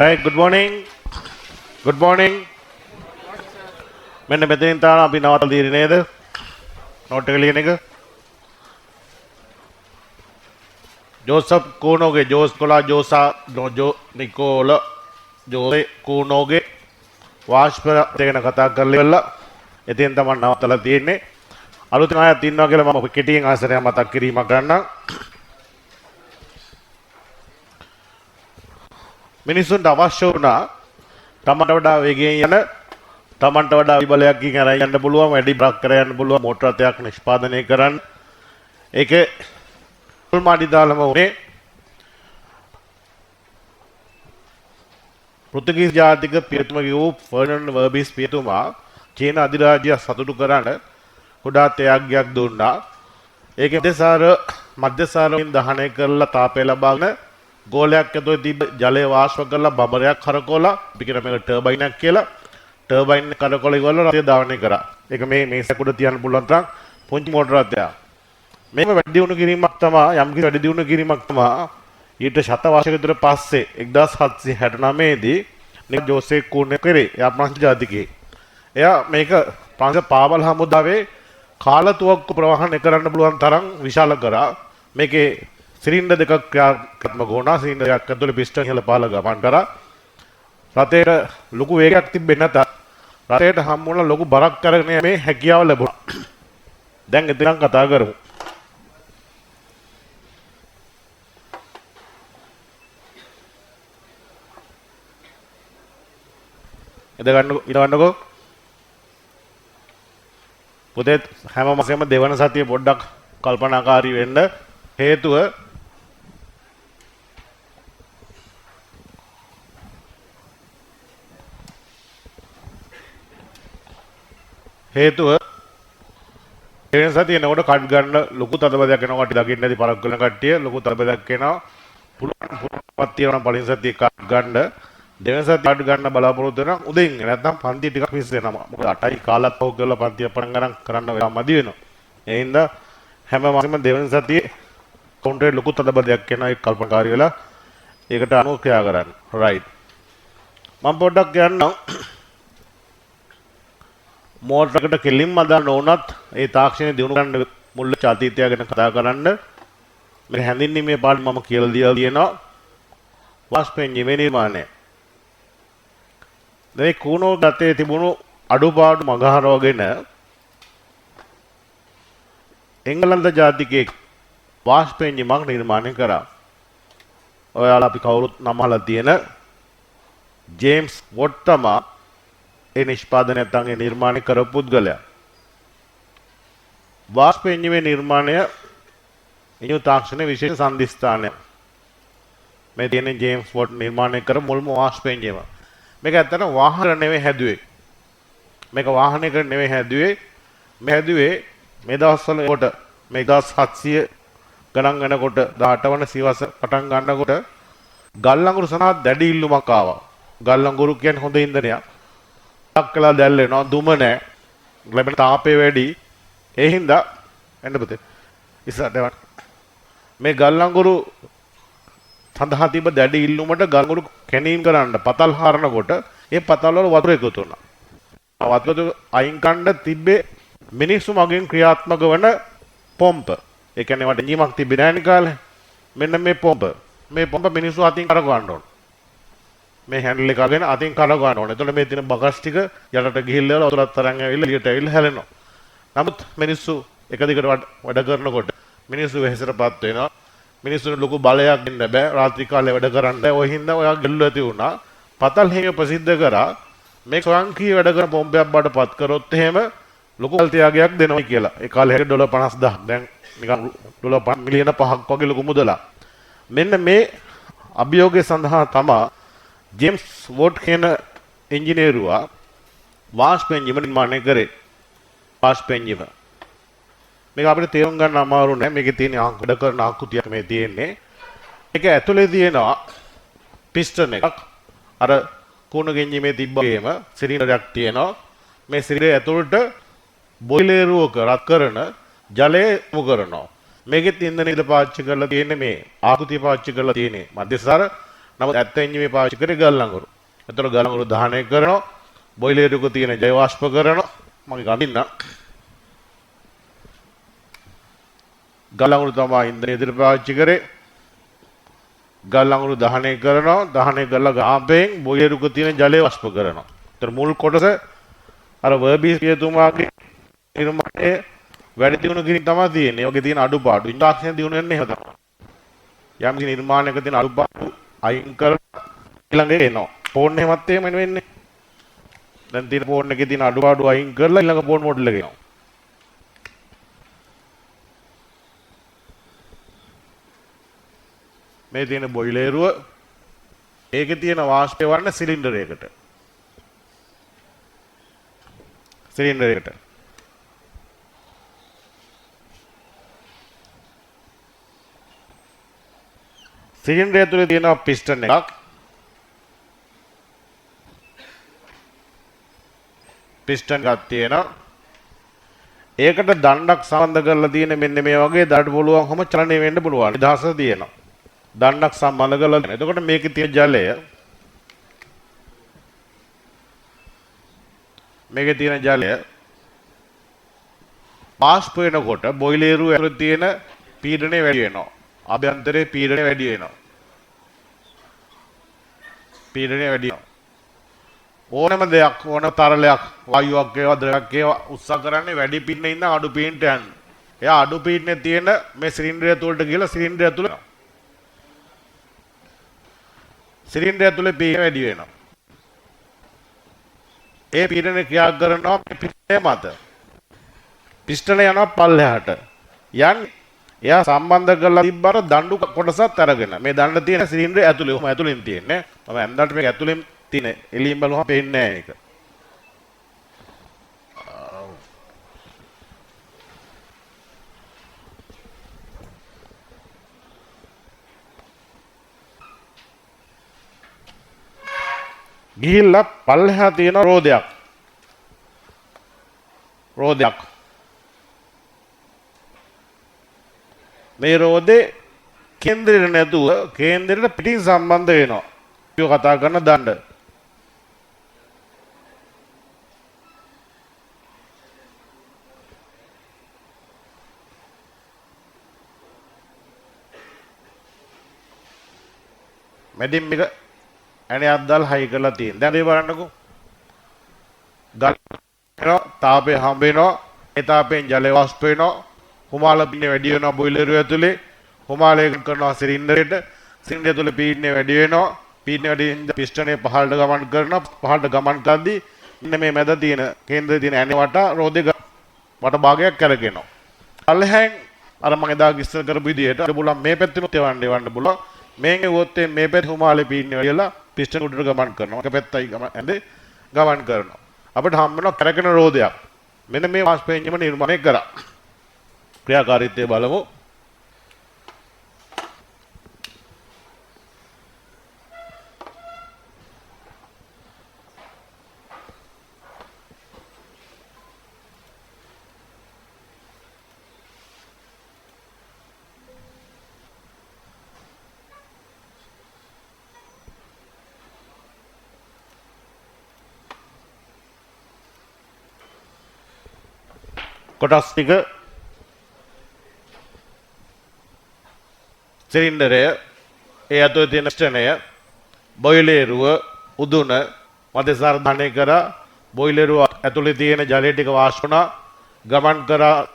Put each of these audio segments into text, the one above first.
Right, good morning. Good morning. මෙන්න මෙතනින් තමයි අපි නවත්තලා තියෙන්නේ නේද? නෝට් එක ලියන එක. ජෝසප් කූනෝගේ ජෝස් කොලා ජෝසා ජෝ නිකෝල ජෝසේ කූනෝගේ වාෂ්ප ගැන කතා කරලා ඉවරලා එතෙන් තමයි නවත්තලා තියෙන්නේ. අලුතින් අයත් ඉන්නවා කියලා මම කෙටියෙන් ආසරයක් මතක් කිරීමක් කරන්නම්. මිනිස්සුන්ට අවශ්‍ය වුණා තමන්ට වඩා වේගයෙන් යන තමන්ට වඩා වැඩි බලයකින් අරන් යන්න පුළුවන්, වැඩි බරක් කර යන්න පුළුවන් මෝටර රථයක් නිෂ්පාදනය කරන්න. ඒක මුල්ම අඩිතාලම වුණේ පෘතුගීස් ජාතික පියතුමගේ වූ ෆර්නන්ඩ් වර්බිස් පියතුමා චීන අධිරාජ්‍ය සතුටු කරන්න කුඩා ත්‍යාගයක් දුන්නා. ඒක මධ්‍යසාරයෙන් දහනය කරලා තාපය ලබාගෙන ගෝලයක් ඇතුලේ තිබ්බ ජලය වාෂ්ප කරලා බබරයක් කරකවලා, අපි කියන මේක ටර්බයිනක් කියලා, ටර්බයින් කරකවලා ඉවරලා රථය ධාවනය කරා. ඒක මේ මේසයක් උඩ තියන්න පුළුවන් තරම් පුංචි මෝටර රථයක්. මේක වැඩි දියුණු කිරීමක් තමා, යම්කිසි වැඩි දියුණු කිරීමක් තමා ඊට ශත වර්ෂයක විතර පස්සේ 1769 දී නික ජෝසෙෆ් කූනේ කරේ. එයා ප්‍රංශ ජාතිකයෙක්. එයා මේක ප්‍රංශ පාවල් හමුදාවේ කාලතුවක්කු ප්‍රවාහනය කරන්න පුළුවන් තරම් විශාල කරා. මේකේ සිලින්ඩර් දෙකක් ක්‍රියාත්මක වුණා. සිලින්ඩර් දෙකක් ඇතුලේ පිස්ටන් ඉහළ පහළ ගමන් කරා. රථයට ලොකු වේගයක් තිබෙන්නේ නැතත් රථයට හම් වුණ ලොකු බරක් අරගෙන යෑමේ හැකියාව ලැබුණා. දැන් එතනන් කතා කරමු. ඉඳ ගන්නකෝ. පුතේ හැම මාසෙම දෙවන සතිය පොඩ්ඩක් කල්පනාකාරී වෙන්න. හේතුව දෙවෙනි සතිය එනකොට කට් ගන්න ලොකු තදබදයක් එනවා. කට්ටිය දකින්න ඇති පරක්කු වෙන කට්ටිය ලොකු තදබදයක් එනවා. පුළුවන් තියෙනවා නම් පළවෙනි සතියේ කට් ගන්න. දෙවෙනි සතියේ කට් ගන්න බලාපොරොත්තු වෙනවා උදෙන්. නැත්නම් පන්ති ටිකක් මිස් වෙනවා. මොකද 8යි කාලත් පහු කරලා පන්තිය පටන් ගන්න කරන්න වෙලා මදි වෙනවා. ඒ හින්දා හැම මාසෙම දෙවෙනි සතියේ කවුන්ටරේ ලොකු තදබදයක් එනවා. ඒක කල්පනාකාරී වෙලා ඒකට අනුව ක්‍රියා කරන්න. රයිට්. මම පොඩ්ඩක් යන්නම්. මෝටර් එකට කෙලින්ම අදාළ නොවුනත් ඒ තාක්ෂණය දියුණු කරන්න මුල් වෙච්ච අතීතය ගැන කතා කරන්න. මේ හැඳින්වීමේ පාඩම මම කියලා දීලා තියෙනවා. වාෂ්ප එන්ජිමේ නිර්මාණය. මේ කූනෝ ගතේ තිබුණු අඩුපාඩු මගහරවගෙන එංගලන්ත ජාතිකයෙක් වාෂ්ප එන්ජිමක් නිර්මාණය කරා. ඔයාලා අපි කවුරුත් නම අහලා තියෙන ජේම්ස් වොට් තමා ඒ නිෂ්පාදනය නැත්නම් ඒ නිර්මාණය කරපු පුද්ගලයා. වාෂ්ප එන්ජිමේ නිර්මාණය එන්ජිම තාක්ෂණයේ විශේෂ සන්ධිස්ථානයක්. මේ තියෙන ජේම්ස් වොට් නිර්මාණය කර මුල්ම වාෂ්ප එන්ජිම. මේක ඇත්තටම වාහන නෙවෙයි හැදුවේ. මේක වාහනයකට නෙවෙයි හැදුවේ. මේ හැදුවේ මේ දවස්වල කොට මේ 1700 ගණන් වෙනකොට 18 වන සියවස පටන් ගන්නකොට ගල් අඟුරු සඳහා දැඩි ඉල්ලුමක් ආවා. ගල් අඟුරු කියන්නේ හොඳ ඉන්ධනයක්. ටක් කළා දැල් වෙනවා, දුම නෑ, ලැබෙන තාපය වැඩි. ඒ හින්දා එන්න පුතේ ඉස්සරහට යන්න. මේ ගල් අඟුරු සඳහා තිබ්බ දැඩි ඉල්ලුමට ගල් අඟුරු කැණීම් කරන්න පතල් හරනකොට ඒ පතල් වල වතුර එකතු වුණා. වතුර අයින් කන්න තිබ්බේ මිනිස්සු මගින් ක්‍රියාත්මක වන පොම්ප. ඒ කියන්නේ වට එන්ජිමක් තිබ්බේ නෑනේ කාලේ. මෙන්න මේ පොම්ප. මේ පොම්ප මිනිස්සු අතින් කරකවන්න ඕන. මේ හැන්ඩල් එක අරගෙන අතින් කරකවන්න ඕන. එතකොට මේ තියෙන බකස් ටික යටට ගිහිල්ලා වතුරත් තරම් ඇවිල්ලා එළියට ඇවිල්ලා හැලෙනවා. නමුත් මිනිස්සු එක දිගට වැඩ කරනකොට මිනිස්සු වෙහෙසටපත් වෙනවා. මිනිස්සුන්ට ලොකු බලයක් දෙන්න බෑ. රාත්‍රී කාලේ වැඩ කරන්න බෑ. ඔය හින්දා ඔයා ගැටලු ඇති වුණා. පතල් හිමිය ප්‍රසිද්ධ කරා මේ ස්වයංක්‍රීය වැඩ කරන පොම්පයක් බවට පත් කරොත් එහෙම ලොකු කල් ත්‍යාගයක් දෙනවා කියලා. ඒ කාලේ හැටියට ඩොලර් 50,000. දැන් නිකන් ඩොලර් මිලියන 5ක් වගේ ලොකු මුදලක්. මෙන්න මේ අභියෝගය සඳහා තමා ජේම්ස් වොට් කියන ඉංජිනේරුවා වාෂ්ප එන්ජිම නිර්මාණය කරේ. වාෂ්ප එන්ජිම. මේක අපිට තේරුම් ගන්න අමාරු නෑ. මේකේ තියෙන වැඩ කරන ආකෘතියක් මේ තියෙන්නේ. මේක ඇතුලේ තියෙනවා පිස්ටන් එකක්. අර කුණු එන්ජිමේ තිබ්බ වගේම සිලින්ඩරයක් තියෙනවා. මේ සිලින්ඩරය ඇතුළට බොයිලේරුවක රත් කරන ජලය යොමු කරනවා. මේකෙත් ඉන්ධන ඉල පාවිච්චි කරලා තියෙන්නේ මේ ආකෘතිය පාවිච්චි කරලා තියෙන්නේ මධ්‍යසාර. නමුත් ඇත්ත එන්ජිමේ පාවිච්චි කරේ ගල් අඟුරු. එතකොට ගල් අඟුරු දහනය කරනවා. බොයිලර් එක තියෙන ජල වාෂ්ප කරනවා. මගේ ගඳින්න. ගල් අඟුරු තමයි ඉන්ධනය ඉදිරියට පාවිච්චි කරේ. ගල් අඟුරු දහනය කරනවා. දහනය කරලා ගාපෙන් බොයිලර් එක තියෙන ජලය වාෂ්ප කරනවා. එතකොට මුල් කොටස අර වර්බීස් පියතුමාගේ නිර්මාණය වැඩි දියුණු කිරීම තමයි තියෙන්නේ. ඒ වගේ තියෙන අඩුපාඩු. තාක්ෂණය දියුණු වෙන්නේ එහෙම තමයි. යම් කිසි නිර්මාණයක තියෙන අඩුපාඩු අයින් කරලා ඊළඟ එක එනවා. ෆෝන් එහෙමත් එහෙම වෙන්නේ. දැන් තියෙන ෆෝන් එකේ තියෙන අඩුපාඩු අයින් කරලා ඊළඟ ෆෝන් මොඩල් එක එනවා. මේ තියෙන බොයිලේරුව ඒකේ තියෙන වාෂ්පය වරන සිලින්ඩරයකට. සිලින්ඩරයකට. සිලින්ඩරය ඇතුලේ තියෙනවා පිස්ටන් එකක්. පිස්ටන් එකක් තියෙනවා. ඒකට දණ්ඩක් සම්බන්ධ කරලා තියෙන මෙන්න මේ වගේ දඩ පුළුවන් කොහොම චලනය වෙන්න පුළුවන්. නිදහස තියෙනවා. දණ්ඩක් සම්බන්ධ කරලා තියෙනවා. එතකොට මේකේ තියෙන ජලය මේකේ තියෙන ජලය වාෂ්ප වෙනකොට බොයිලේරුව ඇතුලේ තියෙන පීඩනය වැඩි වෙනවා. අභ්‍යන්තරයේ පීඩනය වැඩි වෙනවා. පීඩනය වැඩි වෙනවා. ඕනම දෙයක් ඕන තරලයක් වායුවක් ඒවා ද්‍රවයක් ඒවා උත්සාහ කරන්නේ වැඩි පීඩනයේ ඉඳන් අඩු පීඩනයට යන්න. එයා අඩු පීඩනයේ තියෙන මේ සිලින්ඩරය ඇතුළට ගිහලා සිලින්ඩරය ඇතුළේ සිලින්ඩරය ඇතුළේ පීඩනය වැඩි වෙනවා. ඒ පීඩනය ක්‍රියා කරනවා මේ පිස්ටනය මත. පිස්ටනය යනවා පල්ලෙහාට. යන්නේ එයා සම්බන්ධ කරලා තිබ්බර දඬු කොටසත් අරගෙන මේ දණ්ඩ තියෙන සිලින්ඩරය ඇතුලේ ඔහොම ඇතුලෙන් තියෙන්නේ. මම ඇන්දට මේක ඇතුලෙන් තියෙන එළියෙන් බලුවම පේන්නේ නෑ ඒක. ගිහිල්ලා පල්ලෙහා තියෙන රෝදයක්. රෝදයක්. මේ රෝදේ කේන්ද්‍රයට නැතුව කේන්ද්‍රයට පිටින් සම්බන්ධ වෙනවා. අපි කතා කරන දණ්ඩ. මැදින් මේක ඇණයක් දාලා හයි කරලා තියෙන. දැන් මේ බලන්නකෝ. ගල් වෙනවා, තාපය හම්බ වෙනවා, ඒ තාපයෙන් ජලය වාෂ්ප වෙනවා. හුමාල පීඩනය වැඩි වෙනවා බොයිලර් ඇතුලේ. හුමාලය කරනවා සිලින්ඩරයට. සිලින්ඩරය ඇතුලේ පීඩනය වැඩි වෙනවා. පීඩනය වැඩි වෙන පිස්ටනය පහළට ගමන් කරනවා. පහළට ගමන් කරද්දී මෙන්න මේ මැද තියෙන කේන්ද්‍රයේ තියෙන ඇණේ වටා රෝදේ වට භාගයක් කැරගෙනවා. පල්ලෙහෙන් අර මම එදා විස්තර කරපු විදිහට අපිට පුළුවන් මේ පැත්තෙනුත් එවන්න එවන්න පුළුවන්. මේන් එවුවොත් මේ පැත්තේ හුමාලේ පීඩනය වැඩි වෙලා පිස්ටන උඩට ගමන් කරනවා. එක පැත්තයි ගමන් ඇඳේ ගමන් කරනවා. අපිට හම්බ වෙනවා කැරකෙන රෝදයක්. මෙන්න මේ වාෂ්ප එන්ජිම නිර්මාණය කරා. ක්‍රියාකාරීත්වය බලමු. කොටස් ටික සිලින්ඩරය, ඒ ඇතුලේ තියෙන පිස්ටනය, බොයිලේරුව, උදුන මධ්‍යසාර දහනය කරා. බොයිලේරුව ඇතුලේ තියෙන ජලය ටික වාෂ්ප වුණා. ගමන් කරා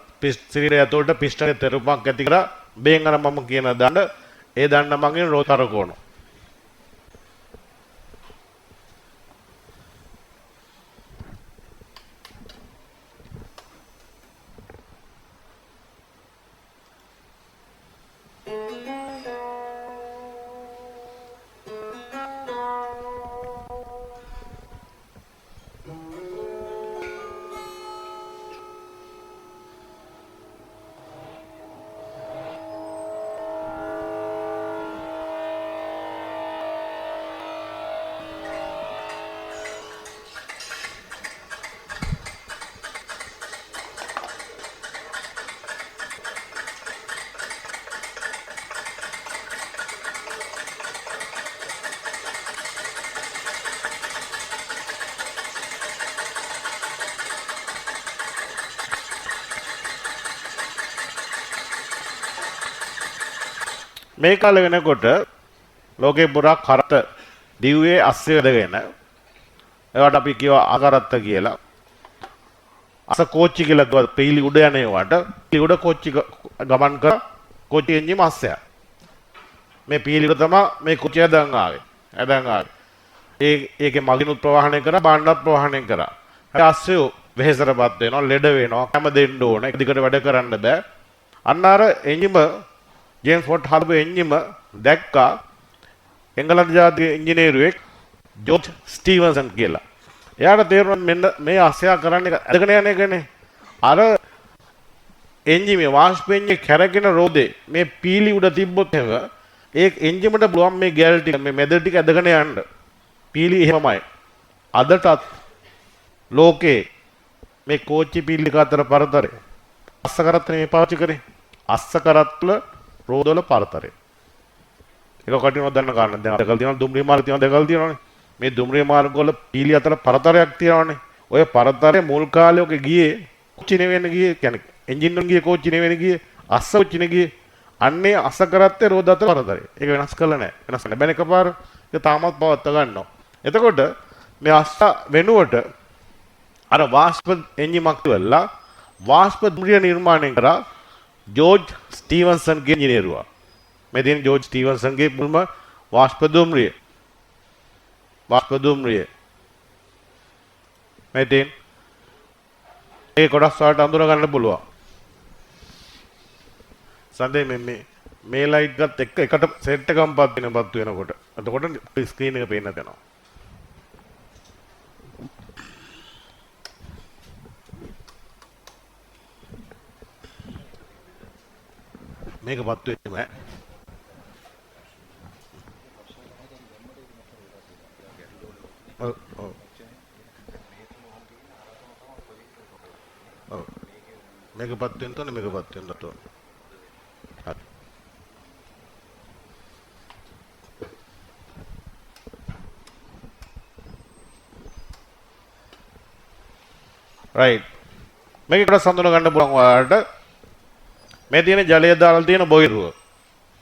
සිලින්ඩරය ඇතුළට පිස්ටනයේ තෙරපුමක් ඇති කරා. බේන් අර මම කියන දණ්ඩ, ඒ දණ්ඩ මගින් රෝද කරකවනවා. මේ කාලේ වෙනකොට ලෝකේ පුරා කරත්ත දිව්වේ අස්සේ වැදගෙන ඒවට අපි කියවා අකරත්ත කියලා. අස කෝච්චි කියලා කිව්වා පීලි උඩ යන ඒවාට. පීලි උඩ කෝච්චි ගමන් කර කෝච්චි එන්ජිම අස්සයා. මේ පීලි උඩ තමයි මේ කෝච්චිය ඇදන් ආවේ. ඇදන් ආවේ. ඒකේ මගිනුත් ප්‍රවාහනය කරා, භාණ්ඩත් ප්‍රවාහනය කරා. හැබැයි අස්සයෝ වෙහෙසටපත් වෙනවා, ලෙඩ වෙනවා, කැම දෙන්න ඕන, එක දිගට වැඩ කරන්න බෑ. අන්න අර එන්ජිම ජේම්ස් what හදපු එන්ජිම දැක්කා එංගලන්ත ජාතික ඉංජිනේරුවෙක් ජෝර්ජ් ස්ටීවන්සන් කියලා. එයාට තේරුණා මෙන්න මේ අස්සයා කරන්නේ ඇදගෙන යන එකනේ. අර එන්ජිමේ වාෂ්ප එන්ජිමේ කැරකෙන රෝදේ මේ පීලි උඩ තිබ්බොත් එහෙම ඒ එන්ජිමට පුළුවන් මේ ගෑල් ටික මේ මැද ටික ඇදගෙන යන්න. පීලි එහෙමමයි. අදටත් ලෝකේ මේ කෝච්චි පීලි දෙක අතර පරතරය. අස්ස කරත්ත නෙමෙයි පාවිච්චි කරේ. අස්ස කරත්වල රෝදවල පරතරය. ඒක කටිනව දන්න කාරණා. දැන් දැකලා තියෙනවා දුම්රිය මාර්ග තියෙනවා දැකලා තියෙනවනේ. මේ දුම්රිය මාර්ග වල පීලි අතර පරතරයක් තියෙනවනේ. ඔය පරතරය මුල් කාලේ ඔක ගියේ කෝච්චි නෙවෙයි ගියේ. කියන්නේ එන්ජින් වලින් ගියේ කෝච්චි නෙවෙයි ගියේ. අස්ස කෝච්චි නේ ගියේ. අන්නේ අස්ස කරත්තේ රෝද අතර පරතරය. ඒක වෙනස් කළා නෑ. වෙනස් කරන්න බෑනේ එකපාර. ඒක තාමත් පවත්වා ගන්නවා. එතකොට මේ අස්ස වෙනුවට අර වාෂ්ප එන්ජිමක් වෙලා වාෂ්ප දුම්රිය නිර්මාණය කරා ජෝර්ජ් ස්ටීවන්සන්ගේ ඉංජිනේරුවා. මේ තියෙන ජෝර්ජ් ස්ටීවන්සන්ගේ මුල්ම වාෂ්ප දුම්රිය. වාෂ්ප දුම්රිය. මේ තියෙන ඒ කොටස් වලට අඳුර ගන්න පුළුවන්. සඳේ මේ මේ ලයිට් එකත් එක්ක එකට සෙට් එකම පත් වෙන පත් වෙනකොට. එතකොට ස්ක්‍රීන් එක පේන්න යනවා. මේක පත් වෙන්නේ නෑ. ඔව් ඔව්. ඔව්. මේක පත් වෙන්න ඕනේ, මේක පත් වෙන්න ඕනේ. හරි. රයිට්. මේක කොටස් හඳුන ගන්න පුළුවන් ඔයාලට. මේ තියෙන ජලය දාලා තියෙන බොයිලරුව.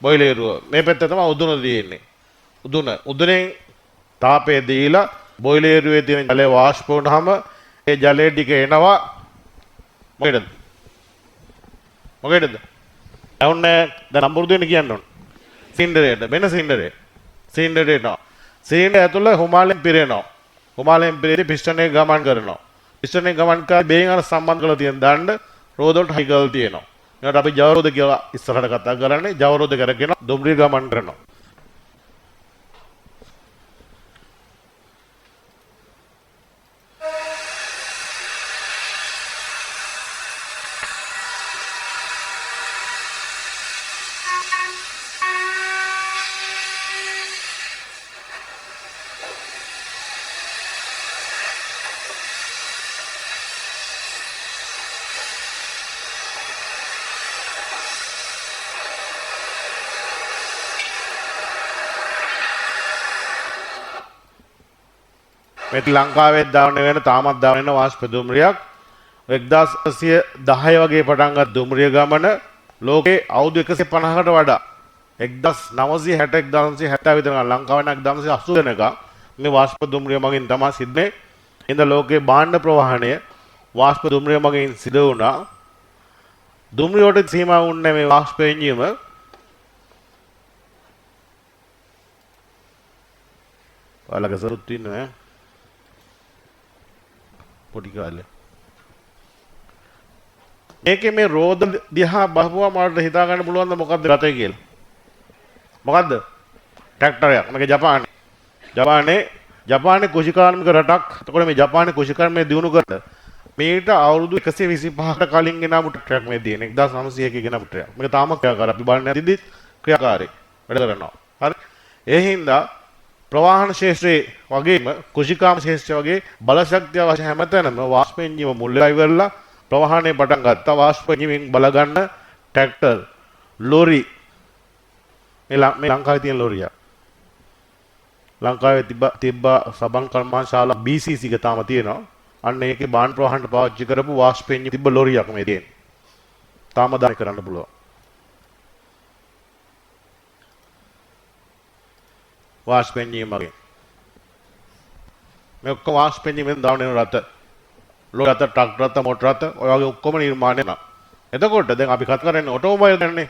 බොයිලරුව. මේ පැත්තේ තමයි උදුන තියෙන්නේ. උදුන. උදුනෙන් තාපය දීලා බොයිලරුවේ තියෙන ජලය වාෂ්ප වුණාම ඒ ජලය ටික එනවා මොකේද? මොකේද? ඇහුන්නේ දැන් නම්බරු දෙන්න කියන්න ඕන. සිලින්ඩරේට. වෙන සිලින්ඩරේ. සිලින්ඩරේට එනවා. සිලින්ඩරය ඇතුළ හුමාලෙන් පිරෙනවා. හුමාලෙන් පිරෙද්දී පිස්ටන් එක ගමන් කරනවා. පිස්ටන් එක ගමන් කරලා බේන් අර සම්බන්ධ කරලා තියෙන දණ්ඩ රෝද වලට හයි කරලා තියෙනවා. මේකට අපි ජව රෝද කියලා ඉස්සරහට කතා කරන්නේ. ජව රෝද කරගෙන දුම්රිය ගමන් කරනවා. මේ ලංකාවේ ධාවනය වෙන තාමත් ධාවනය වෙන වාෂ්ප දුම්රියක් 1910 වගේ පටන් ගත් දුම්රිය ගමන ලෝකේ අවුරුදු 150කට වඩා 1960 1970 විතර ලංකාවේ නම් 1980 වෙනකම් මේ වාෂ්ප දුම්රිය මගින් තමයි සිද්ධ වෙන්නේ. ඉතින් ලෝකේ භාණ්ඩ ප්‍රවාහනය වාෂ්ප දුම්රිය මගින් සිදු වුණා. දුම්රිය වලට සීමා වුණේ මේ වාෂ්ප එන්ජිම. ඔයාලගේ සරුත් ඉන්නවා ඈ. පොඩි කාලේ. මේකේ මේ රෝද දිහා බලපුවම ඔයාලට හිතා ගන්න පුළුවන් ද මොකද්ද රථය කියලා? මොකද්ද? ට්‍රැක්ටරයක්. මේක ජපානයේ. ජපානයේ කෘෂිකාර්මික රටක්. එතකොට මේ ජපානයේ කෘෂිකර්මය දියුණු කරන්න මේට අවුරුදු 125කට කලින් ගෙනාවු ට්‍රැක්ටරයක් මේ තියෙන. 1901 ගෙනාවු ට්‍රැක්ටරයක්. මේක තාම ක්‍රියාකාරී. අපි බලන්නේ නැතිදි ක්‍රියාකාරී. වැඩ කරනවා. හරි. ඒ හින්දා ප්‍රවාහන ක්ෂේත්‍රයේ වගේම කෘෂිකාර්ම ක්ෂේත්‍රය වගේ බලශක්තිය අවශ්‍ය හැමතැනම වාෂ්ප එන්ජිම මුල් වෙලා ඉවරලා ප්‍රවාහනය පටන් ගත්තා. වාෂ්ප එන්ජිමෙන් බල ගන්න ට්‍රැක්ටර්, ලොරි, මේ ලංකාවේ තියෙන ලොරිය. ලංකාවේ තිබ්බ සබන් කර්මාන්ත ශාලා BCC එක තාම තියෙනවා. අන්න ඒකේ භාණ්ඩ ප්‍රවාහනට පාවිච්චි කරපු වාෂ්ප එන්ජිම තිබ්බ ලොරියක් මේ තියෙන්නේ. තාම දාන කරන්න පුළුවන්. වාෂ්ප එන්ජිම මගින්. මේ ඔක්කොම වාෂ්ප එන්ජිමෙන් දාන රථ. ලෝරි රථ, ට්‍රක් රථ, මෝටර් රථ ඔය වගේ ඔක්කොම නිර්මාණය වෙනවා. එතකොට දැන් අපි කතා කරන්නේ ඔටෝමොබයිල් ගැනනේ.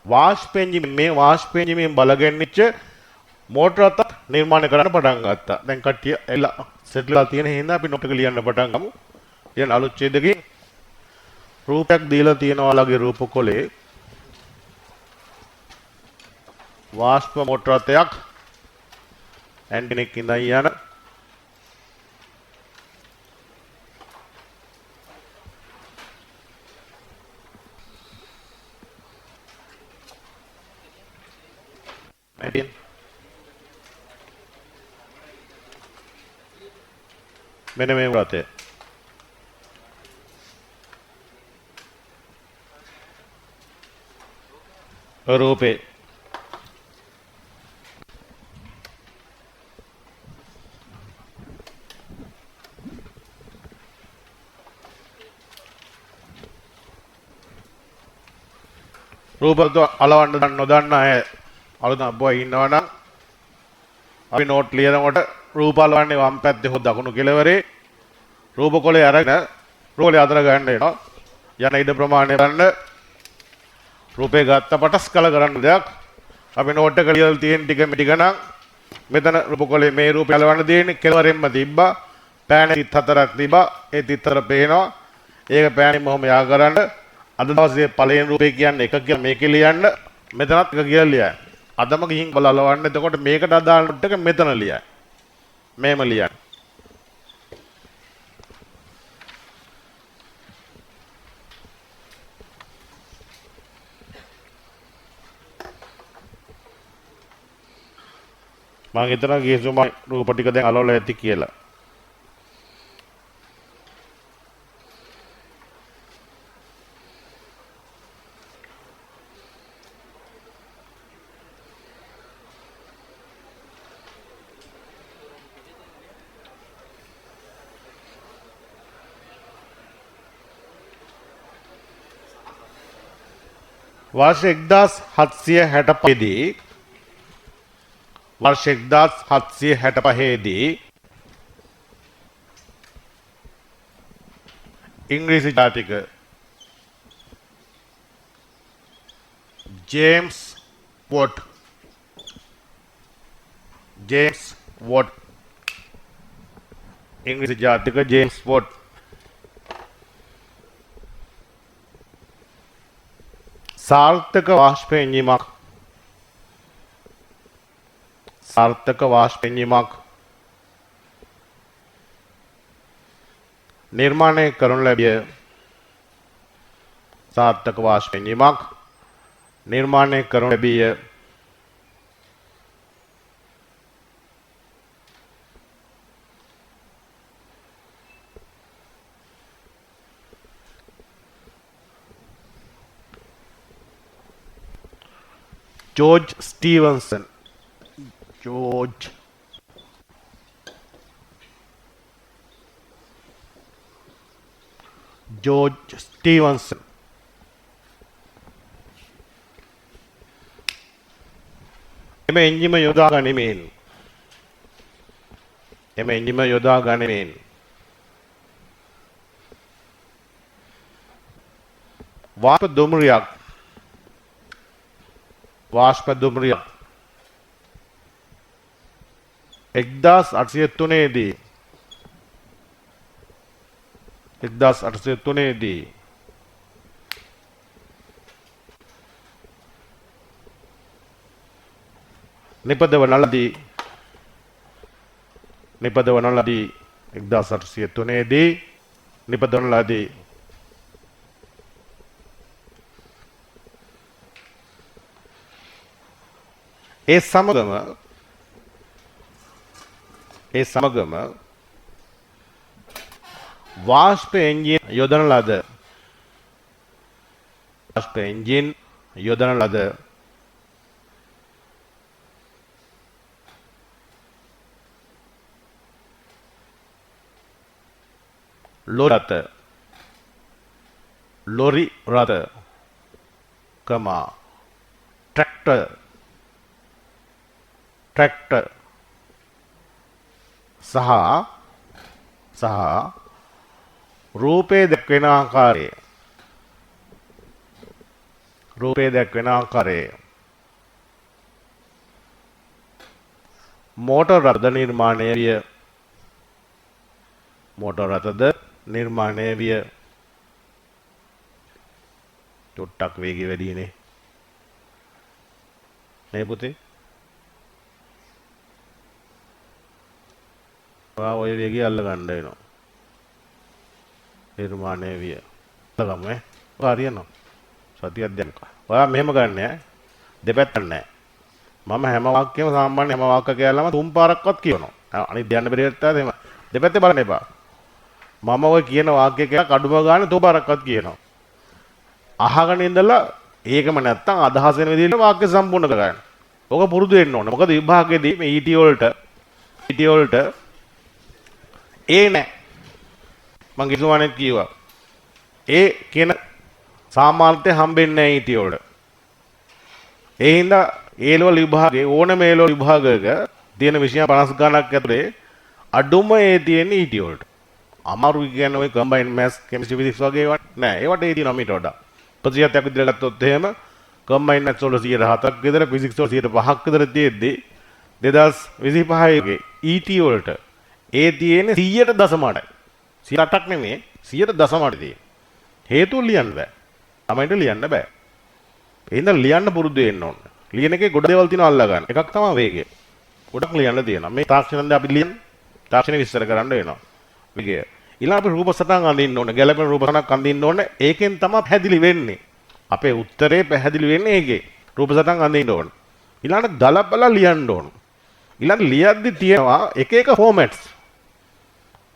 වාෂ්ප එන්ජිම මේ වාෂ්ප එන්ජිමෙන් බලගැන්නිච්ච මෝටර රථ නිර්මාණය කරන්න පටන් ගත්තා. දැන් කට්ටිය එලා සෙටල් වෙලා තියෙන හින්දා අපි නෝට් එක ලියන්න පටන් ගමු. ලියන අලුත් ඡේදකේ රූපයක් දීලා තියෙනවා ඔයාලගේ රූප කොලේ. වාෂ්ප මෝටර රථයක් ඇන්ටිනෙක් ඉඳන් යන මෙන්න මේ රථය. රූපේ රූප අලවන්න නොදන්න අය අලුතෙන් අබ්බෝ ඉන්නවා නම් අපි නෝට් ලියනකොට රූප අලවන්නේ වම් පැත්තේ හෝ දකුණු කෙළවරේ රූප කොලේ අරගෙන රූප අතර ගන්න වෙනවා. යන ඉඩ ප්‍රමාණය ගන්න රූපේ ගත්ත පටස් කල කරන්න දෙයක්. අපි නෝට් එක ලියලා තියෙන ටික මේ ටික නම් මෙතන රූප කොලේ මේ රූපය අලවන්න තියෙන්නේ කෙළවරෙන්ම තිබ්බා. පෑන තිත් හතරක් තිබ්බා. ඒ තිත් හතර පේනවා. ඒක පෑනෙන් මොහොම යා කරන්න. අද දවසේ පළවෙනි රූපේ කියන්නේ එක කියලා මේකේ ලියන්න. මෙතනත් එක කියලා ලියන්න. අදම ගිහින් බලලා අලවන්න. එතකොට මේකට අදාළ නෝට් එක මෙතන ලියන්න. මේම ලියන්න. මං හිතනවා ගිය සුමා රූප ටික දැන් අලවලා ඇති කියලා. වර්ෂ 1765 දී වර්ෂ 1765 දී ඉංග්‍රීසි ජාතික ජේම්ස් වොට් ජේම්ස් වොට් ඉංග්‍රීසි ජාතික ජේම්ස් වොට් සාර්ථක වාෂ්ප එන්ජිමක් සාර්ථක වාෂ්ප එන්ජිමක් නිර්මාණය කරනු ලැබිය. සාර්ථක වාෂ්ප එන්ජිමක් නිර්මාණය කරනු ලැබිය. George Stephenson George George Stephenson එම එන්ජිම යොදා ගනිමින් එම එන්ජිම යොදා ගනිමින් වාෂ්ප දුම්රියක් වාෂ්ප දුම්රියක් 1803 දී 1803 දී නිපදවන ලදී නිපදවන ලදී 1803 දී නිපදවන ලදී. ඒ සමගම ඒ සමගම වාෂ්ප එන්ජින් යොදන ලද වාෂ්ප එන්ජින් යොදන ලද ලොරි රථ ලොරි රථ කමා ට්‍රැක්ටර් ට්‍රැක්ටර් සහ සහ රූපේ දැක්වෙන ආකාරය, රූපේ දැක්වෙන ආකාරය මෝටර් රථ නිර්මාණය විය. මෝටර් රථද නිර්මාණය විය. චුට්ටක් වේගය වැඩිනේ නේ පුතේ. ඔයා ඔය වේගය අල්ල ගන්න වෙනවා. නිර්මාණය විය. අල්ලගමු ඈ. ඔයා හරියනවා. සතියක් දෙන්න. ඔයා මෙහෙම ගන්න ඈ. දෙපැත්තක් නෑ. මම හැම වාක්‍යෙම සාමාන්‍ය හැම වාක්‍ය කැලලම තුන් පාරක්වත් කියනවා. අනිත් දෙයන්න බැරි වෙලත් එහෙම. දෙපැත්තේ බලන්න එපා. මම ඔය කියන වාක්‍ය කැලක් අඩුම ගානේ තුන් පාරක්වත් කියනවා. අහගෙන ඉඳලා ඒකම නැත්තම් අදහස් වෙන විදිහට වාක්‍ය සම්පූර්ණ කරගන්න. ඔක පුරුදු වෙන්න ඕනේ. මොකද විභාගයේදී මේ ET වලට ET වලට ඒ නෑ. මං කිසුවානෙත් කිව්වා. ඒ කියන සාමාන්‍යත්වය හම්බෙන්නේ නෑ ET වලට. ඒ හින්දා ඒ ලෙවල් විභාගයේ ඕනම ඒ ලෙවල් විභාගයක තියෙන විෂය 50 ගණක් ඇතුලේ අඩුම ඒ තියෙන්නේ ET වලට. අමාරු කියන්නේ ඔය කම්බයින් මැත්ස් කෙමිස්ට්‍රි ෆිසික්ස් වගේ ඒවා නෑ. ඒවට ඒ තියෙනවා මීට වඩා. ප්‍රතිශතයක් විතර ගත්තොත් එහෙම කම්බයින් මැත්ස් වල 107ක් විතර, ෆිසික්ස් වල 105ක් විතර තියෙද්දි 2025 වගේ ET වලට ඒ තියෙන්නේ 100.8යි. 108ක් නෙමෙයි 100.8 තියෙන්නේ. හේතුව ලියන්න බෑ. ළමයින්ට ලියන්න බෑ. ඒ හින්දා ලියන්න පුරුදු වෙන්න ඕන. ලියන එකේ ගොඩ දේවල් තියෙනවා අල්ලා ගන්න. එකක් තමයි වේගය. ගොඩක් ලියන්න තියෙනවා. මේ තාක්ෂණෙන්ද අපි ලියන තාක්ෂණ විස්තර කරන්න වෙනවා. වේගය. ඊළඟ අපි රූප සටහන් අඳින්න ඕන. ගැළපෙන රූප සටහනක් අඳින්න ඕන. ඒකෙන් තමයි පැහැදිලි වෙන්නේ. අපේ උත්තරේ පැහැදිලි වෙන්නේ ඒකේ. රූප සටහන් අඳින්න ඕන. ඊළඟට ගලපලා ලියන්න ඕන. ඊළඟ ලියද්දි තියෙනවා එක එක ෆෝමැට්ස්.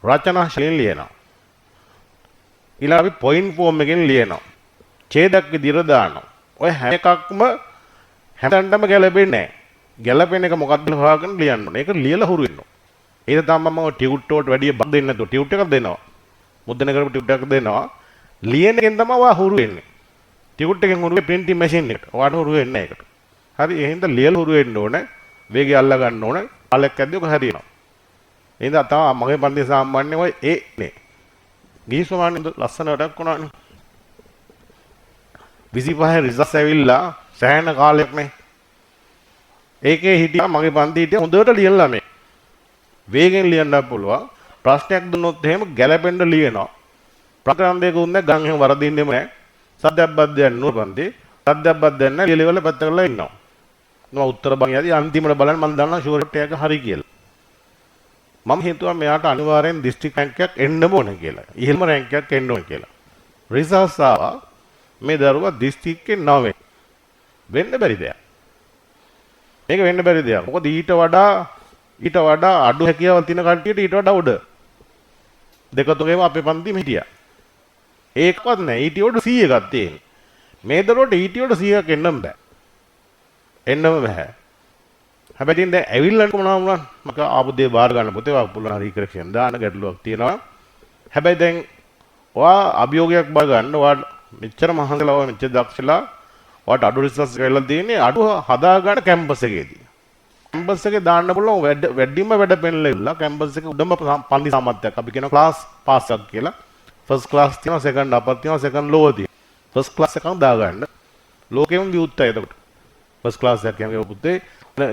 රචනා ශෛලියෙන් ලියනවා. ඊළඟ අපි පොයින්ට් ෆෝම් එකෙන් ලියනවා. ඡේදයක් විදිහට දානවා. ඔය හැම එකක්ම හැමතැනටම ගැලපෙන්නේ නැහැ. ගැලපෙන එක මොකක්ද කියලා හොයාගෙන ලියන්න ඕනේ. ඒක ලියලා හුරු වෙන්න ඕනේ. ඒක තමයි මම ටියුට් වලට වැඩිය බක් දෙන්නේ නැතුව ටියුට් එකක් දෙනවා. මුද්‍රණය කරපු ටියුට් එකක් දෙනවා. ලියන එකෙන් තමයි ඔයා හුරු වෙන්නේ. ටියුට් එකෙන් හුරු වෙන්නේ ප්‍රින්ටිං මැෂින් එකට. ඔයාට හුරු වෙන්නේ නැහැ ඒකට. හරි, ඒ හින්දා ලියලා හුරු වෙන්න ඕනේ. වේගය අල්ලා ගන්න ඕනේ. කාලයක් යද්දී ඔක හරියනවා. ඒ හින්දා තමයි මගේ පන්තියේ සාමාන්‍ය ඔය ඒ නේ. ගිහිසමාන්නේ ලස්සන වැඩක් වුණානේ. 25 රිසල්ට්ස් ඇවිල්ලා සෑහෙන කාලයක් නේ. ඒකේ හිටියා මගේ පන්ති හිටියා හොඳට ලියන ළමයි. වේගෙන් ලියන්නත් පුළුවන්. ප්‍රශ්නයක් දුන්නොත් එහෙම ගැලපෙන්න ලියනවා. ප්‍රශ්න දෙක උන්නේ ගම් එහෙම වරදින්නෙම නෑ. සද්දයක් බද්දයක් නුව පන්ති. සද්දයක් බද්දයක් නෑ. ලියලා ඉවරලා පැත්ත කරලා ඉන්නවා. මම උත්තර බං යදී අන්තිමට බලන්න මම දන්නවා ෂුවර් එක හරි කියලා. මම හිතුවා මෙයාට අනිවාර්යෙන් දිස්ත්‍රික් රැන්ක් එකක් එන්න ඕන කියලා. ඉහළම රැන්ක් එකක් එන්න ඕන කියලා. රිසල්ට්ස් ආවා. මේ දරුවා දිස්ත්‍රික්කේ 9 වෙනි. වෙන්න බැරි දෙයක්. මේක වෙන්න බැරි දෙයක්. මොකද ඊට වඩා අඩු හැකියාවක් තියෙන කට්ටියට ඊට වඩා උඩ. දෙක තුනේම අපේ පන්තිෙම හිටියා. ඒකවත් නෑ. ඊට උඩ C එකක් තියෙන්නේ. මේ දරුවට ඊට උඩ C එකක් එන්නම බෑ. එන්නම බෑ. හැබැයි ඉතින් දැන් ඇවිල්ලා මොනවා වුණත් මක ආපු දේ බාර ගන්න පොතේ ඔයා පුළුවන් රීකරෙක්ෂන් දාන්න ගැටලුවක් තියෙනවා. හැබැයි දැන් ඔයා අභියෝගයක් බාර ගන්න. ඔයා මෙච්චර මහන්සිලා ඔයා මෙච්චර දක්ෂලා ඔයාට අඩු රිසර්ච් කරලා තියෙන්නේ අඩු හදා ගන්න කැම්පස් එකේදී. කැම්පස් එකේ දාන්න පුළුවන් වැඩිම වැඩ පෙන්නලා ඉල්ල කැම්පස් එකේ උඩම පන්ති සාමර්ථ්‍යයක් අපි කියනවා ක්ලාස් පාස් එකක් කියලා. ෆස්ට් ක්ලාස් තියෙනවා, සෙකන්ඩ් අපර් තියෙනවා, සෙකන්ඩ් ලෝවර් තියෙනවා. ෆස්ට් ක්ලාස් එකක් දාගන්න. ලෝකෙම විවුර්තයි එතකොට. ෆස්ට් ක්ලාස් එකක් කියන්නේ පුතේ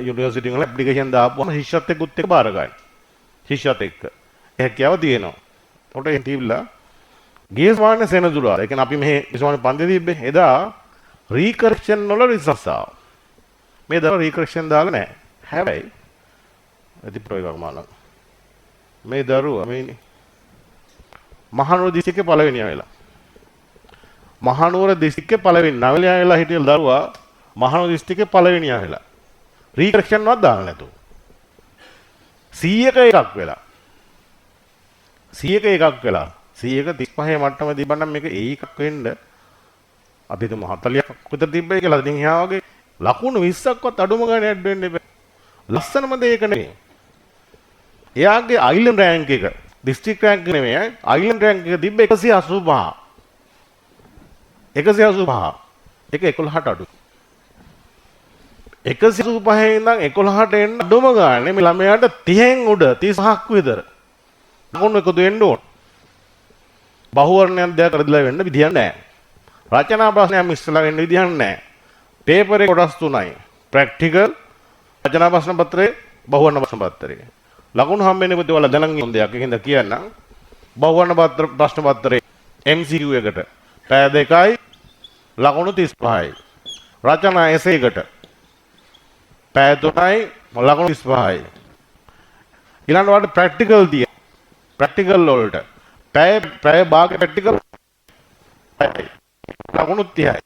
යුනිවර්සිටි වල ඇප්ලිකේෂන් දාපුවම ශිෂ්‍යත් එක්කත් එක්ක බාර ගන්න. ශිෂ්‍යත් එක්ක. ඒ හැකියාව තියෙනවා. එතකොට එහෙම තිබිලා ගිය සමාන සෙනසුරාදා. ඒ කියන්නේ අපි මෙහි සමාන පන්ති තිබ්බේ. එදා රීකරෙක්ෂන් වල රිසල්ට්ස් ආවා. මේ දරුවා රීකරෙක්ෂන් දාලා නැහැ. හැබැයි ඇති ප්‍රෝ එකක් මානම්. මේ දරුවා මේ මහනුවර දිස්ත්‍රික්කේ පළවෙනියා වෙලා. මහනුවර දිස්ත්‍රික්කේ පළවෙනි නවලියා වෙලා හිටිය දරුවා මහනුවර දිස්ත්‍රික්කේ පළවෙනියා වෙලා. රීකරෙක්ෂන් වත් දාලා නැතුව. 100ක එකක් වෙලා. 100ක එකක් වෙලා. 100ක 35 මට්ටම තිබ්බනම් මේක ඒ එකක් වෙන්න අපි හිතමු 40ක් විතර තිබ්බයි කියලා. ඉතින් එහා වගේ ලකුණු 20ක්වත් අඩුම ගානේ ඇඩ් වෙන්න එපා. ලස්සනම දේ ඒක නෙමෙයි. එයාගේ අයිලන්ඩ් රෑන්ක් එක දිස්ත්‍රික් රෑන්ක් එක නෙමෙයි ඈ අයිලන්ඩ් රෑන්ක් එක තිබ්බ 185. 185. ඒක 11ට අඩු. 185 ඉඳන් 11ට එන්න අඩුම ගානේ මේ ළමයාට 30න් උඩ 35ක් විතර ලකුණු එකතු වෙන්න ඕන. බහුවර්ණයක් දෙයක් කරදලා වෙන්න විදියක් නැහැ. රචනා ප්‍රශ්නයක් මිස්සලා වෙන්න විදියක් නැහැ. පේපර් එක කොටස් තුනයි. ප්‍රැක්ටිකල්, රචනා ප්‍රශ්න පත්‍රය, බහුවර්ණ ප්‍රශ්න පත්‍රය. ලකුණු හම්බෙන්නේ පුතේ ඔයාලා දැනන් ඉන්න දෙයක්. ඒකින්ද කියන්නම්. බහුවර්ණ පත්‍ර ප්‍රශ්න පත්‍රේ MCQ එකට පැය 2යි ලකුණු 35යි. රචනා එසේ එකට පැය 3යි ලකුණු 35යි. ඊළඟට ඔයාලට ප්‍රැක්ටිකල් තියෙනවා. ප්‍රැක්ටිකල් වලට පැය පැය භාග ප්‍රැක්ටිකල් පැයයි. ලකුණු 30යි.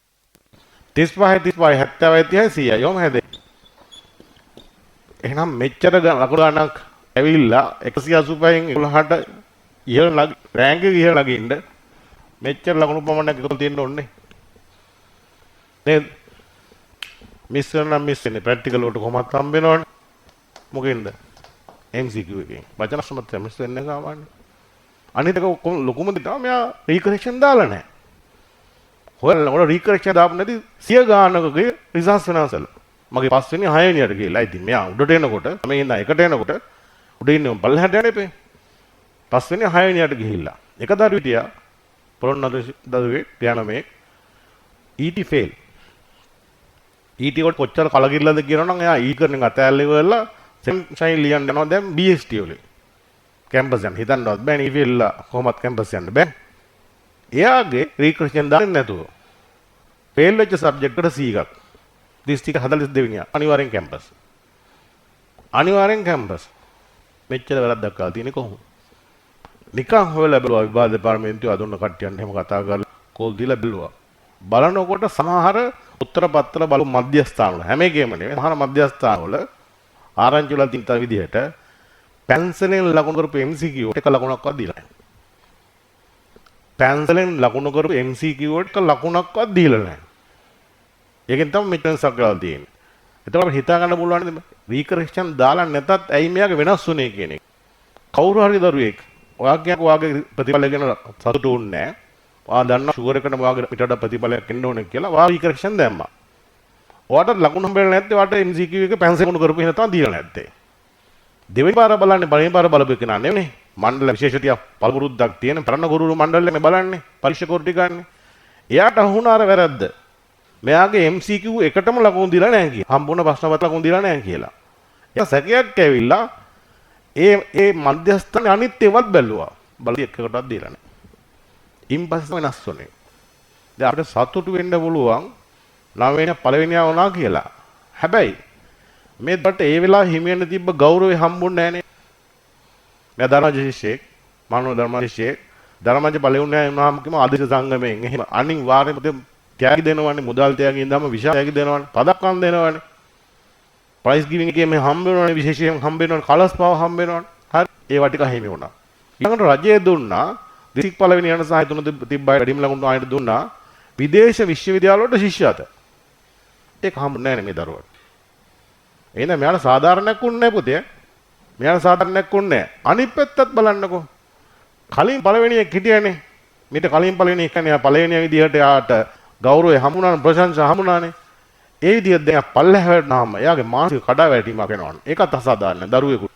35 35 70 30 100යි. ඔහොම හැදෙන්නේ. එහෙනම් මෙච්චර ලකුණු ගණනක් ඇවිල්ලා 185න් 11ට ඉහළ රෑන්ක් එක ඉහළ නගින්න මෙච්චර ලකුණු ප්‍රමාණයක් එකතු තියෙන්න ඕනේ නේද? මිස් කරනවා නම් මිස් වෙන්නේ ප්‍රැක්ටිකල් වලට කොහොමත් හම්බ වෙනවනේ. මොකෙන්ද? MCQ එකෙන්. වචන සමත්ය මිස් වෙන්නේ සාමාන්‍ය. අනිත් එක ඔක්කොම ලොකුම දේ තමයි මෙයා රීකරෙක්ෂන් දාලා නැහැ. හොයලා ඔයාලා රීකරෙක්ෂන් දාපු නැති සිය ගානකගේ රිසල්ට්ස් වෙනසල. මගේ පස්වෙනි හයවෙනියට ගිහලා ඉතින් මෙයා උඩට එනකොට මේ ඉඳන් එකට එනකොට උඩ ඉන්නේ පල්ලෙහාට යන්න එපේ. පස්වෙනි හයවෙනියට ගිහිල්ලා එක දරුවෙක් හිටියා පොළොන්නරු දරුවෙක් පියානමේ ET fail. ET වලට කොච්චර කලකිරලාද කියනවා නම් එයා E කරන එක අතෑරලා ඉවරලා සෙන් ලියන්න යනවා දැන් BST වලින්. කැම්පස් යන්න හිතන්නවත් බෑනේ E fail කොහොමත් කැම්පස් යන්න බෑ. එයාගේ රීකරෙක්ෂන් දාන්නේ නැතුව ෆේල් වෙච්ච සබ්ජෙක්ට් එකට C එකක්. දිස්ත්‍රික්ක 42 වෙනියා අනිවාර්යෙන් කැම්පස්. අනිවාර්යෙන් කැම්පස්. මෙච්චර වැරද්දක් කරලා තියෙන්නේ කොහොමද? නිකන් හොයලා බැලුවා විභාග දෙපාර්තමේන්තුවේ අදුන්න කට්ටියන් එහෙම කතා කරලා කෝල් දීලා බැලුවා. බලනකොට සමහර උත්තර පත්‍ර බලු මධ්‍යස්ථාන වල හැම එකේම නෙවෙයි සමහර මධ්‍යස්ථාන වල ආරංචි වෙලා තියෙන විදිහට පැන්සලෙන් ලකුණු කරපු MCQ එක ලකුණක්වත් දීලා නැහැ. පැන්සලෙන් ලකුණු කරපු MCQ එක ලකුණක්වත් දීලා නැහැ. ඒකෙන් තමයි මෙච්චර වෙනසක් වෙලා තියෙන්නේ. එතකොට අපිට හිතා ගන්න පුළුවන් නේද රීකරෙක්ෂන් දාලා නැතත් ඇයි මෙයාගේ වෙනස් වුනේ කියන එක. කවුරු හරි දරුවෙක් ඔයා කියන්නේ ඔයාගේ ප්‍රතිඵලය ගැන සතුටු වුන්නේ නැහැ. ඔයා දන්නවා ෂුවර් එකටම ඔයාගේ පිට වඩා ප්‍රතිඵලයක් එන්න ඕනේ කියලා ඔයා රීකරෙක්ෂන් දැම්මා. ඔයාට ලකුණු හම්බෙලා නැත්තේ ඔයාට MCQ එක පැන්සල් ලකුණු කරපු හින්දා තමයි දීලා නැත්තේ. දෙවෙනි පාර බලන්නේ පළවෙනි පාර බලපු එක නෑ නෙවෙයි. මණ්ඩල විශේෂ ටිකක් පළපුරුද්දක් තියෙන පරණ ගුරුවරු මණ්ඩලෙනේ බලන්නේ. පරීක්ෂකවරු ටික ගන්න. එයාට අහුණා අර වැරද්ද. මෙයාගේ MCQ එකටම ලකුණු දීලා නැහැ කියලා. හම්බුණ ප්‍රශ්න පත්‍ර ලකුණු දීලා නැහැ කියලා. එයා සැකයක් ඇවිල්ලා ඒ ඒ මධ්‍යස්ථානේ අනිත් ඒවත් බැලුවා. බලලා එකකටවත් දීලා නැහැ. ඉන් පස්සේ වෙනස් වුණේ. දැන් අපිට සතුටු වෙන්න පුළුවන් නවවෙනි පළවෙනියා වුණා කියලා. හැබැයි මේ දට ඒ වෙලාවෙ හිමියන්න තිබ්බ ගෞරවය හම්බුන්නේ නැහැ නේ. මෙයා ධර්මජ ශිෂ්‍යෙක්, මානව ධර්ම ශිෂ්‍යෙක්. ධර්මජ පළවෙනියා වුණාම කිව්ව ආදේශ සංගමයෙන් එහෙම අනිවාර්යයෙන්ම ත්‍යාගි දෙනවනේ, මුදල් ත්‍යාගි ඉඳන්ම විශාල ත්‍යාගි දෙනවනේ, පදක්කම් දෙනවනේ. ප්‍රයිස් ගිවිං එකේ මේ හම්බ වෙනවනේ, විශේෂයෙන් හම්බ වෙනවනේ, කලස් පාව හම්බ වෙනවනේ. හරි, ඒවා ටික හිමි වුණා. ඊළඟට රජය දුන්නා දිස්ත්‍රික් පළවෙනි යන සහ තුන තිබ්බ අය වැඩිම ලකුණු ආයෙත් දුන්නා විදේශ විශ්වවිද්‍යාල වලට ශිෂ්‍යත්ව. ඒක හම්බුනේ නැහැ නේ මේ දරුවට. එහෙනම් මෙයාලා සාධාරණයක් වුණේ නැහැ පුතේ. මෙයාලා සාධාරණයක් වුණේ නැහැ. අනිත් පැත්තත් බලන්නකෝ. කලින් පළවෙනි එක හිටියනේ. මීට කලින් පළවෙනි එක නේ පළවෙනි විදිහට එයාට ගෞරවය හම්බුණානේ, ප්‍රශංසා හම්බුණානේ. ඒ විදිහට දැන් පල්ලෙහා වැටුනහම එයාගේ මානසික කඩාවැටීමක් වෙනවනේ. ඒකත් අසාධාරණ දරුවෙකුට.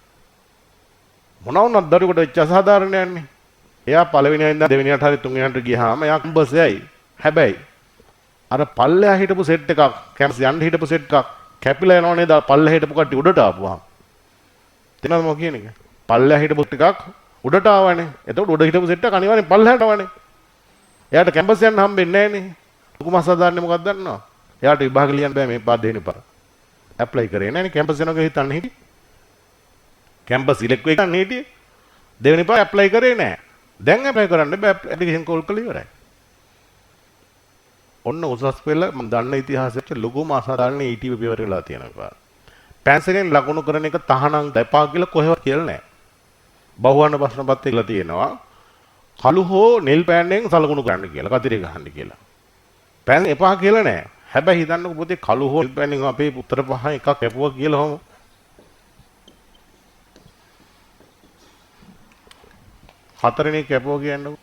මොනවා වුණත් දරුවෙකුට වෙච්ච අසාධාරණයක්නේ. එයා පළවෙනියා ඉඳන් දෙවෙනියට හරි තුන්වෙනියට ගියාම එයා කැම්පස් යයි. හැබැයි අර පල්ලෙහා හිටපු සෙට් එකක් කැම්පස් යන්න හිටපු සෙට් එකක් කැපිලා යනව නේද පල්ලෙහා හිටපු කට්ටිය උඩට ආපුවාම. තේරෙනවද මම කියන එක? පල්ලෙහා හිටපු ටිකක් උඩට ආවනේ. එතකොට උඩ හිටපු සෙට් එක අනිවාර්යෙන් පල්ලෙහාට ආවනේ. එයාට කැම්පස් යන්න හම්බෙන්නේ නැහනේ. ලොකුම අසාධාරණේ මොකක්ද දන්නවද? එයාට විභාග ලියන්න බෑ මේ පාර දෙවෙනි පාර. ඇප්ලයි කරේ නැහනේ කැම්පස් යනවා කියලා හිතන්න හිටියේ. කැම්පස් සිලෙක්ට් වෙයි හිතන්න හිටියේ. දෙවෙනි පාර ඇප්ලයි කරේ නැහැ. දැන් ඇප්ලයි කරන්න බෑ, ඇප්ලිකේෂන් කෝල් කරලා ඉවරයි. ඔන්න උසස් පෙළ මම දන්න ඉතිහාසයේ ලොකුම අසාධාරණ ETV පේපර් වෙලා තියෙනවා. පැන්සලෙන් ලකුණු කරන එක තහනම් එපා කියලා කොහෙවත් කියලා නැහැ. බහුවර්ණ ප්‍රශ්න පත්‍රය කියලා තියෙනවා. කළු හෝ නිල් පෑනෙන් සලකුණු කරන්න කියලා, කතිරේ ගහන්න කියලා. පෑන් එපා කියලා නෑ. හැබැයි හිතන්නකෝ පොතේ කළු හෝ නිල් පෑනෙන් අපේ උත්තර පහ එකක් කැපුවා කියලා ඔහොම. හතරවෙනි කැපුවා කියන්නකෝ.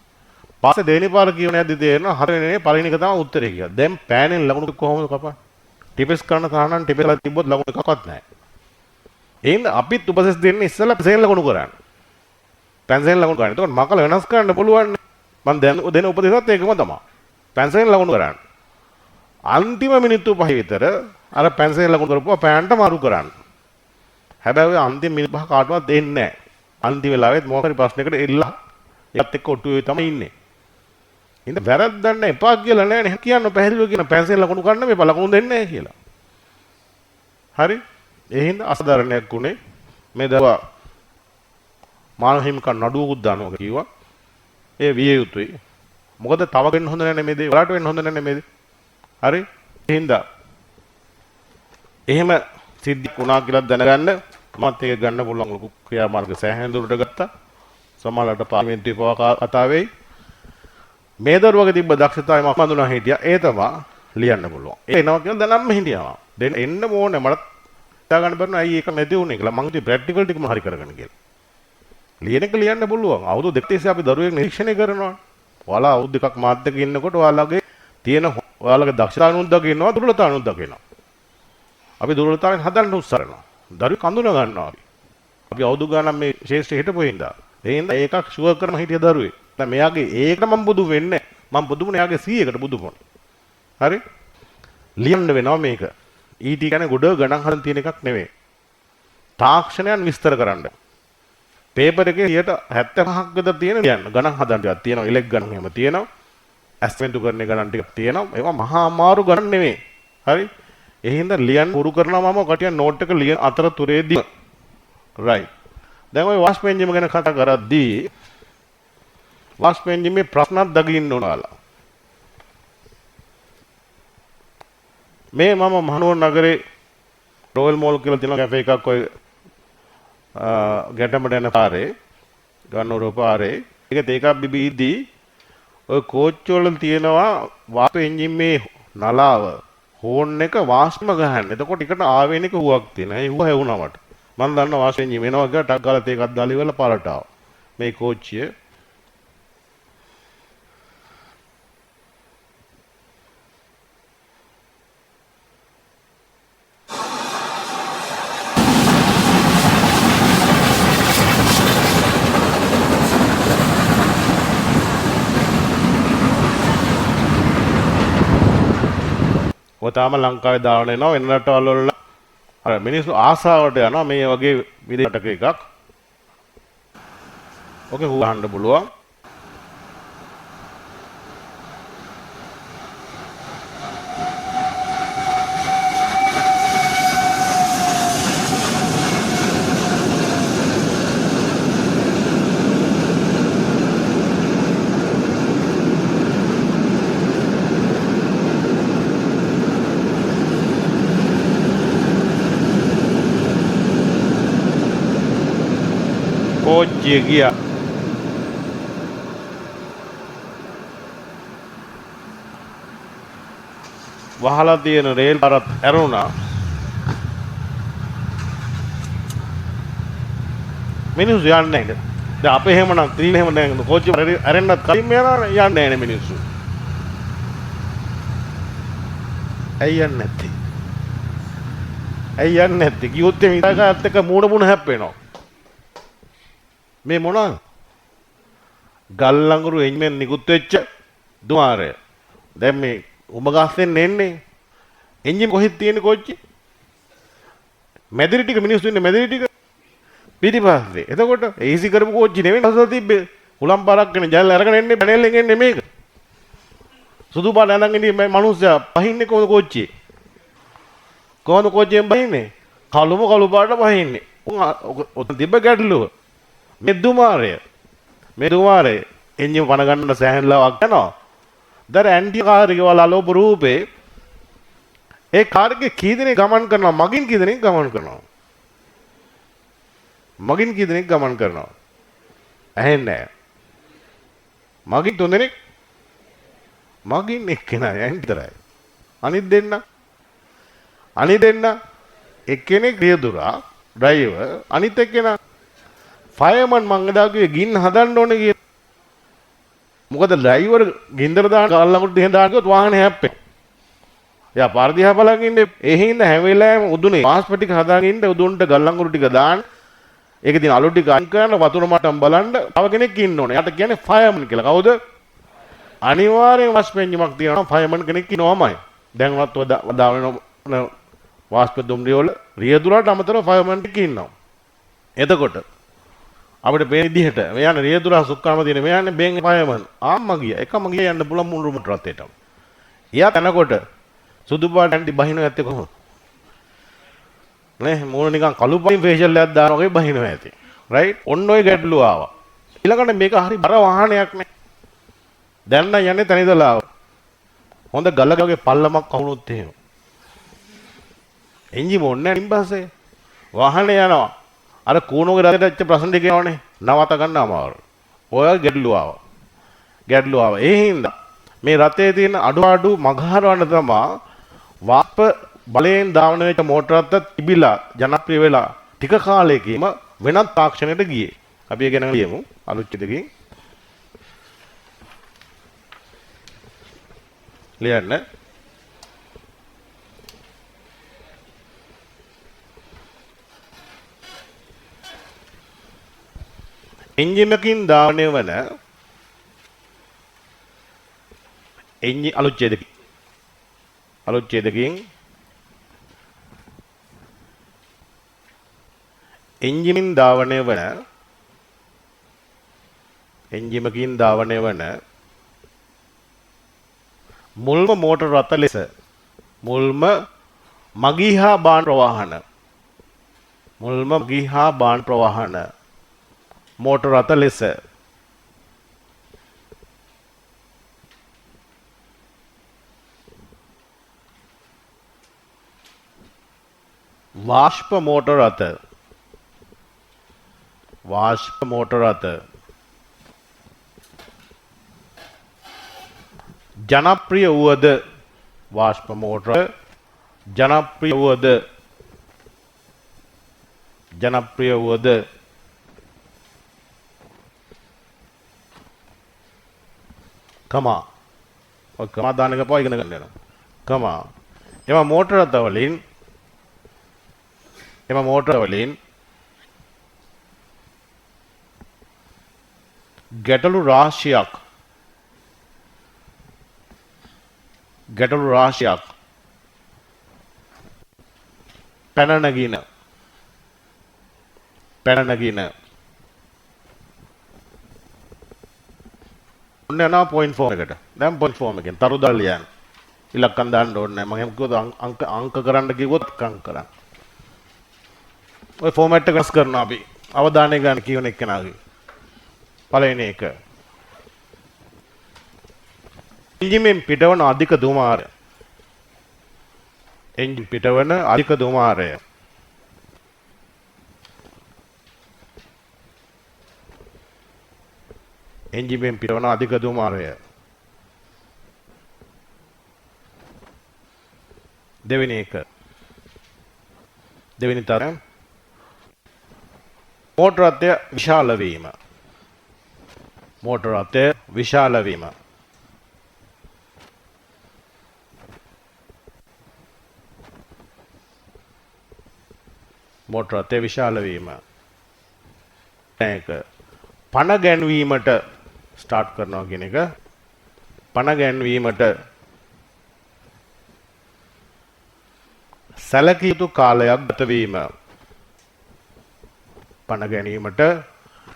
පස්සේ දෙවෙනි පාර කියවන යද්දි තේරෙනවා හතරවෙනි නෙවෙයි පළවෙනි එක තමයි උත්තරේ කියලා. දැන් පෑනෙන් ලකුණු කොහොමද කපන්නේ? ටිපෙස් කරන තහනම් ටිපෙස් කරලා තිබ්බොත් ලකුණු එකක්වත් නැහැ. ඒ හින්දා අපිත් උපදෙස් දෙන්නේ ඉස්සෙල්ලා පැන්සලෙන් ලකුණු කරන්න. පැන්සලෙන් ලකුණු කරන්න. එතකොට මකල වෙනස් කරන්න පුළුවන්. මං දැන් දෙන උපදෙසත් ඒකම තමයි. පැන්සලෙන් ලකුණු කරන්න. අන්තිම මිනිත්තු 5 විතර අර පැන්සලෙන් ලකුණු කරපුවා පෑන්ට මාරු කරන්න. හැබැයි ඔය අන්තිම මිනිත්තු 5 කාටවත් දෙන්නේ නැහැ. අන්තිම වෙලාවෙත් මොකක් හරි ප්‍රශ්නයකට එල්ලා ඒත් එක්ක ඔට්ටුවේ තමයි ඉන්නේ. ඉතින් වැරද්දන්න එපා කියලා නෑ නේ කියන්න පැහැදිලිව කියන පැන්සලෙන් ලකුණු ගන්න මේපා ලකුණු දෙන්නේ නැහැ කියලා. හරි? ඒ හින්දා අසාධාරණයක් උනේ මේ දරුවා මානව හිමිකම් නඩුවකුත් දානවා කිව්වා. ඒ විය යුතුයි. මොකද තව වෙන්න හොඳ නෑ මේ දේ. ඔයාලට වෙන්න හොඳ නෑ මේ දේ. හරි? ඒ හින්දා එහෙම සිද්ධියක් වුණා කියලා දැනගන්න මමත් ඒක ගන්න පුළුවන් ලොකු ක්‍රියාමාර්ග සෑහෙන දුරට ගත්තා. සමහරවිට පාර්ලිමේන්තුවේ පවා කතා වෙයි. මේ දරුවගේ තිබ්බ දක්ෂතාවය මම හඳුනා හිටියා. ඒ තමයි ලියන්න පුළුවන්. ඒ එනවා කියලා දැනම්ම හිටියා. දෙන්න එන්න ඕනේ මට හිතා ගන්න බැරුණා ඇයි ඒක නැති වුනේ කියලා. මං ඉතින් ප්‍රැක්ටිකල් ටිකම හරි කරගෙන කියලා. ලියන එක ලියන්න පුළුවන්. අවුරුදු දෙක තිස්සේ අපි දරුවෙක් නිරීක්ෂණය කරනවා. ඔයාලා අවුරුදු දෙකක් මාත් එක්ක ඉන්නකොට ඔයාලගේ තියෙන ඔයාලගේ දක්ෂතාවනුත් දකින්නවා, දුර්වලතාවනුත් දකින්නවා. අපි දුර්වලතාවෙන් හදන්න උත්සාහ කරනවා. දරුවෙක් අඳුන ගන්නවා අපි. අපි අවුරුදු ගානක් මේ ශේෂ්ත්‍රයේ හිටපු හින්දා. ඒ හින්දා ඒකක් ෂුවර් කරන හිටිය දරුවෙක්. දැන් මෙයාගේ ඒකට මම බුදු වෙන්නේ නැහැ. මම බුදු වුණේ එයාගේ 100 එකට බුදු වුණා. හරි? ලියන්න වෙනවා මේක. ඊට කියන්නේ ගොඩ ගණන් හදන් තියෙන එකක් නෙවෙයි. තාක්ෂණයන් විස්තර කරන්න. පේපර් එකේ 75ක් විතර තියෙන ලියන්න. ගණන් හදන්න ටිකක් තියෙනවා. ඉලෙක් ගණන් එහෙම තියෙනවා. ඇස්මෙන්තු කරන ගණන් ටිකක් තියෙනවා. ඒවා මහා අමාරු ගණන් නෙවෙයි. හරි? ඒ හින්දා ලියන්න පුරු කරනවා මම කටිය නෝට් එක ලියන අතරතුරේදී. රයිට්. දැන් ඔය වාෂ්ප එන්ජිම ගැන කතා කරද්දී වාෂ්ප එන්ජිමේ ප්‍රශ්නක් දකින්න ඕන ඔයාලා. මේ මම මහනුවර නගරේ රොයල් මෝල් කියලා තියෙන කැෆේ එකක් ඔය ගැටමට යන පාරේ ගන්නවර පාරේ ඒක තේකක් බිබී ඉද්දී ඔය කෝච්චි වල තියෙනවා වාෂ්ප එන්ජිමේ නලාව හෝන් එක වාෂ්පම ගහන්න. එතකොට එකට ආවේනික හුවක් තියෙනවා. ඒ හුව හැවුණා මට. මං දන්නවා වාෂ්ප එන්ජිම එනවා කියලා ටක් ගාලා තේකක් දාලා ඉවරලා පාරට ආවා. මේ කෝච්චිය ඔය තාම ලංකාවේ දාන එනවා වෙන රටවල් වල අර මිනිස්සු ආසාවට යනවා මේ වගේ විදේශ රටක එකක්. ඔකේ හුව අහන්න පුළුවන්. කෝච්චිය ගියා. වහලා තියෙන රේල් පාරත් ඇරුණා. මිනිස්සු යන්නේ නැහැ. දැන් අපේ එහෙමනම් ත්‍රීල එහෙම දැන් කෝච්චිය ඇරෙන්නත් කලින්ම යනවනේ යන්නේ නැහැ මිනිස්සු. ඇයි යන්නේ නැත්තේ? ඇයි යන්නේ නැත්තේ? කිව්වොත් එimhe ඉතාලත් එක්ක මූණ මූණ හැප්පෙනවා. මේ මොනවාද? ගල් අඟුරු එන්ජිමෙන් නිකුත් වෙච්ච දුමාරය. දැන් මේ උඹ ගස්සෙන් එන්නේ එන්ජින් කොහෙද තියෙන්නේ කෝච්චි? මැදිරි ටික මිනිස්සු ඉන්නේ මැදිරි ටික පිටිපස්සේ. එතකොට ඒසි කරපු කෝච්චි නෙවෙයි හසලා තිබ්බේ. හුලම් පාරක් වෙන ජල් අරගෙන එන්නේ පැනල් එකෙන් එන්නේ මේක. සුදු පාට ඇඳන් ඉන්නේ මේ මිනිස්සයා පහින්නේ කොහොමද කෝච්චියේ? කොහොමද කෝච්චියෙන් බහින්නේ? කළුම කළු පාට බහින්නේ. උන් ඔතන තිබ්බ ගැටලුව. මේ දුමාරය. මේ දුමාරය එන්ජිම පණ ගන්න සෑහෙන ලාවක් යනවා. දර ඇන්ටි කාර් එක වල අලෝප රූපේ ඒ කාර් එකේ කී දෙනෙක් ගමන් කරනවා? මගින් කී දෙනෙක් ගමන් කරනවා? මගින් කී දෙනෙක් ගමන් කරනවා? ඇහෙන්නේ නැහැ. මගින් තුන් දෙනෙක්, මගින් එක්කෙනයි ඇන්ටි විතරයි. අනිත් දෙන්න අනිත් දෙන්න එක්කෙනෙක් රියදුරා ඩ්‍රයිවර්, අනිත් එක්කෙනා ෆයර්මන්. මං එදා කිව්වේ ගින්න හදන්න ඕනේ කියලා. මොකද ඩ්‍රයිවර් ගින්දර දාන ගල් ළඟට දිහා දාන කිව්වොත් වාහනේ හැප්පෙනවා. එයා පාර දිහා බලන් ඉන්නේ. ඒ හින්දා හැම වෙලාවෙම උදුනේ වාෂ්ප ටික හදාගෙන ඉන්න, උදුන්ට ගල් අඟුරු ටික දාන්න. ඒකේ තියෙන අලු ටික අයින් කරන්න, වතුර මට්ටම් බලන්න තව කෙනෙක් ඉන්න ඕනේ. එයාට කියන්නේ ෆයර්මන් කියලා. කවුද? අනිවාර්යෙන් වාෂ්ප එන්ජිමක් තියෙනවා නම් ෆයර්මන් කෙනෙක් ඉන්නවමයි. දැන් උනත් ඔය දාන වාෂ්ප දුම්රිය වල රියදුරාට අමතරව ෆයර්මන් ටික ඉන්නවා. එතකොට අපිට පේන විදිහට මේ යන රියදුරා සුක්කාම තියෙන මේ යන්නේ බෙන් ෆයර්මන්. ආම්මා ගියා. එකම ගියා යන්න පුළුවන් මුළු මොටර රථයටම. එයා යනකොට සුදු පාට ඇන්ටි බහිනව ඇත්තේ කොහොමද? නේ මූණ නිකන් කළු පාටින් ෆේෂල් එකක් දාන වගේ බහිනව ඇති. රයිට්? ඔන්න ඔය ගැටලුව ආවා. ඊළඟට මේක හරි බර වාහනයක් නේ. දැන් නම් යන්නේ තැන ඉඳලා ආවා. හොඳ ගලක වගේ පල්ලමක් අහුනොත් එහෙම. එන්ජිම ඕනේ නැහැ ඉන්පස්සේ. වාහනේ යනවා. අර කූණෝගේ රථයට ඇච්ච ප්‍රශ්න ටික එනවනේ. නවත ගන්න අමාරුයි. ඔය ගැටලුව ආවා. ගැටලුව ආවා. ඒ හින්දා මේ රථයේ තියෙන අඩුපාඩු මගහරවන්න තමා වාෂ්ප බලයෙන් ධාවන වෙච්ච මෝටර රථ තිබිලා ජනප්‍රිය වෙලා ටික කාලයකින්ම වෙනත් තාක්ෂණයකට ගියේ. අපි ඒ ගැන ලියමු අලුත් චිතකින්. ලියන්න. එන්ජිමකින් ධාවනය වන එන්ජින් අලුත් ඡේදකින් අලුත් ඡේදකින් එන්ජිමින් ධාවනය වන එන්ජිමකින් ධාවනය වන මුල්ම මෝටර රථ ලෙස මුල්ම මගී හා භාණ්ඩ ප්‍රවාහන මුල්ම මගී හා භාණ්ඩ ප්‍රවාහන මෝටර රථ ලෙස වාෂ්ප මෝටර රථ වාෂ්ප මෝටර රථ ජනප්‍රිය වුවද වාෂ්ප මෝටර ජනප්‍රිය වුවද ජනප්‍රිය වුවද කමා ඔය කමා දාන එක පවා ඉගෙන ගන්න වෙනවා. කමා එම මෝටර රථ වලින් එම මෝටර වලින් ගැටලු රාශියක් ගැටලු රාශියක් පැන නගින පැන නගින ඔන්න යනවා පොයින්ට් ෆෝම් එකට. දැන් පොයින්ට් ෆෝම් එකෙන් තරු දාලා ලියන්න. ඉලක්කම් දාන්න ඕනේ නැහැ. මම එහෙම කිව්වොත් අංක අංක කරන්න කිව්වොත් අංක කරන්න. ඔය ෆෝමැට් එක වෙනස් කරනවා අපි. අවධානය ගන්න කියවන එක්කෙනාගේ. පළවෙනි එක. එන්ජිමෙන් පිටවන අධික දුමාරය. එන්ජින් පිටවන අධික දුමාරය. එන්ජිමෙන් පිටවන අධික දුමාරය. දෙවෙනි එක. දෙවෙනි තරම මෝටර රථය විශාල වීම. මෝටර රථය විශාල වීම. මෝටර රථය විශාල වීම. එක පණ ගැන්වීමට ස්ටාර්ට් කරනවා කියන එක. පණ ගැන්වීමට සැලකිය යුතු කාලයක් ගත වීම. පණ ගැනීමට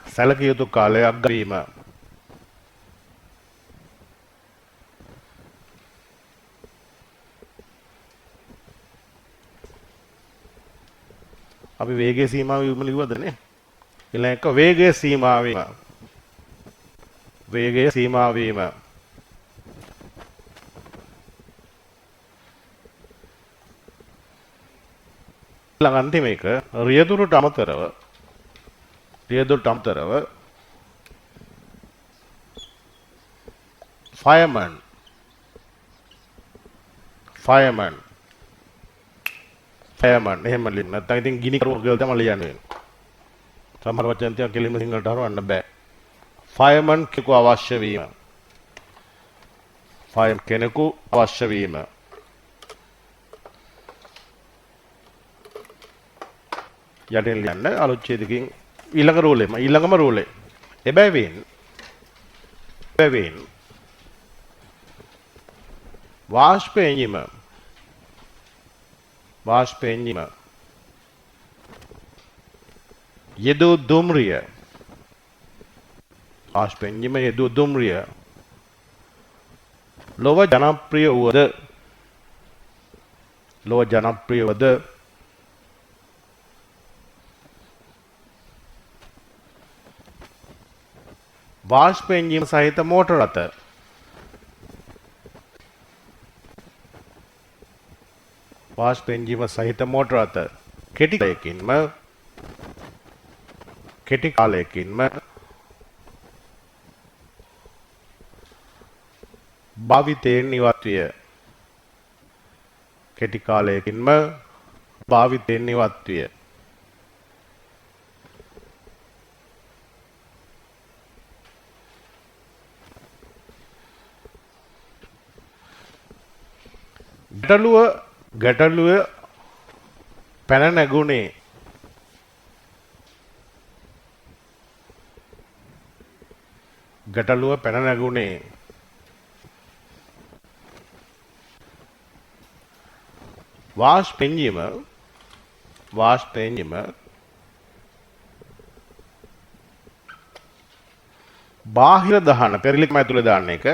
සැලකිය යුතු කාලයක් ගත වීම. අපි වේගයේ සීමාව වීම ලිව්වද නේ? ඊළඟ එක වේගයේ සීමාව වීම. වේගයේ සීමාව වීම. ඊළඟ අන්තිම එක රියදුරට අමතරව රියදුරට අමතරව ෆයර්මන් ෆයර්මන් ෆයර්මන් එහෙම ලියන්න නැත්නම් ඉතින් ගිනි කරුවා කියලා තමයි ලියන්න වෙන්නේ. සමහර වචන ටිකක් කෙලින්ම සිංහලට හරවන්න බෑ. ෆයර්මන් කෙනෙකු අවශ්‍ය වීම. ෆයර් කෙනෙකු අවශ්‍ය වීම. යටින් ලියන්න අලුත් ඡේදකින් ඊළඟ රූලෙම ඊළඟම රූලේ. එබැවින් එබැවින් වාෂ්ප එන්ජිම වාෂ්ප එන්ජිම යෙදූ දුම්රිය වාෂ්ප එන්ජිම යෙදූ දුම්රිය ලොව ජනප්‍රිය වුවද ලොව ජනප්‍රිය වුවද වාෂ්ප එන්ජිම සහිත මෝටර රථ වාෂ්ප එන්ජිම සහිත මෝටර රථ කෙටි කාලයකින්ම කෙටි කාලයකින්ම භාවිතයෙන් ඉවත් විය. කෙටි කාලයකින්ම භාවිතයෙන් ඉවත් විය. ගැටලුව ගැටලුව පැන නැගුණේ ගැටලුව පැන නැගුණේ වාෂ්ප එන්ජිම වාෂ්ප එන්ජිම බාහිර දහන පෙරලිකම ඇතුලේ දාන්න එක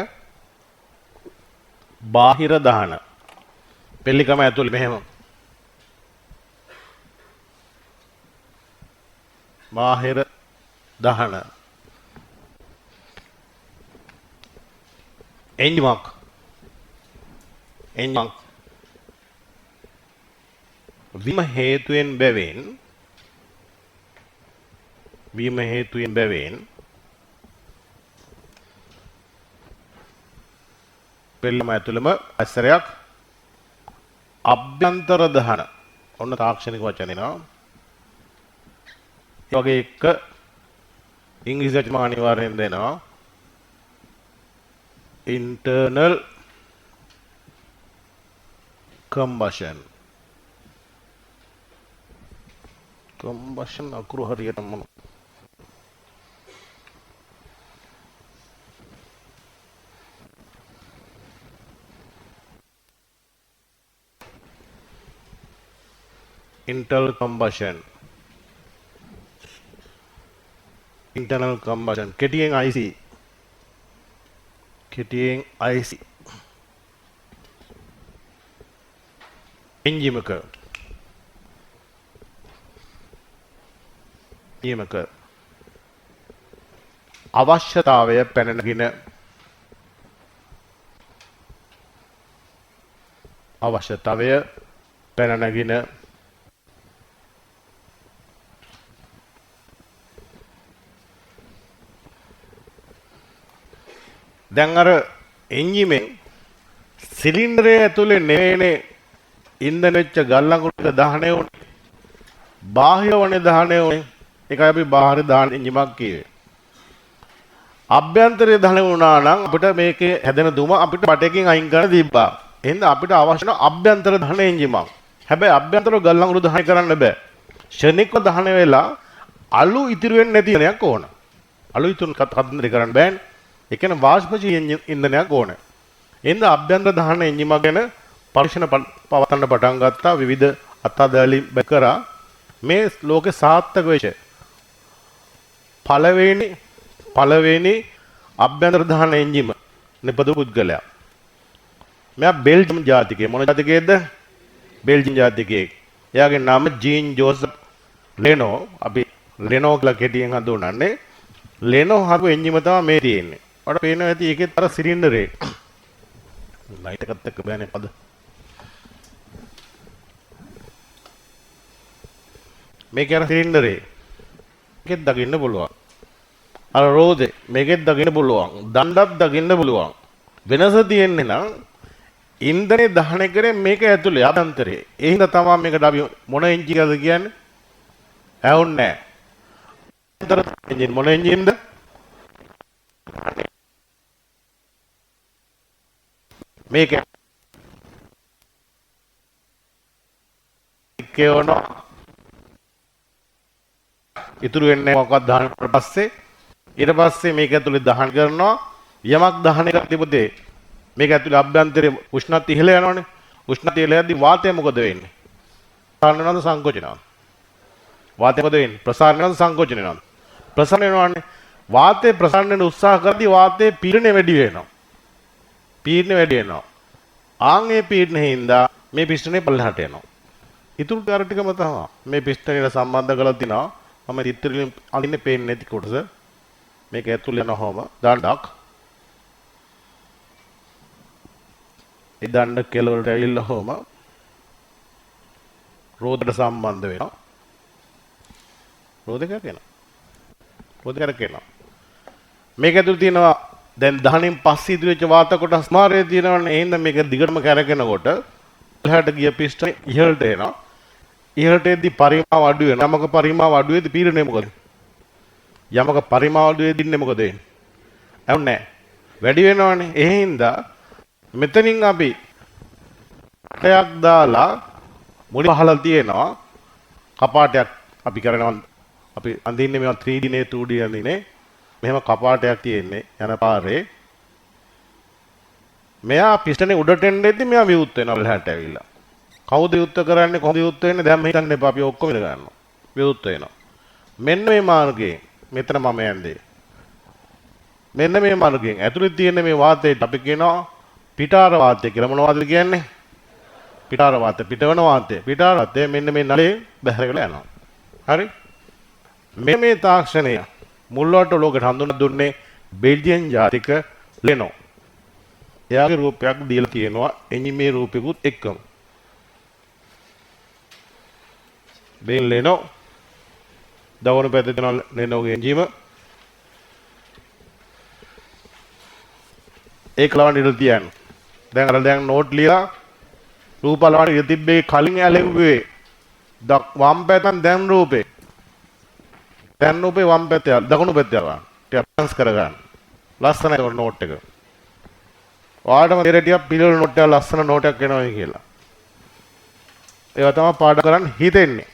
බාහිර දහන පෙරලිකම ඇතුලේ මෙහෙම බාහිර දහන එන්ජිමක් එන්ජිමක් වීම හේතුවෙන් බැවින් වීම හේතුවෙන් බැවින් පෙරලිකම ඇතුළෙම ඇසරයක් අභ්‍යන්තර දහන ඔන්න තාක්ෂණික වචන එනවා. ඒ වගේ එක ඉංග්‍රීසි වචන අනිවාර්යෙන් දෙනවා. Internal combustion. Combustion අකුරු හරියටම මොන internal combustion internal combustion කෙටියෙන් IC කෙටියෙන් IC එන්ජිමක නියමක අවශ්‍යතාවය පැන නගින අවශ්‍යතාවය පැන නගින දැන් අර එන්ජිමෙන් සිලින්ඩරය ඇතුලේ නෙවෙයිනේ ඉන්ධන වෙච්ච ගල් අඟුරු ටික දහණය වුණේ. බාහිරවනේ දහණය වුණේ. ඒකයි අපි බාහිර දහන එන්ජිමක් කිව්වේ. අභ්‍යන්තරයේ දහණය වුණා නම් අපිට මේකේ හැදෙන දුම අපිට බටේකින් අයින් කරන්න තිබ්බා. එහෙනම් අපිට අවශ්‍ය වෙන අභ්‍යන්තර දහන එන්ජිමක්. හැබැයි අභ්‍යන්තර ගල් අඟුරු දහණය කරන්න බෑ. ක්ෂණිකව දහණය වෙලා අලු ඉතිරි වෙන්නේ නැති ඉන්ධනයක් ඕන. අලු ඉතුරු කතන්දරේ කරන්න බෑනේ. ඒ කියන්නේ වාෂ්පජීය ඉන්ධනයක් ඕන. එහෙනම් අභ්‍යන්තර දහන එන්ජිමක් ගැන පරීක්ෂණ පවත්වන්න පටන් ගත්තා. විවිධ අත්අඩංගු කරා. මේ ලෝකේ සාර්ථක වෙච්ච පළවෙනි අභ්‍යන්තර දහන එන්ජිම නිපදවපු පුද්ගලයා. මෙයා බෙල්ජියම් ජාතිකයෙක්. මොන ජාතිකයෙක්ද? බෙල්ජියම් ජාතිකයෙක්. එයාගේ නම ජීන් ජෝසප් ලෙනෝ. අපි ලෙනෝ කියලා කෙටියෙන් හඳුන්වන්නේ. ලෙනෝ හදපු එන්ජිම තමයි මේ තියෙන්නේ. ඔයාලට පේනවා ඇති ඒකෙත් අර සිලින්ඩරේ. ලයිට් එකත් එක්ක බෑනේ පද. මේක අර සිලින්ඩරේ. මේකෙත් දකින්න පුළුවන්. අර රෝදේ මේකෙත් දකින්න පුළුවන්. දණ්ඩක් දකින්න පුළුවන්. වෙනස තියෙන්නේ නම් ඉන්ධනේ දහන කරේ මේක ඇතුලේ අභ්‍යන්තරේ. ඒ හින්දා තමයි මේකට අපි මොන එන්ජින් එකද කියන්නේ? ඇහුන්නේ නැහැ. අභ්‍යන්තර එන්ජින් මොන එන්ජින්ද? මේක කියවනවා. ඉතුරු වෙන්නේ මොකක්වත් දහන වුණාට පස්සේ. ඊට පස්සේ මේක ඇතුලේ දහන කරනවා. යමක් දහනය කරද්දී පුතේ මේක ඇතුලේ අභ්‍යන්තරයේ උෂ්ණත්වය ඉහළ යනවනේ. උෂ්ණත්වය ඉහළ යද්දී වාතය මොකද වෙන්නේ? ප්‍රසාරණ වෙනවද සංකෝචන වෙනවද? වාතය මොකද වෙන්නේ? ප්‍රසාරණ වෙනවද සංකෝචන වෙනවද? ප්‍රසාරණ වෙනවනේ. වාතය ප්‍රසාරණ වෙන උත්සාහ කරද්දී වාතයේ පීඩනය වැඩි වෙනවා. පීඩනය වැඩි වෙනවා. ආන් ඒ පීඩනය හින්දා මේ පිස්ටනේ පල්ලෙහාට යනවා. ඉතුරු ටික අර ටිකම තමයි. මේ පිස්ටනේට සම්බන්ධ කරලා තිනවා. මම චිත්‍ර වලින් අඳින්නේ පේන්නේ නැති කොටස. මේක ඇතුළේ යන හොම දණ්ඩක්. ඒ දණ්ඩ කෙළවරට ඇවිල්ලා හොම රෝදට සම්බන්ධ වෙනවා. රෝද කරගෙනවා. රෝද කරගෙනවා. මේක ඇතුළේ තියෙනවා දැන් දහනින් පස්සේ ඉදිරි වෙච්ච වාත කොටස් මාරේ තියෙනවනේ. ඒ හින්දා මේක දිගටම කැරකෙනකොට ඉහළට ගිය පිස්ටන් ඉහළට එනවා. ඉහළට එද්දි පරිමාව අඩු වෙනවා. යමක පරිමාව අඩු වෙද්දි පීඩනය මොකද? යමක පරිමාව අඩු වෙද්දි ඉන්නේ මොකද වෙන්නේ? ඇහුන්නේ නැහැ. වැඩි වෙනවනේ. ඒ හින්දා මෙතනින් අපි කටයක් දාලා මුලින් වහලා තියෙනවා. කපාටයක් අපි කරනවා. අපි අඳින්නේ මේවා 3D නේ 2D අඳින්නේ. මෙහෙම කපාටයක් තියෙන්නේ යන පාරේ. මෙයා පිස්ටනේ උඩට එන්න එද්දි මෙයා විවුර්ත වෙනවා පල්ලෙහාට ඇවිල්ලා. කවුද විවුර්ත කරන්නේ කොහොමද විවුර්ත වෙන්නේ දැන් මම හිතන්න එපා අපි ඔක්කොම ඉගෙන ගන්නවා. විවුර්ත වෙනවා. මෙන්න මේ මාර්ගයෙන් මෙතන මම යන්නේ. මෙන්න මේ මාර්ගයෙන් ඇතුලේ තියෙන මේ වාතයට අපි කියනවා පිටාර වාතය කියලා. මොන වාතයද කියන්නේ? පිටාර වාතය, පිටවන වාතය. පිටාර වාතය මෙන්න මේ නලේ බැහැර වෙලා යනවා. හරි? මේ තාක්ෂණය මුල් වලට ලෝකෙට හඳුන්වා දුන්නේ බෙල්ජියන් ජාතික ලෙනෝ. එයාගේ රූපයක් දීලා තියෙනවා එන්ජිමේ රූපෙකුත් එක්කම. බෙන් ලෙනෝ දකුණු පැත්තේ තියෙන ලෙනෝගේ එන්ජිම. ඒක ලවන්න ඉඩ තියන්න. දැන් අර දැන් නෝට් ලියලා රූප ලවන්න ඉඩ තිබ්බේ කලින් ඇලෙව්වේ වම් පැත්තෙන් දැන් රූපේ. දැන් රූපේ වම් පැත්තේ දකුණු පැත්තේ යනවා. ටිකක් බැලන්ස් කරගන්න. ලස්සනයි ඔය නෝට් එක. ඔයාලටම තේරෙයි ටිකක් පිළිවෙල නෝට් එක ලස්සන නෝට් එකක් එනවා කියලා. ඒවා තමයි පාඩම් කරන්න හිතෙන්නේ.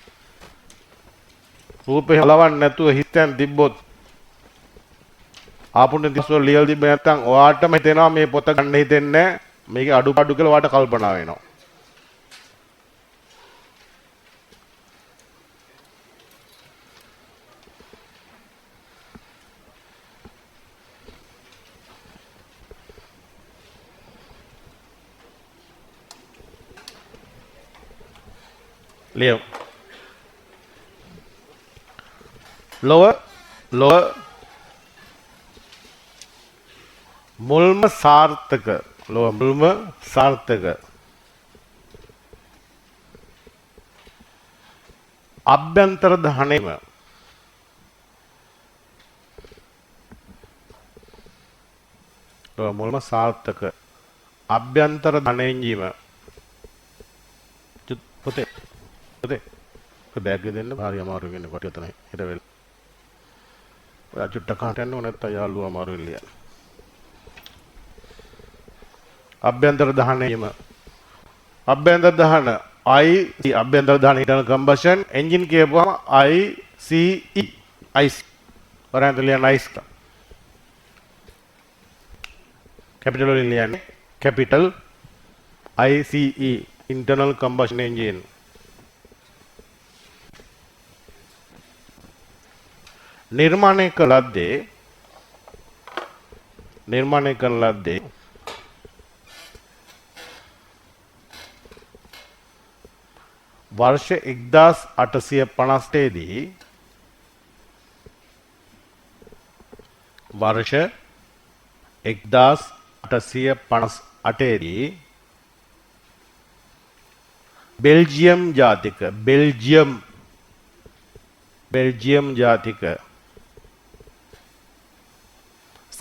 රූපේ හලවන්න නැතුව හිතෙන් තිබ්බොත් ආපුණ දිස් වල ලියලා තිබ්බ නැත්නම් ඔයාටම හිතෙනවා මේ පොත ගන්න හිතෙන්නේ නැහැ. මේකේ අඩුපාඩු කියලා ඔයාට කල්පනා වෙනවා. ලියමු. ලොව ලොව මුල්ම සාර්ථක ලොව මුල්ම සාර්ථක අභ්‍යන්තර දහනයම ලොව මුල්ම සාර්ථක අභ්‍යන්තර දහනය පොතේ පොතේ බෑග් එක දෙන්න භාරි අමාරු වෙන්නේ කොට උතන හිට වෙලා. ඔයා චුට්ටක් අහන්න යන්න ඕන නැත්තම් යාළුවා අමාරු වෙන්න ලියන්න. අභ්‍යන්තර දහනයම අභ්‍යන්තර දහන I C අභ්‍යන්තර දහන ඉන්ටර්නල් කම්බස්ෂන් එන්ජින් කියපුවම I C E ICE වරෙන් ලියන්න ICE capital වලින් ලියන්නේ capital I C E internal combustion engine. නිර්මාණය කළ ලද්දේ නිර්මාණය කරන ලද්දේ වර්ෂ 1858 දී වර්ෂ 1858 දී බෙල්ජියම් ජාතික බෙල්ජියම් බෙල්ජියම් ජාතික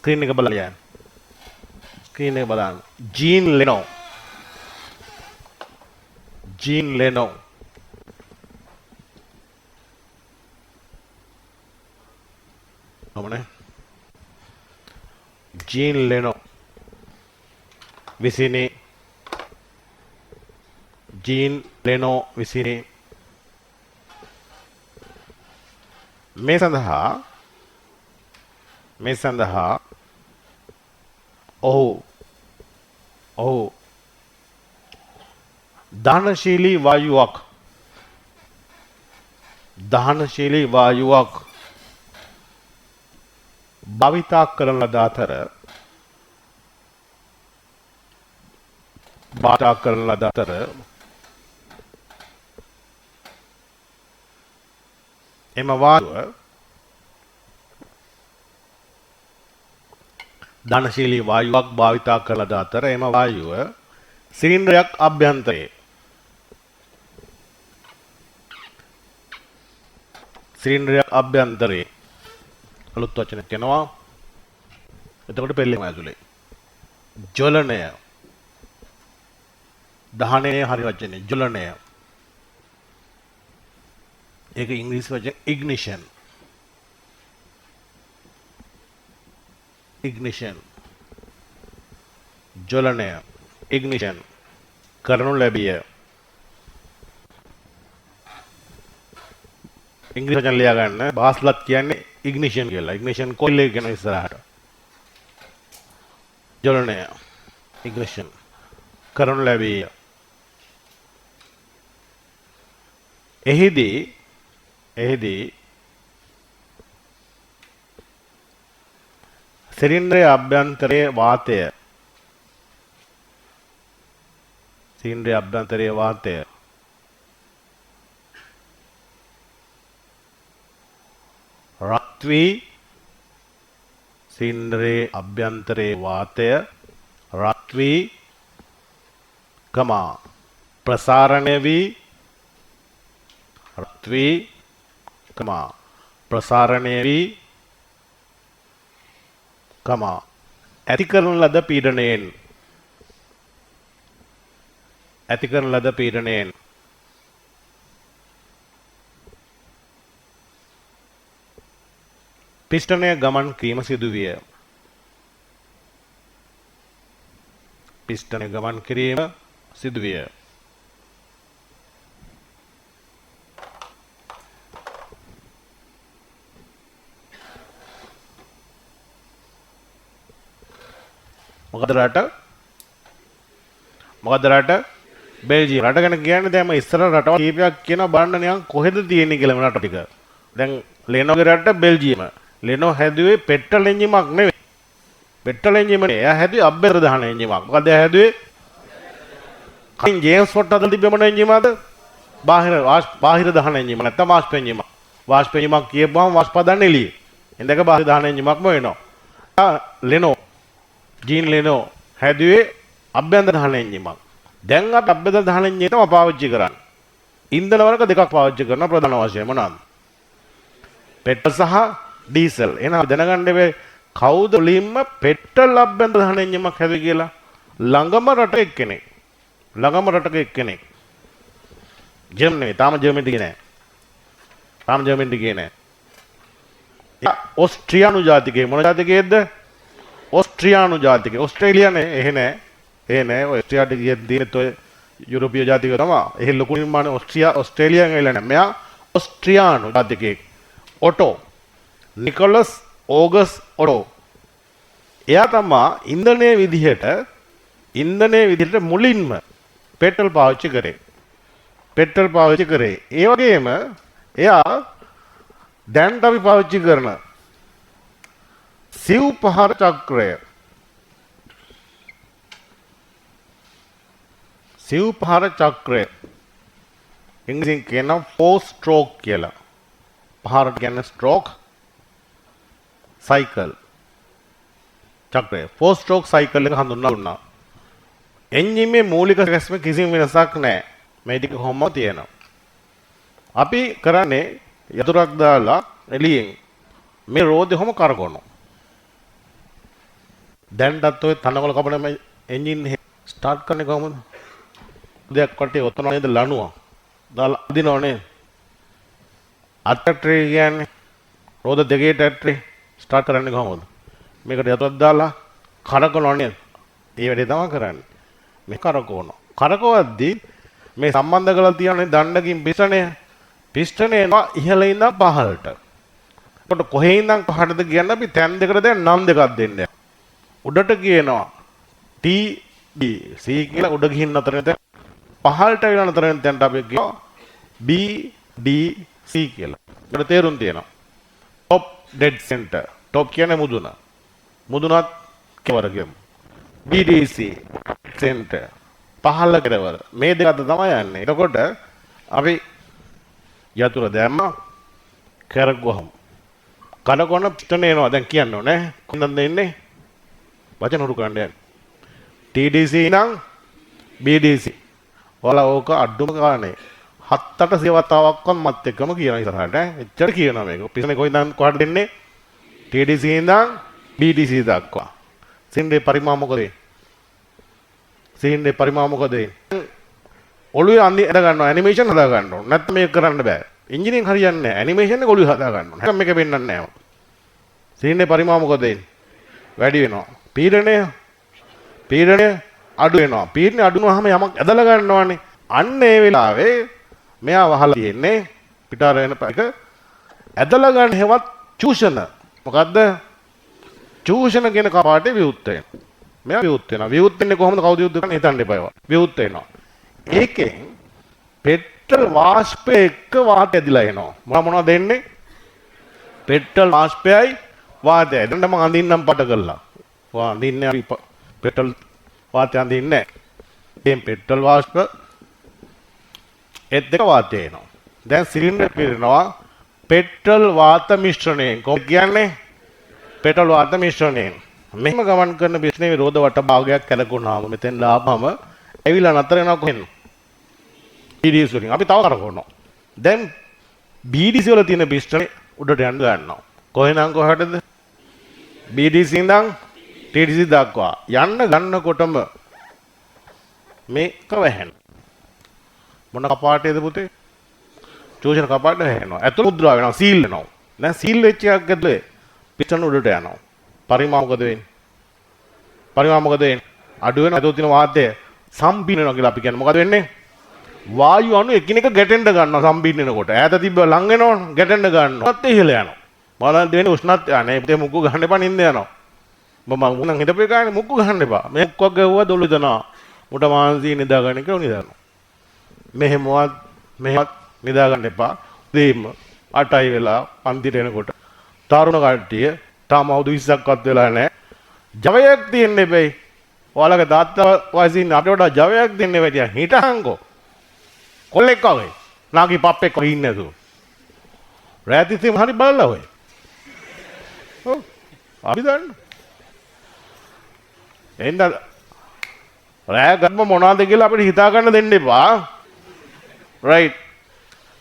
ස්ක්‍රීන් එක බලන්න යන්න. ස්ක්‍රීන් එක බලන්න. ජීන් ලෙනෝ ජීන් ලෙනෝ කොහොමනේ ජීන් ලෙනෝ විසිනි ජීන් ලෙනෝ විසිනි මේ සඳහා මේ සඳහා ඔහු ඔහු දහනශීලී වායුවක් දහනශීලී වායුවක් භාවිතා කරන ලද අතර භාවිතා කරන ලද අතර එම වායුව දහනශීලී වායුවක් භාවිතා කරන ලද අතර එම වායුව සිලින්ඩරයක් අභ්‍යන්තරයේ සිලින්ඩරයක් අභ්‍යන්තරයේ අලුත් වචනයක් එනවා. එතකොට පෙරලීම ඇතුලේ ජ්වලනය දහනය හරි වචනේ ජ්වලනය. ඒක ඉංග්‍රීසි වචන ඉග්නිෂන්. ඉග්නිෂන් ජ්වලනය ඉග්නිෂන් කරනු ලැබිය. ඉංග්‍රීසි වචන ලියා ගන්න. බාස්ලත් කියන්නේ ඉග්නිෂන් කියලා. ඉග්නිෂන් කොයිල් එක කියන ඉස්සරහට. ජ්වලනය ඉග්නිෂන් කරනු ලැබිය. එහිදී එහිදී සිලින්ඩරයේ අභ්‍යන්තරයේ වාතය සිලින්ඩරයේ අභ්‍යන්තරයේ වාතය රත් වී සිලින්ඩරයේ අභ්‍යන්තරයේ වාතය රත් වී කමා ප්‍රසාරණය වී රත් වී කමා ප්‍රසාරණය වී කමා ඇති කරන ලද පීඩනයෙන් ඇති කරන ලද පීඩනයෙන් පිස්ටනය ගමන් කිරීම සිදුවිය. පිස්ටනය ගමන් කිරීම සිදුවිය. මොකද රට? මොකද රට? බෙල්ජියම. රට ගැන කියන්නේ දැන් මම ඉස්සර රටවල් කීපයක් කියනවා බලන්න නිකන් කොහෙද තියෙන්නේ කියලා මේ රට ටික. දැන් ලෙනෝගේ රට බෙල්ජියම. ලෙනෝ හැදුවේ පෙට්‍රල් එන්ජිමක් නෙවෙයි. පෙට්‍රල් එන්ජිම නෙවෙයි. එයා හැදුවේ අභ්‍යන්තර දහන එන්ජිමක්. මොකද්ද එයා හැදුවේ? කලින් ජේම්ස් what හදලා තිබ්බේ මොන එන්ජිමද? බාහිර දහන එන්ජිම නැත්තම් වාෂ්ප එන්ජිමක්. වාෂ්ප එන්ජිමක් කියපුවම වාෂ්ප හදන්න එළියේ. එඳක බාහිර දහන එන්ජිමක්ම වෙනවා. ලෙනෝ ජීන් ලෙනෝ හැදුවේ අභ්‍යන්තර දහන එන්ජිමක්. දැන් අපි අභ්‍යන්තර දහන එන්ජිම තමයි පාවිච්චි කරන්නේ. ඉන්ධන වර්ග දෙකක් පාවිච්චි කරනවා ප්‍රධාන වශයෙන් මොනවාද? පෙට්‍රල් සහ ඩීසල්. එහෙනම් දැනගන්න එපේ කවුද මුලින්ම පෙට්‍රල් අභ්‍යන්තර දහන එන්ජිමක් හැදුවේ කියලා. ළඟම රටක එක්කෙනෙක්. ළඟම රටක එක්කෙනෙක්. ජර්මනි නෙවෙයි. තාම ජර්මනිට ගියේ නෑ. තාම ජර්මනිට ගියේ නෑ. එයා ඔස්ට්‍රියානු ජාතිකයෙක්. මොන ජාතිකයෙක්ද? ඔස්ට්‍රියානු ජාතිකයෙක්. ඔස්ට්‍රේලියා නේ. එහෙ නෑ. එහෙ නෑ. ඔය ඔස්ට්‍රියාට ගියත් තියෙනෙත් ඔය යුරෝපීය ජාතිකයෝ තමයි. එහෙ ලොකු නිර්මාණ ඔස්ට්‍රේලියාවෙන් ඇවිල්ලා නෑ. මෙයා ඔස්ට්‍රියානු ජාතිකයෙක්. ඔටෝ. Nicolaus August Otto. එයා තමා ඉන්ධනයේ විදිහට මුලින්ම පෙට්‍රල් පාවිච්චි කරේ. පෙට්‍රල් පාවිච්චි කරේ. ඒ වගේම එයා දැන්ට අපි පාවිච්චි කරන සිව් පහර චක්‍රය සිව් පහර චක්‍රය ඉංග්‍රීසියෙන් කියනවා ෆෝර් ස්ට්‍රෝක් කියලා. පහරට කියන්නේ ස්ට්‍රෝක් සයිකල් චක්‍රය. ෆෝර් ස්ට්‍රෝක් සයිකල් එක හඳුන්වලා දුන්නා. එන්ජිමේ මූලික සැකැස්ම කිසිම වෙනසක් නැහැ. මේ ටික කොහොමද තියෙනවා. අපි කරන්නේ යතුරක් දාලා එළියෙන් මේ රෝදේ කොහොම කරකවනවා. දැන්ටත් ඔය තනකොළ කපන මේ එන්ජින් ස්ටාර්ට් කරන්නේ කොහොමද? දෙයක් වටේ ඔතන නේද ලණුව දාලා අදිනව නේද? අට්ටේ කියන්නේ රෝද දෙකේ ටැට්‍රේ ස්ටාර්ට් කරන්නේ කොහොමද? මේකට යතුරක් දාලා කරකවනවා නේද? ඒ වැඩේ තමයි කරන්නේ. මේ කරකවනවා. කරකවද්දී මේ සම්බන්ධ කරලා තියෙනනේ දණ්ඩකින් පිස්ටනය. පිස්ටනය එනවා ඉහළ ඉඳන් පහළට. එතකොට කොහේ ඉඳන් කොහටද කියන්න අපි තැන් දෙකට දැන් නම් දෙකක් දෙන්න. උඩට කියනවා T D C කියලා උඩ ගිහින් නතර වෙන තැන. පහළට ඇවිල්ලා නතර වෙන තැනට අපි කියනවා B D C කියලා. ඒකට තේරුම් තියෙනවා. Top dead center. Top කියන්නේ මුදුන. මුදුනත් කෙවර කියමු. BDC center. පහළ කෙළවර. මේ දෙක අතර තමයි යන්නේ. එතකොට අපි යතුර දැම්මා කරගොහම. කනකොන පිටන එනවා. දැන් කියන්න ඕනේ. කොහෙන්ද එන්නේ? වචන හුරු කරන්න යන්නේ. TDC නම් BDC. ඔයාලා ඕක අඩුම ගානේ හත් අට වතාවක්වත් මත් එක්කම කියනවා ඉස්සරහට ඈ. එච්චර කියනවා මේක. පිටනේ කොහෙන්ද කොහට දෙන්නේ? TDC ඉඳන් BDC දක්වා. සින්ඩේ පරිමාව මොකද වෙන්නේ? සින්ඩේ පරිමාව මොකද වෙන්නේ? ඔළුවේ අඳ ගන්නවා, ඇනිමේෂන් හදා ගන්න ඕන. නැත්නම් මේක කරන්න බෑ. ඉංජිනේරින් හරියන්නේ නැහැ. ඇනිමේෂන් එක ඔළුවේ හදා ගන්න ඕන. නැත්නම් මේක පෙන්වන්නේ නැහැ. සිලින්ඩරේ පරිමාව මොකද වෙන්නේ? වැඩි වෙනවා. පීඩනය පීඩනය අඩු වෙනවා. පීඩනය අඩු වුණාම යමක් ඇදලා ගන්නවානේ. අන්න ඒ වෙලාවේ මෙයා වහලා තියෙන්නේ පිටාර වෙන එක ඇදලා ගන්න හෙවත් චූෂණ. මොකද්ද? චූෂණ කියන කපාටේ විවුර්ත වෙනවා. මෙයා විවුර්ත වෙනවා. විවුර්ත වෙන්නේ කොහොමද? කවුද විවුර්ත කරන්නේ? හිතන්න එපා ඒවා. විවුර්ත වෙනවා. ඒකෙන් පෙට්‍රල් වාෂ්පය එක්ක වාතය ඇදිලා එනවා. මොනවා මොනවද එන්නේ? පෙට්‍රල් වාෂ්පයයි වාතයයි. දැන් මම අඳින්නම් පට කරලා. ඔයා අඳින්නේ අපි පෙට්‍රල් වාතය අඳින්නේ නැහැ. දැන් පෙට්‍රල් වාෂ්ප ඒත් දෙක වාතය එනවා. දැන් සිලින්ඩර් පිරෙනවා පෙට්‍රල් වාත මිශ්‍රණයෙන්. කොහොමද කියන්නේ? පෙට්‍රල් වාත මිශ්‍රණයෙන්. මෙහෙම ගමන් කරන පිස්ටනේ විරෝධ වට භාගයක් කැරකුණාම මෙතෙන් ලාභම ඇවිල්ලා නතර වෙනවා කොහෙන්ද? BDC වලින්. අපි තව කරකවනවා. දැන් BDC වල තියෙන පිස්ටනේ උඩට යන්න ගන්නවා. කොහෙනම් කොහටද? BDC ඉඳන් TDC දක්වා යන්න ගන්නකොටම මේක වැහෙනවා. මොන කපාටේද පුතේ? චූෂණ කපාට වැහෙනවා. ඇතුළ මුද්‍රා වෙනවා, සීල් වෙනවා. දැන් සීල් වෙච්ච එකක් ඇතුලේ පිස්ටන් උඩට යනවා. පරිමාව මොකද වෙන්නේ? පරිමාව මොකද වෙන්නේ? අඩු වෙනවා. ඇතුළේ තියෙන වාතය සම්පීඩන වෙනවා කියලා අපි කියන්නේ. මොකද වෙන්නේ? වායු අණු එකිනෙක ගැටෙන්න ගන්නවා සම්පීඩන වෙනකොට. ඈත තිබ්බ ලං වෙනවනේ, ගැටෙන්න ගන්නවා. උෂ්ණත්වය ඉහළ යනවා. බලන්න වෙන්නේ උෂ්ණත්වය. අනේ පුතේ මුක්කු ගහන්න එපා, නින්ද යනවා. මම මං හිටපු එකානේ මුක්කු ගහන්න එපා. මේ මුක්කක් ගැහුවා දොළු දනවා. මුට මානසික නිදා ගන්න කියලා නිදානවා. මෙහෙමවත් මෙහෙමත් නිදා ගන්න එපා. උදේම 8යි වෙලා පන්තිට එනකොට තරුණ කට්ටිය තාම අවුරුදු 20ක්වත් වෙලා නැහැ. ජවයක් තියෙන්න එපැයි. ඔයාලගේ තාත්තා වයසින් ඉන්න අපිට වඩා ජවයක් දෙන්න එපා. ටිකක් හිටහන්කෝ. කොල්ලෙක් වගේ. නාගි පප්පෙක් වගේ ඉන්නේ නැතුව. රෑ තිස්සේම හරි බලලා ඔය. ඔව්. අපි දන්න. එහෙනම් රෑ ගන්න මොනවද කියලා අපිට හිතා ගන්න දෙන්න එපා. රයිට්.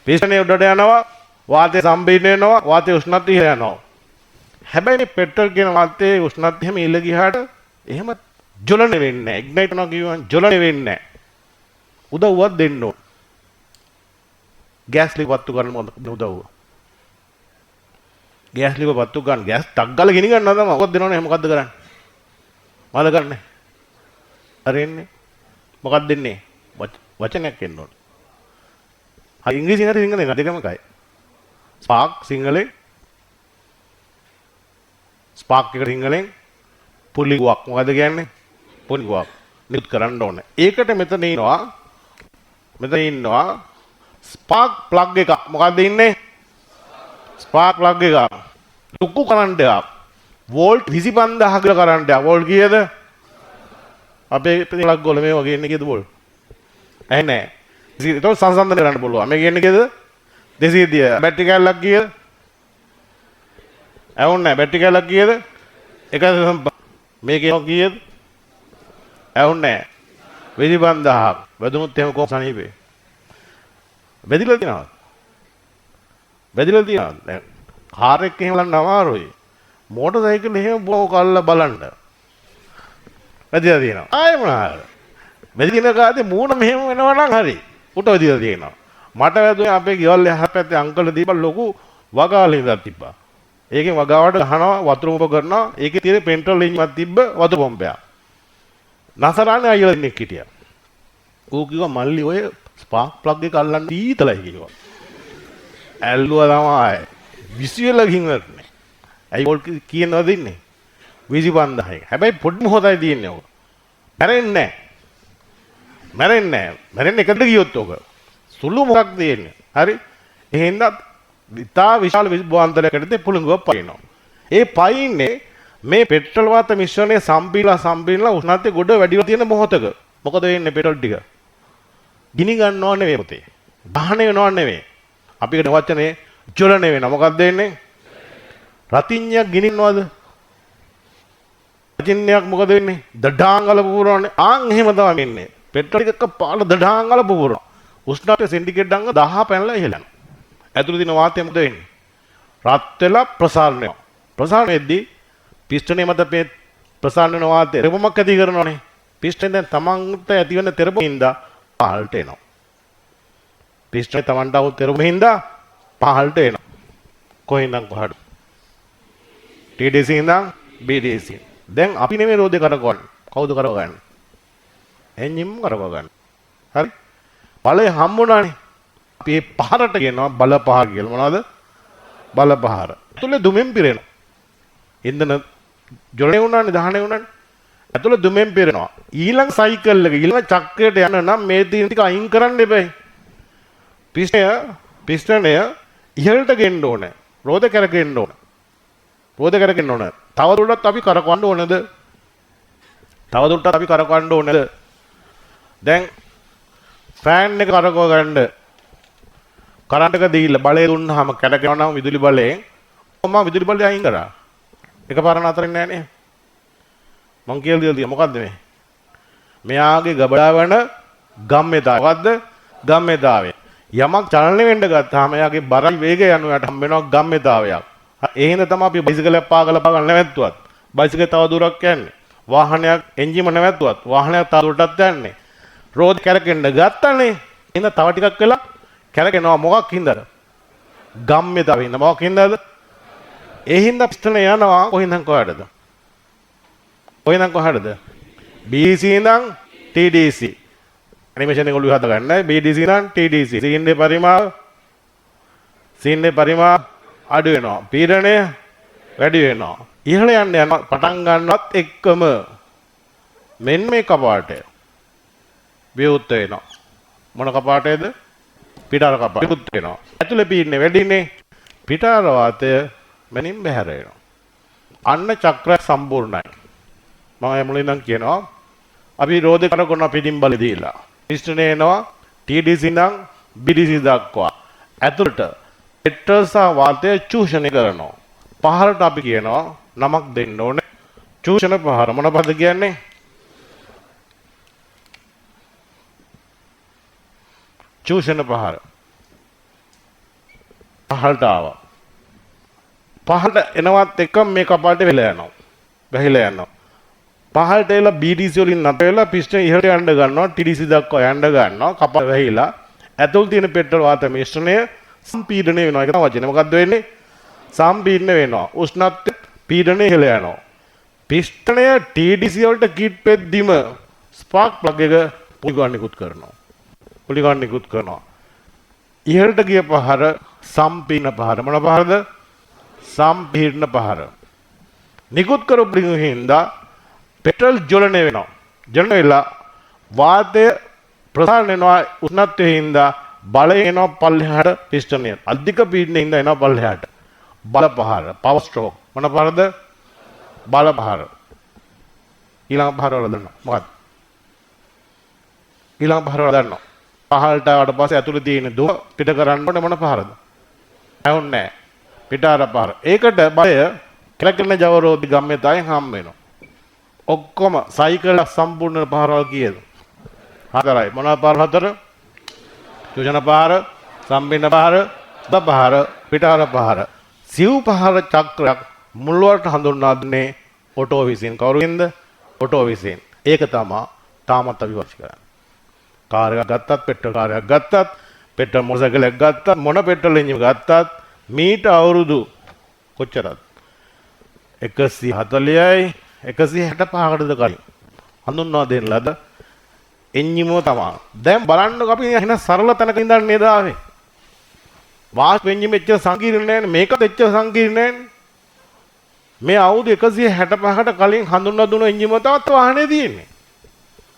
පිස්ටනේ උඩට යනවා, වාතය සම්පීඩනය වෙනවා, වාතයේ උෂ්ණත්වය ඉහළ යනවා. හැබැයි මේ පෙට්‍රල් කියන වාතයේ උෂ්ණත්වය එහෙම ඉහළ ගියාට එහෙම ජ්වලන වෙන්නේ නැහැ. ඉග්නයිට් වෙනවා කියුවම ජ්වලන වෙන්නේ නැහැ. උදව්වක් දෙන්න ඕන. ගෑස් ලිව පත්තු කරන්න මොකද උදව්ව? ගෑස් ලිව පත්තු ගන්න ගෑස් ටක් ගාලා ගිනි ගන්නවා තමයි. මොකක්ද දෙනවනේ එහෙම මොකද්ද කරන්නේ? මොකද කරන්නේ? හරියන්නේ? මොකක්ද දෙන්නේ? වචනයක් එන්න ඕන. හරි, ඉංග්‍රීසියෙන් හරි සිංහලෙන් දෙකම එකයි. ස්පාර්ක් සිංහලෙන්, ස්පාර්ක් එකට සිංහලෙන් පුලිගුවක්. මොකද කියන්නේ? පුලිගුවක්. නිකුත් කරන්න ඕනේ. ඒකට මෙතන ඉන්නවා, මෙතන ඉන්නවා ස්පාර්ක් ප්ලග් එකක්. මොකද්ද ඉන්නේ? ස්පාර්ක් ප්ලග් එකක්. ලොකු කරන්ට් එකක්. වෝල්ට් 25,000 කියලා කරන්ට් එකක්. වෝල්ට් කීයද? අපේ ප්ලග් වල මේ වගේ ඉන්නේ කීයද වෝල්ට්? ඇහෙන්නේ නැහැ. ඒක සංසන්දනය කරන්න පුළුවන්. මේ කියන්නේ කීයද? 230. බැටරි කෑල්ලක් කීයද? ඇහුන්නේ නැහැ. බැටරි කෑල්ලක් කීයද? 1.5. මේකේ කීයද? ඇහුන්නේ නැහැ. 25,000ක්. වැදුනොත් එහෙම කොහොම සනීපේ? වැදිලා තියෙනවද? වැදිලා තියෙනවද? දැන් කාර් එක එහෙම බලන්න අමාරුයි. මෝටර් සයිකල් එහෙම බෝ කල්ලා බලන්න. වැදිලා තියෙනවා. ආයෙ මොනවාද? වැදින කාලේ මූණ මෙහෙම වෙනවා නම් හරි. උට වැදිලා තියෙනවා. මට වැදුනේ අපේ ගෙවල් එහා පැත්තේ අංකල් දීපන් ලොකු වගාලින්දක් තිබ්බා. ඒකෙන් වගාවට ගහනවා, වතුර පොම්ප කරනවා. ඒකේ තියෙන පෙට්‍රල් එන්ජිමක් තිබ්බ වතුර පොම්පයක්. නසරානේ අයියලා දෙන්නෙක් හිටියා. ඌ කිව්වා මල්ලි ඔය ස්පාර්ක් ප්ලග් එක අල්ලන්න සීතලයි කිව්වා. ඇල්ලුවා තමයි. විසි වෙලා ගිහින් වටනේ. ඇයි වෝල්ට් කියනවද ඉන්නේ? 25,000. හැබැයි පොඩි මොහොතයි තියෙන්නේ ඔක. මැරෙන්නේ නැහැ. මැරෙන්නේ නැහැ. මැරෙන්නේ එකට ගියොත් ඔක. සුළු මොකක් තියෙන්නේ. හරි? එහෙනම් ඉතා විශාල විභවාන්තරයකටද පුළඟුව පයින්නවා. ඒ පයින්නේ මේ පෙට්‍රල් වාත මිශ්‍රණය සම්පීලා සම්පීලා උෂ්ණත්වය ගොඩ වැඩිව තියෙන මොහොතක. මොකද වෙන්නේ පෙට්‍රල් ටික? ගිනි ගන්නව නෙවෙයි පොතේ. දහන වෙනව නෙවෙයි. අපි කියන වචනේ ජ්වලන වෙනවා. මොකක්ද වෙන්නේ? රතිඤ්ඤයක් ගිනිනවද? රතිඤ්ඤයක් මොකද වෙන්නේ? දඩාංගල පුපුරවන්නේ. ආන් එහෙම තමයි වෙන්නේ. පෙට්‍රල් ටික එක පාල දඩාංගල පුපුරනවා. උෂ්ණත්වය සෙන්ටිග්‍රේඩ් අංග 10 පැනලා ඉහළ යනවා. ඇතුළේ තියෙන වාතය මොකද වෙන්නේ? රත් වෙලා ප්‍රසාරණය වෙනවා. ප්‍රසාරණය වෙද්දී පිස්ටනේ මත මේ ප්‍රසාරණ වෙන වාතය තෙරපුමක් ඇති කරනවානේ. පිස්ටනේ දැන් තමන්ට ඇති වෙන තෙරපුම හින්දා පහළට එනවා. පිස්ටනේ තමන්ට આવු තෙරපුම හින්දා පහළට එනවා. කොහෙන්ද කොහට? TDC ඉඳන් BDC. දැන් අපි නෙමෙයි රෝදේ කරකවන්නේ. කවුද කරකවන්නේ? එන්ජින් කරකව ගන්න. හරි? බලය හම්බුණානේ. අපි මේ පහරට කියනවා බල පහර කියලා. මොනවද? බල පහර. ඇතුලේ දුමෙන් පිරෙනවා. ඉන්ධන ජොලේ වුණානේ, දහනේ වුණානේ. ඇතුලේ දුමෙන් පිරෙනවා. ඊළඟ සයිකල් එක ඊළඟ චක්‍රයට යන්න නම් මේ තියෙන ටික අයින් කරන්න එපා. පිස්ටනය ඉහළට ගෙන්න ඕනේ. රෝද කැරකෙන්න ඕනේ. රෝද කැරකෙන්න ඕනේ. තව දුරටත් අපි කරකවන්න ඕනද? තව දුරටත් අපි කරකවන්න ඕනද? දැන් ෆෑන් එක කරකව ගන්න කරන්ට් එක දීලා බලය දුන්නාම කැරකෙනවා නම් විදුලි බලයෙන් මම විදුලි බලය අයින් කරා. එකපාර නතර වෙන්නේ නෑ නේ. මං කියලා දීලා තියෙනවා මොකද්ද මේ? මෙයාගේ ගබඩා වන ගම්‍යතාවය. මොකද්ද? ගම්‍යතාවය. යමක් චලනය වෙන්න ගත්තාම එයාගේ බරයි වේගය යන එයාට හම්බ වෙනවා ගම්‍යතාවයක්. ඒ හින්දා තමයි අපි බයිසිකලයක් පාගලා පාගලා නැවැත්තුවත් බයිසිකල් තව දුරක් යන්නේ. වාහනයක් එන්ජිම නැවැත්තුවත් වාහනයක් තව දුරටත් යන්නේ. රෝද කැරකෙන්න ගත්තනේ. එහෙනම් තව ටිකක් වෙලා කැරකෙනවා මොකක් හින්දාද? ගම්‍යතාවය හින්දා. මොකක් හින්දාද? ඒ හින්දා පිස්ටන යනවා කොහින්දන් කොහටද? කොහින්දන් කොහටද? BC ඉඳන් TDC. Animation එක ඔළුවේ හදා ගන්න. BDC ඉඳන් TDC. සීන්නේ පරිමාව සීන්නේ පරිමාව අඩු වෙනවා. පීඩනය වැඩි වෙනවා. ඉහළ යන්න යන පටන් ගන්නවත් එක්කම මෙන්න මේ කපාටය විවෘත වෙනවා. මොන කපාටයද? පිටාර කපාටය විවෘත වෙනවා. ඇතුලේ පීඩනය වැඩිනේ. පිටාර වාතය මැනින් බැහැර වෙනවා. අන්න චක්‍රය සම්පූර්ණයි. මම මුලින් ඉඳන් කියනවා අපි රෝදේ කරකවන පිටින් බලය දීලා. පිස්ටනේ එනවා TDC ඉඳන් BDC දක්වා. ඇතුළට පෙට්‍රල් සහ වාතය චූෂණය කරනවා. පහරට අපි කියනවා නමක් දෙන්න ඕනේ. චූෂණ පහර. මොන පහරද කියන්නේ? චූෂණ පහර. පහළට ආවා. පහළට එනවත් එක්කම මේ කපාට වෙලා යනවා. වැහිලා යනවා. පහළට එලා BDC වලින් නතර වෙලා පිස්ටන් ඉහළට යන්න ගන්නවා. TDC දක්වා යන්න ගන්නවා. කපාට වැහිලා ඇතුල් තියෙන පෙට්‍රල් වාත මිශ්‍රණය සම්පීඩනය වෙනවා. ඒක තමයි වචනේ. මොකද්ද වෙන්නේ? සම්පීඩනය වෙනවා. උෂ්ණත්වය පීඩනය ඉහළ යනවා. පිස්ටනය TDC වලට කිට් පෙද්දිම ස්පාර්ක් ප්ලග් එක පුලිගන් නිකුත් කරනවා. පුලිගන් නිකුත් කරනවා. ඉහළට ගිය පහර සම්පීඩන පහර. මොන පහරද? සම්පීඩන පහර. නිකුත් කරපු හින්දා පෙට්‍රල් ජ්වලනය වෙනවා. ජ්වලනය වෙලා වාතය ප්‍රසාරණය වෙනවා උෂ්ණත්වයේ හින්දා බලය එනවා පල්ලෙහාට පිස්ටනය. අධික පීඩනය හින්දා එනවා පල්ලෙහාට. බල පහර, පවර් ස්ට්‍රෝක්. මොන පහරද? බල පහර. ඊළඟ පහර වල දන්නවා. මොකක්ද? ඊළඟ පහර වල දන්නවා. පහළට ආවට පස්සේ ඇතුලේ තියෙන දුව පිට කරන්න ඕනේ මොන පහරද? ඇහුන්නේ නැහැ. පිටාර පහර. ඒකට බලය කැරකෙන ජවරෝධි ගම්‍යතාවයෙන් හම් වෙනවා. ඔක්කොම සයිකල් සම්පූර්ණ පහරවල් කීයද? හතරයි. මොනවා පහර හතර? යෝජන පහර, සම්පීඩන පහර, ද පහර, පිටාර පහර. සිව් පහර චක්‍රයක් මුල් වලට හඳුන්වා දුන්නේ ඔටෝ විසින්. කවුරුන්ද? ඔටෝ විසින්. ඒක තමා තාමත් අපි වාසිය කරන්නේ. කාර් එකක් ගත්තත්, පෙට්‍රල් කාර් එකක් ගත්තත්, පෙට්‍රල් මොටර්සයිකල් එකක් ගත්තත්, මොන පෙට්‍රල් එන්ජින් ගත්තත් මීට අවුරුදු කොච්චරද? 140යි 165කටද කලින් හඳුන්වා දෙන්න ලද එන්ජිමව තමා. දැන් බලන්නකො අපි එහෙනම් සරල තැනක ඉඳන් නේද ආවේ. වාෂ්ප එන්ජිම එච්චර සංකීර්ණ නෑනේ. මේකත් එච්චර සංකීර්ණ නෑනේ. මේ අවුරුදු 165කට කලින් හඳුන්වා දුන්න එන්ජිම තවත් වාහනේ තියෙන්නේ.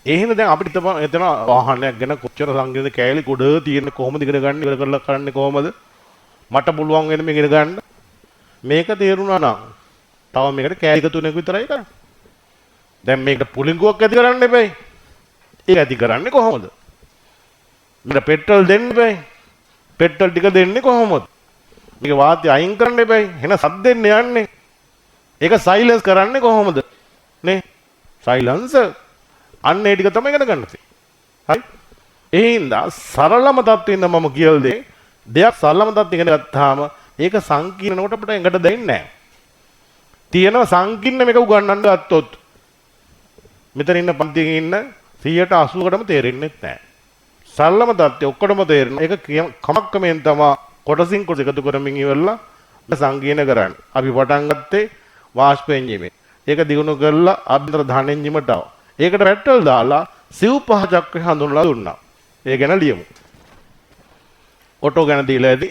ඒ හින්දා දැන් අපිට එතන වාහනයක් ගැන කොච්චර සංකීර්ණ කෑලි ගොඩ තියෙන කොහොමද ඉගෙන ගන්න, ඉවර කරලා කරන්නේ කොහොමද? මට පුළුවන් වෙන මේක ඉගෙන ගන්න. මේක තේරුණා නම් තව මේකට කෑලි එකතු වෙන එක විතරයි කරන්නේ. දැන් මේකට පුලිඟුවක් ඇති කරන්න එපැයි. ඒක ඇති කරන්නේ කොහොමද? මේකට පෙට්‍රල් දෙන්න එපැයි. පෙට්‍රල් ටික දෙන්නේ කොහොමද? මේක වාතය අයින් කරන්න එපැයි. එහෙනම් සද්දෙන්න යන්නේ. ඒක සයිලන්ස් කරන්නේ කොහොමද? නේ? සයිලන්සර්. අන්න ඒ ටික තමයි ඉගෙන ගන්න තියෙන්නේ. හරි? ඒ හින්දා සරලම තත්ත්වෙ ඉඳන් මම කියලා දෙන්නේ දෙයක් සරලම තත්ත්වෙ ඉගෙන ගත්තාම ඒක සංකීර්ණ කොට අපිට ඇඟට දැනෙන්නේ නැහැ. තියෙනවා සංකීර්ණ මේක උගන්වන්න ගත්තොත් මෙතන ඉන්න පන්තියේ ඉන්න 180කටම තේරෙන්නේ නැහැ. සරලම තත්ත්වය ඔක්කොටම තේරෙන. ඒක කමක්කමෙන් තමයි කොටසින් කොටස එකතු කරමින් ඉවරලා සංකීර්ණ කරන්නේ. අපි පටන් ගත්තේ වාෂ්ප එන්ජිමේ. ඒක දිනු කරලා අභ්‍යන්තර දහන එන්ජිමට ආවා. ඒකට පෙට්‍රල් දාලා සිව් පහ චක්‍රය හඳුන්වලා දුන්නා. ඒ ගැන ලියමු. ඔටෝ ගැන දීලා ඇති.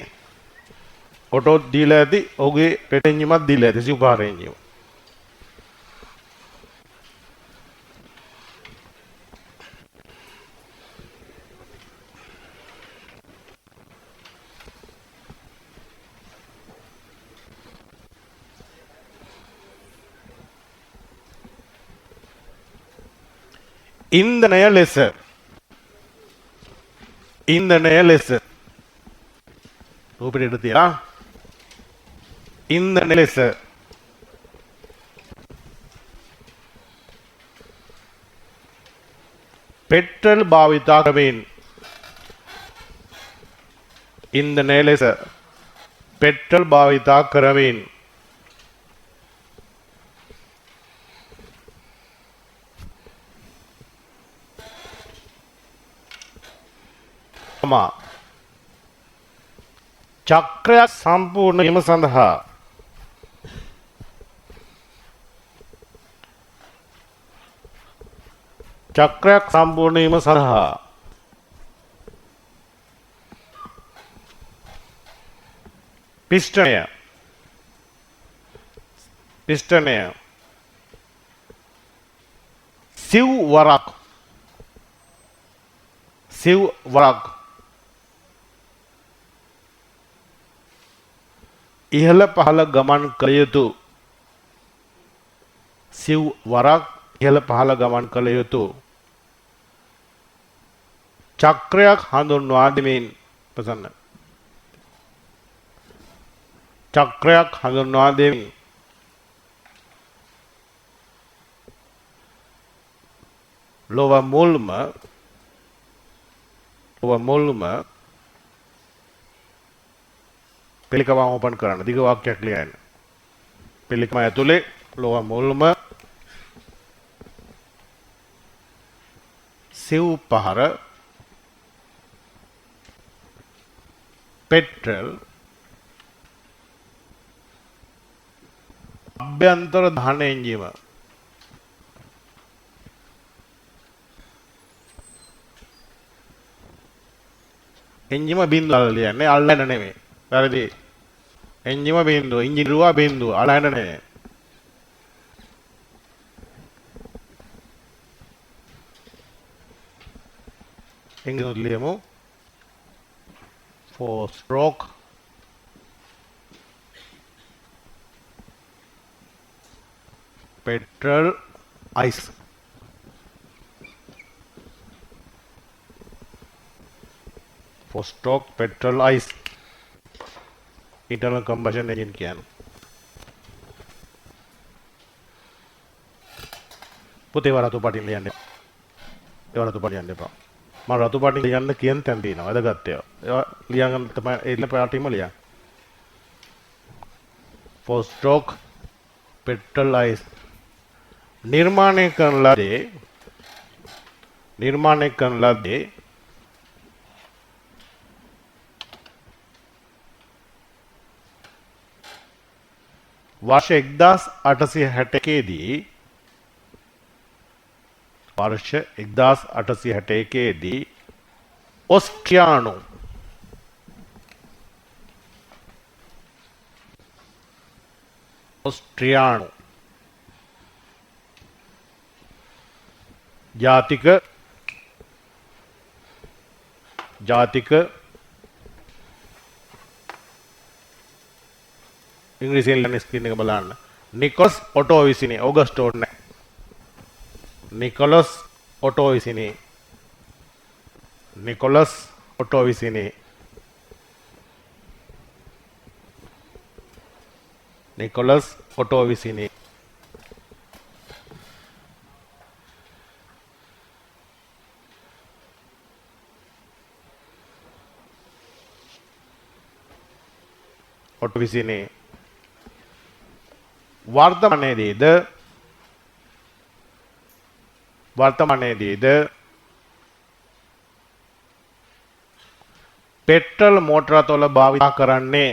ඔටෝ දීලා ඇති. ඔහුගේ පෙට් එන්ජිමක් දීලා ඇති සිව් පහ එන්ජිම. ඉන්ධනය ලෙස ඉන්ධනය ලෙස රූපෙට ඉඩ තියලා ඉන්ධනය ලෙස පෙට්‍රල් භාවිතා කරමින් ඉන්ධනය ලෙස පෙට්‍රල් භාවිතා කරමින් චක්‍රයක් සම්පූර්ණ වීම සඳහා චක්‍රයක් සම්පූර්ණ වීම සඳහා පිස්ටනය පිස්ටනය සිව් වරක් සිව් වරක් ඉහළ පහළ ගමන් කළ යුතු සිව් වරක් ඉහළ පහළ ගමන් කළ යුතු චක්‍රයක් හඳුන්වා දෙමින් ප්‍රසන්න චක්‍රයක් හඳුන්වා දෙමින් ලොව මුල්ම ලොව මුල්ම පිළිකම ඕපන් කරන්න දිග වාක්‍යයක් ලියන්න. පිළිකම ඇතුලේ ලොව මුල්ම සිව් පහර පෙට්‍රල් අභ්‍යන්තර දහන එන්ජිම එන්ජිම බින්දුව අල්ලලා ලියන්නේ අල්ලන්න නෙමෙයි. වැරදි. එන්ජිම බින්දුව, එන්ජින් රුවා බින්දුව අල්ලන්න නෙමෙයි. Engine ලියමු. 4 stroke petrol ice. 4 stroke petrol ice internal combustion engine කියන්නේ. පුතේ ඒවා රතු පාටින් ලියන්න එපා. ඒවා රතු පාටින් ලියන්න එපා. මම රතු පාටින් ලියන්න කියන තැන් තියෙනවා. වැදගත් ඒවා. ඒවා ලියන්න තමයි ඒ පාටින්ම ලියන්න. 4 stroke petrol ice නිර්මාණය කරන ලදී නිර්මාණය කරන ලදී වර්ෂ 1861 දී වර්ෂ 1861 දී ඔස්ට්‍රියානු ඔස්ට්‍රියානු ජාතික ජාතික ඉංග්‍රීසියෙන් ලියන ස්ක්‍රීන් එක බලන්න. නිකොලස් ඔටෝ විසිනි. ඔගස්ට් ඕනේ. නිකොලස් ඔටෝ විසිනි. නිකොලස් ඔටෝ විසිනි. නිකොලස් ඔටෝ විසිනි. ඔටෝ විසිනි. වර්තමානයේදීද වර්තමානයේදීද පෙට්‍රල් මෝටර රථවල භාවිතා කරන්නේ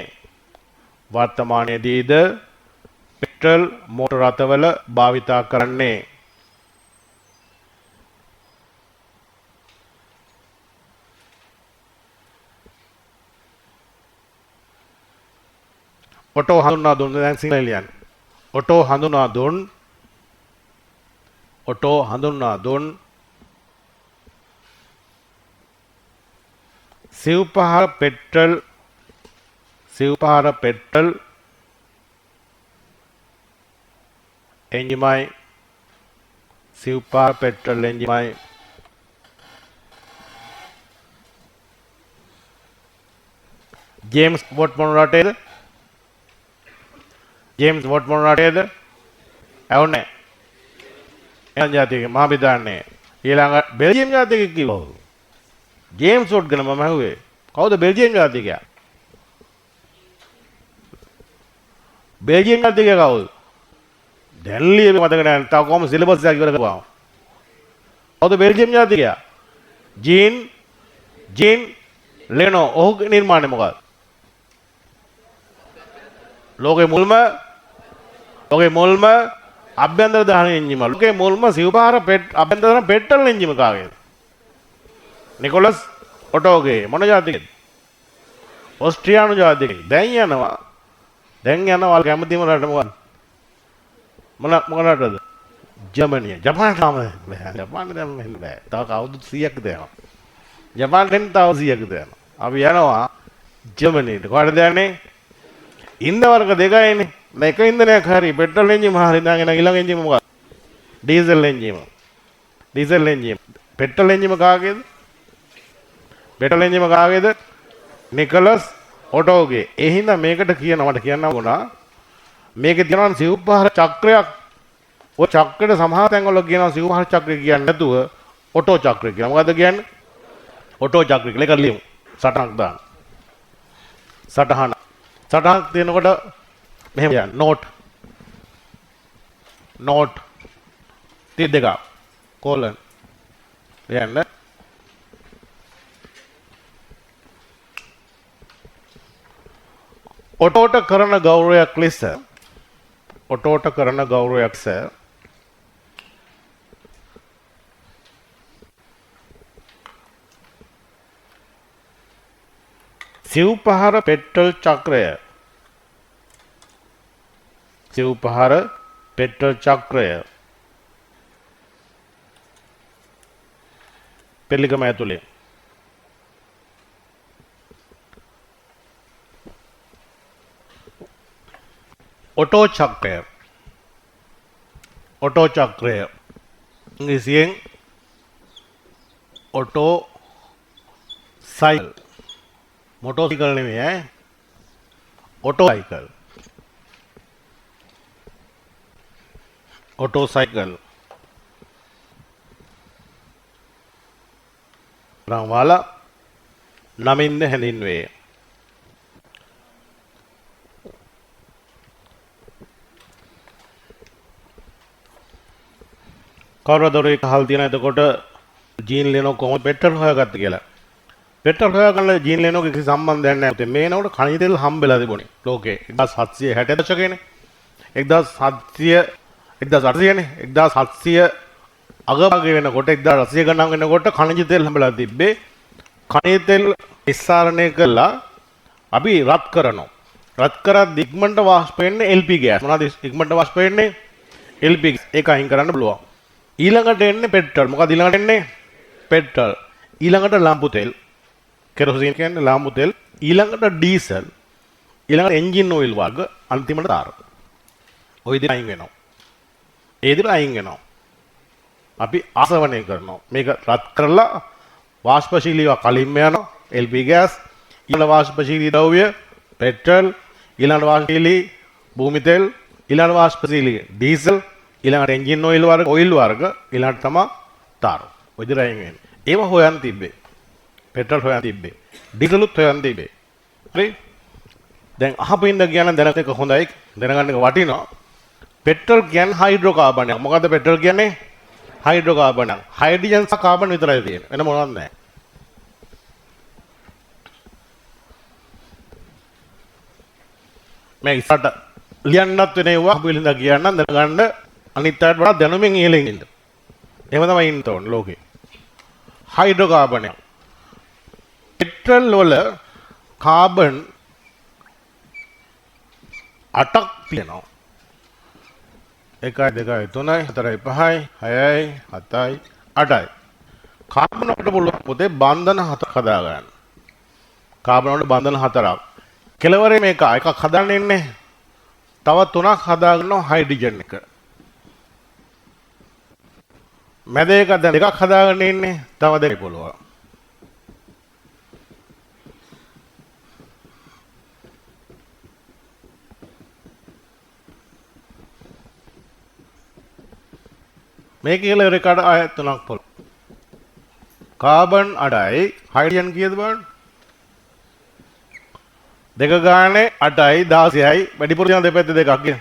වර්තමානයේදීද පෙට්‍රල් මෝටර රථවල භාවිතා කරන්නේ ඔටෝ හඳුන්වා දුන්න දැන් සිංහලෙන් ලියන්න. ඔටෝ හඳුනා දුන් ඔටෝ හඳුන්වා දුන් සිව්පහර පෙට්‍රල් සිව්පහර පෙට්‍රල් එන්ජිමයි සිව්පහර පෙට්‍රල් එන්ජිමයි ජේම්ස් what මොන රටේද? ජේම්ස් what මොන රටේද? ඇහුන්නේ නැහැ. ජාතික මහ බිදාන්නේ. ඊළඟ බෙල්ජියම් ජාතිකයෙක් කිව්වා. ජේම්ස් what ගැන මම ඇහුවේ. කවුද බෙල්ජියම් ජාතිකයා? බෙල්ජියම් ජාතිකයා කවුද? දැන් ලියපේ මතක නෑ. තව කොහොම සිලබස් එකක් ඉවර කරපුවාම. කවුද බෙල්ජියම් ජාතිකයා? Jean Jean Lenoir. ඔහුගේ නිර්මාණය මොකක්ද? ලෝකේ මුල්ම ලෝකේ මුල්ම අභ්‍යන්තර දහන එන්ජිම. ලෝකේ මුල්ම සිව්පාර අභ්‍යන්තර දහන පෙට්‍රල් එන්ජිම කාගේද? නිකොලස් ඔටෝගේ. මොන ජාතිකද? ඔස්ට්‍රියානු ජාතිකයෙක්. දැන් යනවා. දැන් යනවා කැමතිම රට මොකක්ද? මොන මොන රටද? ජර්මනිය. ජපානට තාම බෑ. ජපානට දැන් මෙහෙම බෑ. තව අවුරුදු 100ක් විතර යනවා. ජපානට එන්න තව 100ක් විතර යනවා. අපි යනවා ජර්මනියට. කොහටද යන්නේ? ඉන්ධන වර්ග දෙකයිනේ. දැන් එක ඉන්ධනයක් හරි පෙට්‍රල් එන්ජිම හරි දැන් එන ඊළඟ එන්ජිම මොකක්ද? ඩීසල් එන්ජිම. ඩීසල් එන්ජිම. පෙට්‍රල් එන්ජිම කාගේද? පෙට්‍රල් එන්ජිම කාගේද? නිකොලස් ඔටෝගේ. ඒ හින්දා මේකට කියනවා මට කියන්න වුණා. මේකේ තියෙනවා සිව්පහර චක්‍රයක්. ඔය චක්‍රයට සමහර තැන්වල කියනවා සිව්පහර චක්‍රය කියන්නේ නැතුව ඔටෝ චක්‍රය කියලා. මොකද්ද කියන්නේ? ඔටෝ චක්‍රය කියලා. ඒක ලියමු. සටහනක් දාන්න. සටහන. සටහනක් තියෙනකොට මෙහෙම කියන්න. නෝට්. නෝට්. තිය දෙකක්. කෝලන්. ලියන්න. ඔටෝට කරන ගෞරවයක් ලෙස ඔටෝට කරන ගෞරවයක් ලෙස සිව්පහර පෙට්‍රල් චක්‍රය සිව්පහර පෙට්‍රල් චක්‍රය පෙරලිකම ඇතුලේ ඔටෝ චක්‍රය ඔටෝ චක්‍රය ඉංග්‍රීසියෙන් ඔටෝ සයිකල් මොටෝසයිකල් නෙමෙයි ඈ ඔටෝ සයිකල් ඔටෝ සයිකල් රංවාලා නමින්ද හැඳින්වේ. කවුරුද ඔය අහල් තියෙන එතකොට ජීන් ලෙනෝ කොහොමද පෙට්‍රල් හොයාගත්තේ කියලා. පෙට්‍රල් හොයාගන්න ජීන් ලෙනෝගේ කිසි සම්බන්ධයක් නැහැ. මේ නෝට ඛනිජ තෙල් හම්බෙලා තිබුණේ ලෝකේ 1760 දශකයේනේ. 1700 1800නේ 1700 අගභාගය වෙනකොට 1800 ගණන් වෙනකොට ඛනිජ තෙල් හම්බෙලා තිබ්බේ. ඛනිජ තෙල් නිස්සාරණය කළා අපි රත් කරනවා. රත් කරද්දි ඉක්මනට වාෂ්ප වෙන්නේ LP gas. මොනවද ඉක්මනට වාෂ්ප වෙන්නේ? LP gas. ඒක අයින් කරන්න පුළුවන්. ඊළඟට එන්නේ පෙට්‍රල්. මොකද ඊළඟට එන්නේ? පෙට්‍රල්. ඊළඟට ලාම්පු තෙල්. කෙරොසින් කියන්නේ ලාම්පු තෙල්. ඊළඟට ඩීසල්. ඊළඟට එන්ජින් ඔයිල් වර්ග. අන්තිමට තාර. ඔය විදිහට අයින් වෙනවා. ඒ විදිහට අයින් වෙනවා. අපි ආසවනය කරනවා. මේක රත් කරලා වාෂ්පශීලීව කලින්ම යනවා LP gas. ඊළඟ වාෂ්පශීලී ද්‍රව්‍ය පෙට්‍රල්, ඊළඟ වාෂ්පශීලී භූමි තෙල්, ඊළඟ වාෂ්පශීලී ඩීසල්, ඊළඟට එන්ජින් ඔයිල් වර්ග, ඔයිල් වර්ග, ඊළඟට තමයි තාර. ඔය විදිහට අයින් වෙන්නේ. ඒව හොයන් තිබ්බේ. පෙට්‍රල් හොයන් තිබ්බේ. ඩීසලුත් හොයන් තිබ්බේ. හරි? දැන් අහපු ඉඳ කියන දැනගන්න එක හොඳයි. දැනගන්න එක වටිනවා. පෙට්‍රල් කියන්නේ හයිඩ්‍රෝකාබන් එකක්. මොකද්ද පෙට්‍රල් කියන්නේ? හයිඩ්‍රෝකාබන් එකක්. හයිඩ්‍රජන් සහ කාබන් විතරයි තියෙන්නේ. වෙන මොනවත් නැහැ. මේ ඉස්සරට ලියන්නත් වෙන ඒවා අහපු ඉඳ කියන්න දැනගන්න අනිත් අයට වඩා දැනුමින් ඉහළින් ඉන්න. එහෙම තමයි ඉන්න ඕන ලෝකේ. හයිඩ්‍රෝකාබන් එක. පෙට්‍රල් වල කාබන් 8ක් තියෙනවා. 1 2 3 4 5 6 7 8යි. කාබන් වලට පුළුවන් පොතේ බන්ධන හතරක් හදාගන්න. කාබන් වලට බන්ධන හතරක්. කෙලවරේ මේක එකක් හදන්න ඉන්නේ. තව තුනක් හදාගන්නවා හයිඩ්‍රජන් එක. මැද එක දැන් දෙකක් හදාගන්න ඉන්නේ. තව දෙකක් පුළුවන්. මේ කියලා රෙකෝඩ් ආයෙත් තුනක් පුළුවන්. කාබන් 8යි හයිඩ්‍රජන් කීයද බලන්න. දෙක ගානේ 8යි 16යි වැඩිපුර තියෙන දෙපැත්තේ දෙකක් කියන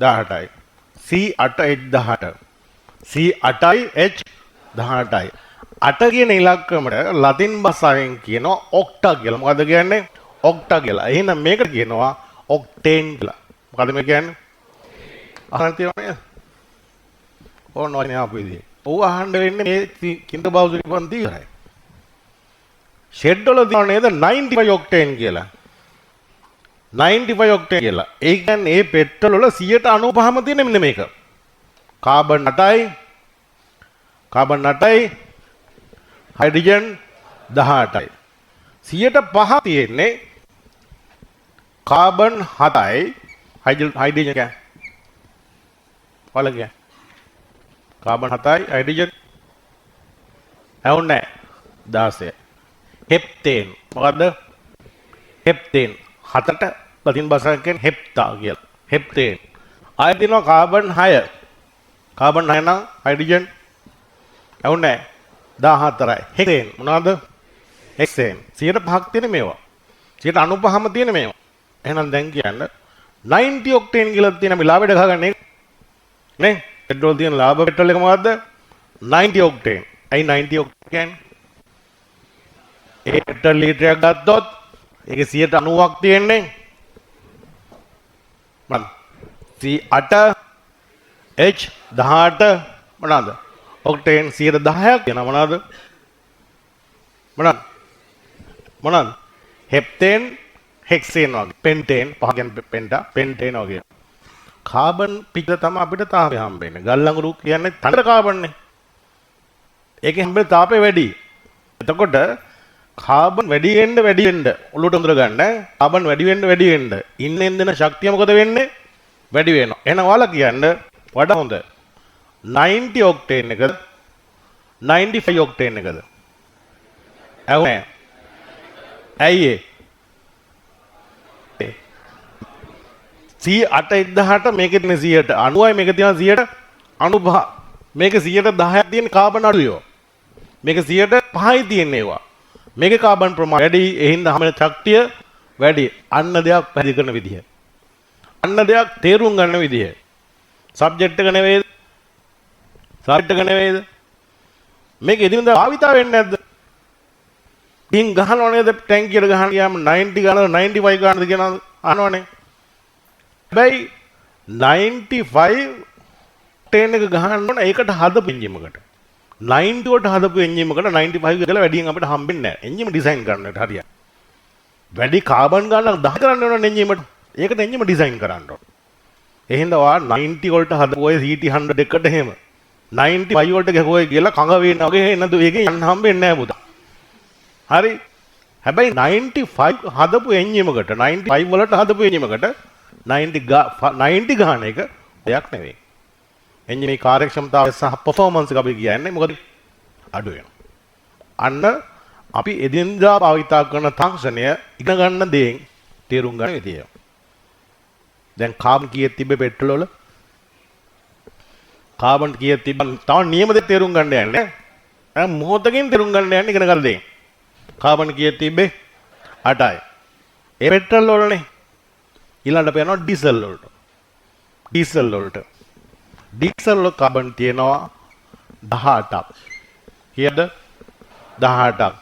18යි. C8H18. C8යි H18යි. 8 කියන ඉලක්කමට ලතින් භාෂාවෙන් කියනවා ඔක්ටා කියලා. මොකද්ද කියන්නේ? ඔක්ටා කියලා. එහෙනම් මේකට කියනවා ඔක්ටේන් කියලා. මොකද්ද මේ කියන්නේ? අහන්න තියෙනව නේද? ඕන වචනේ ආපු විදිහේ. ඔව් අහන්න වෙන්නේ මේ කින්ද බෞද්ධ පන්ති ඉවරයි. ෂෙඩ් වල තියෙනව නේද 95 ඔක්ටේන් කියලා. 95 ඔක්ටේන් කියලා. ඒ කියන්නේ මේ පෙට්‍රල් වල 95ම තියෙන මෙන්න මේක. කාබන් 8යි කාබන් 8යි හයිඩ්‍රජන් 18යි. 105 තියෙන්නේ කාබන් 7යි හයිඩ්‍රජන් කියන්නේ. ඔයාලා කියන්නේ කාබන් 7යි හයිඩ්‍රජන් ඇහුන්නේ නැහැ 16. හෙප්ටේන් මොකද්ද? හෙප්ටේන් හතට ලතින් භාෂාවෙන් කියන්නේ හෙප්ටා කියලා. හෙප්ටේන්. ආයෙ තියෙනවා කාබන් 6. කාබන් 6 නම් හයිඩ්‍රජන් ඇහුන්නේ නැහැ 14යි. හෙක්සේන් මොනවද? හෙක්සේන්. 105ක් තියෙන මේවා. 95ම තියෙන මේවා. එහෙනම් දැන් කියන්න 90 ඔක්ටේන් කියලා තියෙන අපි ලාභයට ගහගන්නේ නේ? පෙට්‍රෝල් තියෙන ලාභ පෙට්‍රල් එක මොකද්ද? 90 ඔක්ටේන්. ඇයි 90 ඔක්ටේන් කියන්නේ? ඒ පෙට්‍රල් ලීටරයක් ගත්තොත් ඒකේ 90ක් තියෙන්නේ මොනවද? C8 H18 මොනවද? ඔක්ටේන් 10%ක් තියෙනවා මොනවද? මොනවද? මොනවද? හෙප්ටේන් හෙක්සේන් වගේ. පෙන්ටේන් පහ කියන්නේ පෙන්ටා පෙන්ටේන් වගේ. කාබන් පිට තමයි අපිට තාපය හම්බෙන්නේ. ගල් අඟුරු කියන්නේ තනි කාබන් නේ. ඒකේ හම්බෙන තාපය වැඩි. එතකොට කාබන් වැඩි වෙන්න වැඩි වෙන්න ඔලුවට උඳර ගන්න. කාබන් වැඩි වෙන්න වැඩි වෙන්න ඉන්නෙන් දෙන ශක්තිය මොකද වෙන්නේ? වැඩි වෙනවා. එහෙනම් ඔයාලා කියන්න වඩා හොඳ 90 ඔක්ටේන් එකද 95 ඔක්ටේන් එකද? ඇහුනේ නැහැ. ඇයි ඒ? C8 මේකේ තියෙන 90යි මේක තියෙන 95. මේක 10%ක් තියෙන කාබන් අඩුයි ඒවා. මේක 5%යි තියෙන ඒවා. මේකේ කාබන් ප්‍රමාණය වැඩි, ඒ හින්දා හැම ශක්තිය වැඩි. අන්න දෙයක් පැහැදිලි කරන විදිහ. අන්න දෙයක් තේරුම් ගන්න විදිහ. සබ්ජෙක්ට් එක නෙවෙයිද? සබ්ජෙක්ට් එක නෙවෙයිද? මේක එදිනෙදා භාවිතා වෙන්නේ නැද්ද? ඉතින් ගහනව නේද ටැංකියට ගහන ගියාම 90 ගානද 95 ගානද කියන අහනවනේ. හැබැයි 95 ටෙන් එක ගහන්න ඕන ඒකට හදපු එන්ජිමකට. 90 වලට හදපු එන්ජිමකට 95 කියලා වැඩියෙන් අපිට හම්බෙන්නේ නැහැ. එන්ජිම ඩිසයින් කරන්නට හරියට. වැඩි කාබන් ගානක් දහන කරන්න ඕන එන්ජිමට. ඒකට එන්ජිම ඩිසයින් කරන්න ඕන. ඒ හින්දා ඔයා 90 වලට හදපු ඔය CT100 එකට එහෙම 95 වලට ගැහුවයි කියලා කඟ වේන වගේ එන වේගෙන් යන්න හම්බෙන්නේ නැහැ පුතා. හරි. හැබැයි 95 හදපු එන්ජිමකට 95 වලට හදපු එන්ජිමකට 90 ගාන එක දෙයක් නෙවෙයි. එන්ජිමේ කාර්යක්ෂමතාවය සහ පර්ෆෝමන්ස් එක අපි කියන්නේ මොකද අඩු වෙනවා. අන්න අපි එදිනදා භාවිතා කරන තාක්ෂණය ඉගෙන ගන්න දේෙන් තේරුම් ගන්න විදිය. දැන් කාබන් කීයක් තිබ්බේ පෙට්‍රල් වල? කාබන් කීයක් තිබ්බ? තව නියම දෙයක් තේරුම් ගන්න යන්නේ නෑ. මොහොතකින් තේරුම් ගන්න යන්නේ ඉගෙන ගන්න දේෙන්. කාබන් කීයක් තිබ්බේ? 8යි. ඒ පෙට්‍රල් වලනේ. ඊළඟට අපි යනවා ඩීසල් වලට. ඩීසල් වලට. ඩීසල් වල කාබන් තියෙනවා 18ක්. කීයද? 18ක්.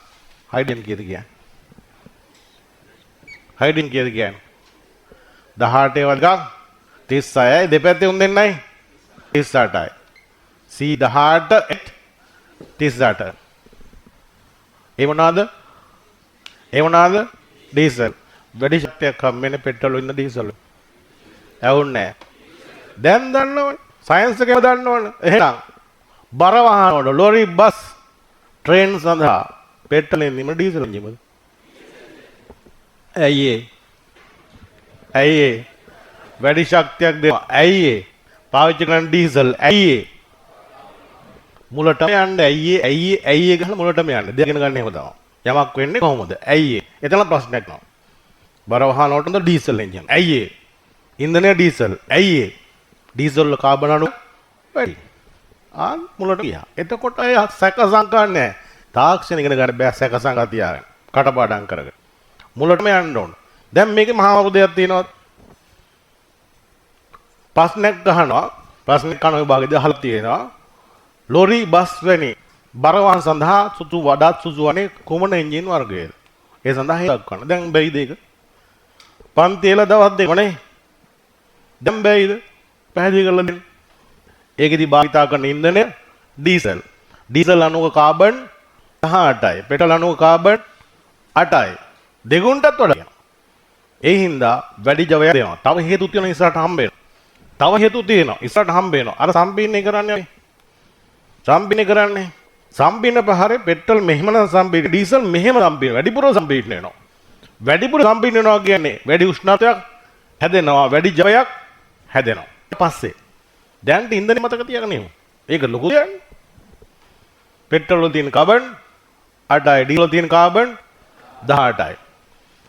හයිඩ්‍රජන් කීයද කියන්නේ? හයිඩ්‍රජන් කීයද කියන්නේ? 18 වර්ග 36යි දෙපැත්තේ උන් දෙන්නයි 38යි. C18 38. ඒ මොනවාද? ඒ මොනවාද? ඩීසල්. වැඩි ශක්තියක් හම් වෙන්නේ පෙට්‍රල් වලින් ඩීසල් වලින්. ඇහුන්නේ නැහැ. දැන් දන්නවනේ. සයන්ස් එකම දන්නවනේ. එහෙනම් බර වාහන වල ලොරි බස් ට්‍රේන් සඳහා පෙට්‍රල් එන්ජිම ඩීසල් එන්ජිමද? ඇයි ඒ? ඇයි ඒ? වැඩි ශක්තියක් දෙනවා. ඇයි ඒ? පාවිච්චි කරන ඩීසල්. ඇයි ඒ? මුලටම යන්න. ඇයි ඒ? ඇයි ඒ? ඇයි ඒ ගහලා මුලටම යන්න. දෙයක් ඉගෙන ගන්න එහෙම තමයි. යමක් වෙන්නේ කොහොමද? ඇයි ඒ? එතන ප්‍රශ්නයක් නෑ. බර වාහන වලට හොඳ ඩීසල් එන්ජින්. ඇයි ඒ? ඉන්ධනය ඩීසල්. ඇයි ඒ? ඩීසල් වල කාබන් අණු වැඩි. ආන් මුලට ගියා. එතකොට අය සැක සංකා නෑ. තාක්ෂණ ඉගෙන ගන්න බෑ සැක සංකා තියාගෙන. කටපාඩම් කරගෙන. මුලටම යන්න ඕන. දැන් මේකේ මහා අමුතු දෙයක් තියෙනවා. ප්‍රශ්නයක් අහනවා. ප්‍රශ්නයක් අහන විභාගෙදී අහලා තියෙනවා. ලොරි බස් වැනි බර වාහන සඳහා සුසු වඩාත් සුසු වන්නේ කුමන එන්ජින් වර්ගයද? ඒ සඳහා හේතු දක්වන්න. දැන් බැයිද ඒක? පන්තියල දවස් දෙක නේ. දැන් බැයිද? පැහැදිලි කරලා දෙන්න. ඒකෙදි භාවිතා කරන ඉන්ධනය ඩීසල්. ඩීසල් අණුක කාබන් 18යි. පෙට්‍රල් අණුක කාබන් 8යි. දෙගුණටත් වඩා. ඒ හින්දා වැඩි ජවයක් දෙනවා. තව හේතු තියෙනවා ඉස්සරහට හම්බ වෙනවා. තව හේතු තියෙනවා ඉස්සරහට හම්බ වෙනවා. අර සම්පීඩනය කරන්නේ අපි. සම්පීඩනය කරන්නේ. සම්පීඩන පහරේ පෙට්‍රල් මෙහෙම නම් සම්පීඩන ඩීසල් මෙහෙම සම්පීඩන වැඩිපුර සම්පීඩන වෙනවා. වැඩිපුර සම්පීඩන වෙනවා කියන්නේ වැඩි උෂ්ණත්වයක් හැදෙනවා, වැඩි ජවයක් හැදෙනවා. පස්සේ දැන්ට ඉන්ධනය මතක තියාගන්න එහෙම. ඒක ලොකු දෙයක්. පෙට්‍රල් වල තියෙන කාබන් 8යි, ඩීසල් වල තියෙන කාබන් 18යි.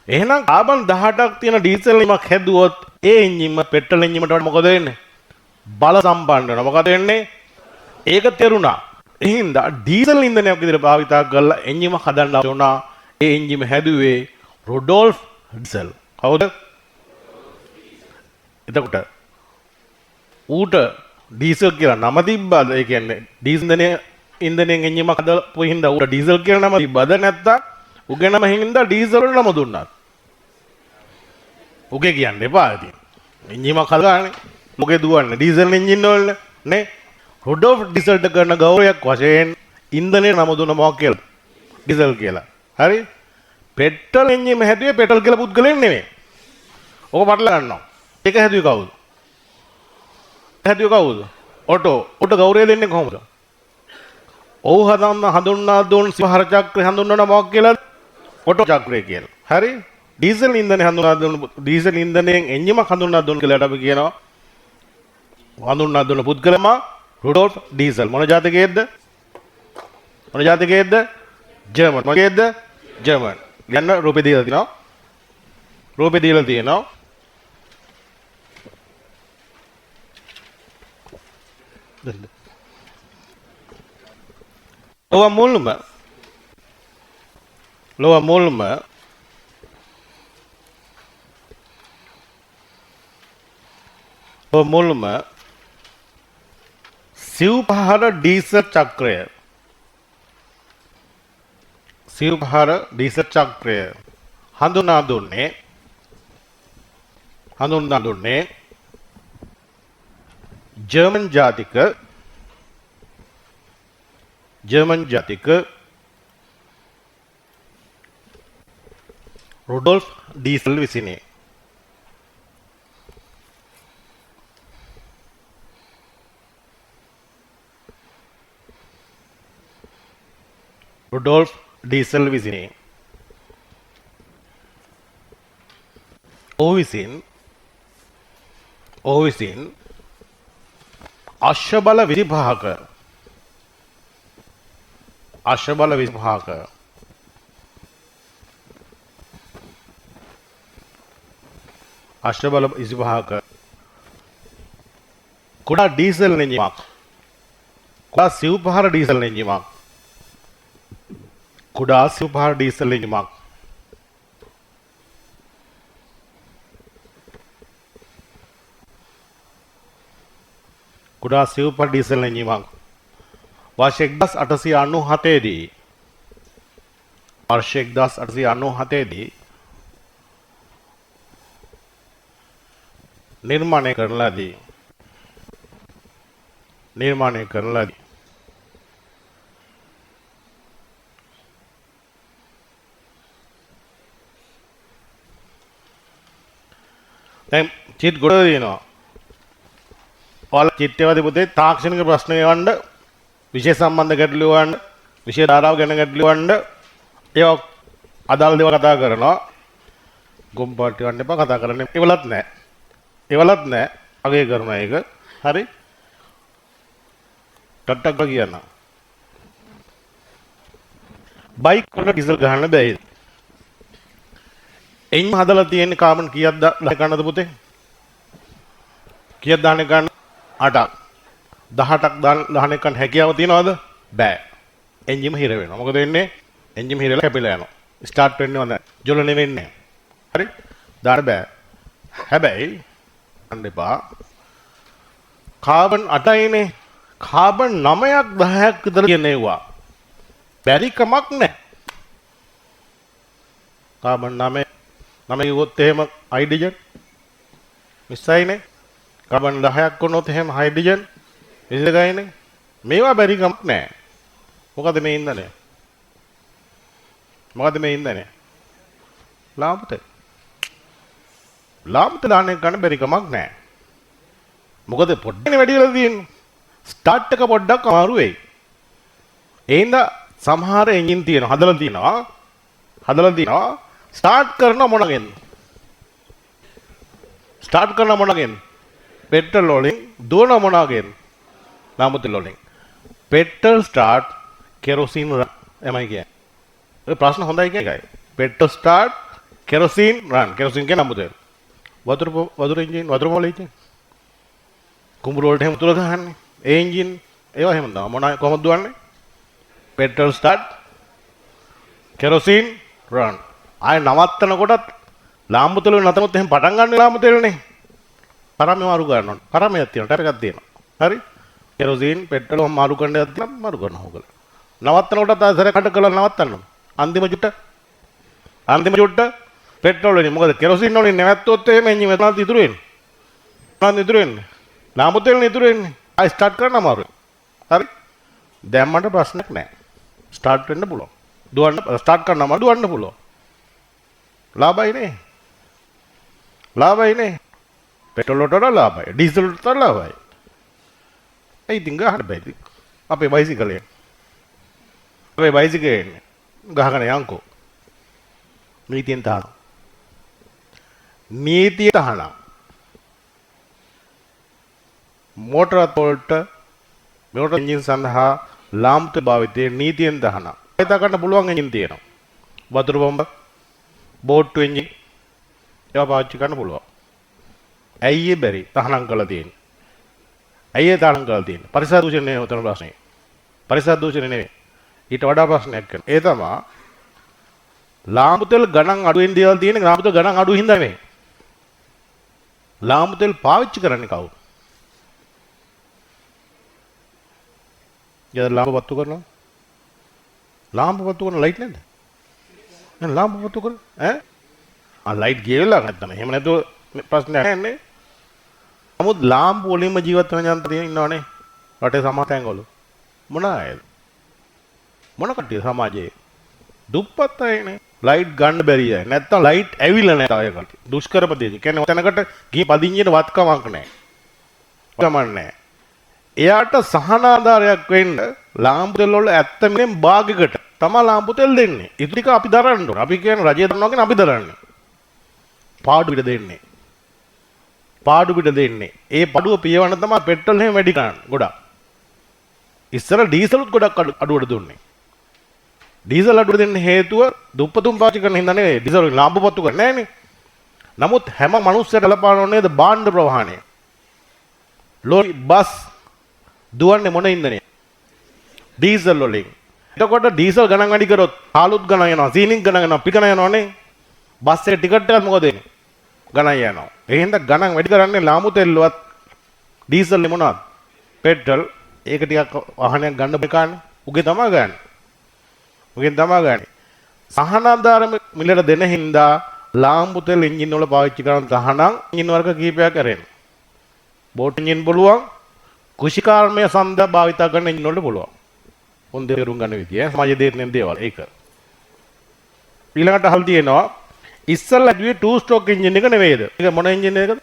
එහෙනම් කාබන් 18ක් තියෙන ඩීසල් එන්ජිමක් හැදුවොත් ඒ එන්ජිම පෙට්‍රල් එන්ජිමට වඩා මොකද වෙන්නේ? බල සම්පන්න වෙනවා. මොකද වෙන්නේ? ඒක තේරුණා. ඒ හින්දා ඩීසල් ඉන්ධනයක් විදිහට භාවිතා කරලා එන්ජිම හදන්න අවශ්‍ය වුණා. ඒ එන්ජිම හැදුවේ රුඩෝල්ෆ් ඩීසල්. කවුද? එතකොට ඌට ඩීසල් කියලා නම තිබ්බද? ඒ කියන්නේ ඩීසල් ඉන්ධනයෙන් එන්ජිමක් හදපු හින්දා ඌට ඩීසල් කියලා නම තිබ්බද? නැත්තම් උගේ නම හින්දා ඩීසල් වල නම දුන්නාද? උගේ කියන්න එපා ඉතින්. එන්ජිමක් හදලානේ. මොකේ දුවන්නේ? ඩීසල් එන්ජින් වලනේ නේ. රුඩෝල්ෆ් ඩීසල්ට කරන ගෞරවයක් වශයෙන් ඉන්ධනය නම දුන්න මොකක් කියලා? ඩීසල් කියලා. හරි? පෙට්‍රල් එන්ජිම හැදුවේ පෙට්‍රල් කියලා පුද්ගලයෙක් නෙමෙයි. ඔක පටල ගන්නවා. ඒක හැදුවේ කවුද? හැදුවේ කවුද? ඔටෝ. ඔටෝ ගෞරවය දෙන්නේ කොහොමද? ඔව් හඳුන්වා දුන් සිවහර චක්‍රය හඳුන්වන මොකක් කියලාද? ඔටෝ චක්‍රය කියලා. හරි? ඩීසල් ඉන්ධනය හඳුන්වා දුන් ඩීසල් ඉන්ධනයෙන් එන්ජිමක් හඳුන්වා දුන් කියලාට අපි කියනවා හඳුන්වා දුන්න පුද්ගලයා රුඩෝල්ෆ් ඩීසල්. මොන ජාතිකයෙක්ද? මොන ජාතිකයෙක්ද? ජර්මන්. මොන ජාතිකයෙක්ද? ජර්මන්. ගන්න රූපේ දීලා තිනවා. රූපේ දීලා තියෙනවා. ලොව මුල්ම ලොව මුල්ම ලොව මුල්ම සිව්පහර ඩීසල් චක්‍රය සිව්පහර ඩීසල් චක්‍රය හඳුනා දුන්නේ ජර්මන් ජාතික රුඩොල්ෆ් ඩීසල් විසිනි. රුඩොල්ෆ් ඩීසල් විසිනි. ඔහු විසින් ඔහු විසින් අශ්ව බල 25ක අශ්ව බල 25ක අශ්ව බල 25ක කුඩා ඩීසල් එන්ජිමක්, කුඩා සිව්පහර ඩීසල් එන්ජිමක්, කුඩා සිව්පහර ඩීසල් එන්ජිමක් කුඩා සිව්පහර ඩීසල් එන්ජිමක් වර්ෂ 1897 දී වර්ෂ 1897 දී නිර්මාණය කරන ලදී. නිර්මාණය කරන ලදී. දැන් චිට් ගොඩ තියෙනවා. ඔයාලා චිට් ඒවාදී පුතේ තාක්ෂණික ප්‍රශ්න එවන්න, විෂය සම්බන්ධ ගැටලු එවන්න, විෂය ධාරාව ගැන ගැටලු එවන්න, ඒවා අදාළ දේවල් කතා කරනවා. ගොම්පාටි වන්න එපා, කතා කරන්න ඒවලත් නෑ. ඒවලත් නෑ. අගය කරනවා ඒක. හරි. ටට්ටක් ගා කියන්න. බයික් වල ඩීසල් ගහන්න බැහැ. එන්ජින් හදලා තියෙන්නේ කාබන් කීයක් දාන්න ගන්නද පුතේ? කීයක් දාන්න ගන්න? 8ක්. 18ක් දාන්න ගන්න හැකියාව තියනවද? බෑ. එන්ජිම හිර වෙනවා. මොකද වෙන්නේ? එන්ජිම හිර වෙලා කැපිලා යනවා. ස්ටාර්ට් වෙන්නේව නෑ. ජොලනේ වෙන්නේ නෑ. හරි? දාන්න බෑ. හැබැයි අන්න එපා. කාබන් 8යිනේ. කාබන් 9ක් 10ක් විතර කියන ඒවා. බැරි කමක් නෑ. කාබන් 9 9 කිව්වොත් එහෙම හයිඩ්‍රජන් 20යිනේ. කාබන් 10ක් වුණොත් එහෙම හයිඩ්‍රජන් 22යිනේ. මේවා බැරි කමක් නෑ. මොකද මේ ඉන්ධනය? මොකද මේ ඉන්ධනය? ලාම්පු තෙල්. ලාම්පු තෙල් දාන්න ගන්න බැරි කමක් නෑ. මොකද පොඩ්ඩනේ වැඩි වෙලා තියෙන්නේ. ස්ටාර්ට් එක පොඩ්ඩක් අමාරු වෙයි. ඒ හින්දා සමහර එන්ජින් තියෙනවා, හදලා තියෙනවා. හදලා තියෙනවා. ස්ටාර්ට් කරන මොනගෙන්ද? ස්ටාර්ට් කරන මොනගෙන්ද? පෙට්‍රල් වලින්. දුවන මොනගෙන්ද? ලාම්පු තෙල් වලින්. පෙට්‍රල් ස්ටාර්ට්, කෙරොසින් රන් එමයි කියන්නේ. ඔය ප්‍රශ්න හොඳයි කියන එකයි. Petrol start, kerosene run. Kerosene කියන්නේ ලාම්පු තෙල්. වතුර එන්ජින්, වතුර මොළ එන්ජින්. කුඹුරු වලට එහෙම වතුර ගහන්නේ. ඒ එන්ජින් ඒවා එහෙම තමයි. මොන කොහොමද දුවන්නේ? පෙට්‍රල් ස්ටාර්ට්, කෙරොසින් රන්. ආය නවත්තන කොටත් ලාම්පු තෙල් වලින් නතනොත් එහෙම පටන් ගන්න ලාම්පු තෙල්නේ. කරමේ මාරු ගන්න ඕන. කරමයක් තියෙනවා, ටැප් එකක් තියෙනවා. හරි? කෙරොසින් පෙට්‍රල් ඔහොම මාරු කරන එකක් තියෙනවා, මාරු කරනවා ඕගොල්ලෝ. නවත්තන කොටත් ආය සැරයක් හට කරලා නවත්තන්න ඕන. අන්තිම චුට්ට. අන්තිම චුට්ට පෙට්‍රල් වලින්. මොකද කෙරොසින් වලින් නැවැත්තුවොත් එහෙම එන්ජින් මෙතනත් ඉතුරු වෙන්නේ. මොනවද ඉතුරු වෙන්නේ? ලාම්පු තෙල්නේ ඉතුරු වෙන්නේ. ආය ස්ටාර්ට් කරන්න අමාරුයි. හරි? දැන් මට ප්‍රශ්නයක් නෑ. ස්ටාර්ට් වෙන්න පුළුවන්. දුවන්න ස්ටාර්ට් කරන්න අමාරු, දුවන්න පුළුවන්. ලාභයි නේ. ලාභයි නේ. පෙට්‍රල් වලට වඩා ලාභයි. ඩීසල් වලට වඩා ලාභයි. ඒ ඉතින් ගහන්න බෑ ඉතින්. අපේ බයිසිකලේ. අපේ බයිසිකලේ එන්නේ. ගහගෙන යන්කෝ. නීතියෙන් තහනම්. නීතිය තහනම්. මෝටර වලට මෝටර එන්ජින් සඳහා ලාම්පු තෙල් භාවිතයේ නීතියෙන් තහනම්. හිතා ගන්න පුළුවන් එන්ජින් තියෙනවා. වතුර බම්බ, බෝට්ටු එන්ජින් ඒවා පාවිච්චි කරන්න පුළුවන්. ඇයි ඒ බැරි තහනම් කරලා තියෙන්නේ? ඇයි ඒ තහනම් කරලා තියෙන්නේ? පරිසර දූෂණය නෙවෙයි උතන ප්‍රශ්නේ. පරිසර දූෂණය නෙවෙයි. ඊට වඩා ප්‍රශ්නයක් කරනවා. ඒ තමා ලාම්පු තෙල් ගණන් අඩුවෙන් දේවල් තියෙන්නේ ලාම්පු තෙල් ගණන් අඩු හින්දා නෙවෙයි. ලාම්පු තෙල් පාවිච්චි කරන්නේ කවුද? ගෙදර ලාම්පු පත්තු කරනවා. ලාම්පු පත්තු කරන ලයිට් නැද්ද? නෑ ලාම්පු පත්තු කරන ඈ? ආ ලයිට් ගිය වෙලාව නැත්තම් එහෙම නැතුව ප්‍රශ්නයක් නෑ නේ. නමුත් ලාම්පු වලින්ම ජීවත් වෙන ජනතාව තියෙන ඉන්නවනේ. රටේ සමහර තැන්වල. මොන අයද? මොන කට්ටිය සමාජයේ? දුප්පත් අයනේ. ලයිට් ගන්න බැරි අය. නැත්තම් ලයිට් ඇවිල්ලා නැහැ තව එකට. දුෂ්කර ප්‍රදේශ. කියන්නේ තැනකට ගිහින් පදිංචියට වත්කමක් නැහැ. වත්කමක් නැහැ. එයාට සහන ආධාරයක් වෙන්න ලාම්පු තෙල් වල ඇත්තම භාගයකට තමයි ලාම්පු තෙල් දෙන්නේ. ඉතින් ටික අපි දරන්න ඕන. අපි කියන්නේ රජය දරනවා කියන්නේ අපි දරන්නේ. පාඩු පිට දෙන්නේ. පාඩු පිට දෙන්නේ. ඒ පාඩුව පියවන්න තමයි පෙට්‍රල් එහෙම වැඩි කරන්නේ ගොඩක්. ඉස්සර ඩීසලුත් ගොඩක් අඩුවට දුන්නේ. ඩීසල් අඩුවට දෙන්න හේතුව දුප්පතුන් පාවිච්චි කරන හින්දා නෙවෙයි. ඩීසල් වලින් ලාම්පු පත්තු කරන්නේ නෑනේ. නමුත් හැම මනුස්සයට බලපාන ඕනේ නේද භාණ්ඩ ප්‍රවාහණය. ලෝරි බස් දුවන්නේ මොන ඉන්ධනය? ඩීසල් වලින්. එතකොට ඩීසල් ගණන් වැඩි කරොත් හාලුත් ගණන් යනවා, සීනිත් ගණන් යනවා, පි ගණන් යනවා නේ. බස් එක ටිකට් එකත් මොකද වෙන්නේ? ගණන් යනවා. ඒ හින්දා ගණන් වැඩි කරන්නේ ලාමු තෙල්වත් ඩීසල් නේ මොනවද? පෙට්‍රල්. ඒක ටිකක් වාහනයක් ගන්න බෑකානේ. උගේ තමයි ගන්න. උගෙන් තමයි ගන්න. සහනාධාර මිලට දෙන හින්දා ලාම්පු තෙල් එන්ජින් වල පාවිච්චි කරන තහනම් එන්ජින් වර්ග කීපයක් ඇරෙනවා. බෝට් එන්ජින් පුළුවන්, කෘෂිකාර්මය සඳහා භාවිතා කරන එන්ජින් වලට පුළුවන්. හොඳ තේරුම් ගන්න විදිය සමාජයේ දේරන දේවල් ඒක. ඊළඟට අහල් තියෙනවා ඉස්සල්ලා ඇදුවේ 2 ස්ට්‍රෝක් එන්ජින් එක නෙවෙයිද? මේක මොන එන්ජින් එකද?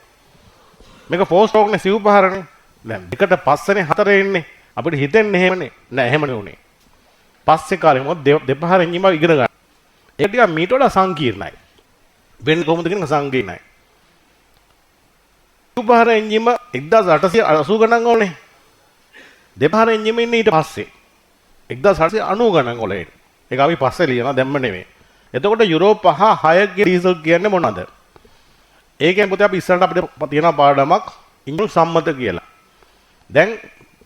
මේක 4 ස්ට්‍රෝක් නේ, සිව් පහරනේ. දැන් දෙකට පස්සනේ හතර එන්නේ. අපිට හිතෙන්නේ එහෙමනේ. නෑ, එහෙම නෙවුනේ. පස්සේ කාලේ මොකද දෙපහර එන්ජින් එක ඉගෙන ගන්න. ඒක ටිකක් මීට වඩා සංකීර්ණයි. වෙන්නේ කොහොමද කියන එක සංකීර්ණයි. සිව් පහර එන්ජිම 1880 ගණන් වලනේ. දෙපහර එන්ජිම ඉන්නේ ඊට පස්සේ. 1890 ගණන් වල එන්නේ. ඒක අපි පස්සේ ලියනවා, දැම්ම නෙමෙයි. එතකොට යුරෝ 5 6 ඩීසල් කියන්නේ මොනවද? ඒ කියන්නේ පොතේ අපි ඉස්සරහට අපිට තියෙන පාඩමක් ඉංජිනේරු සම්මත කියලා. දැන්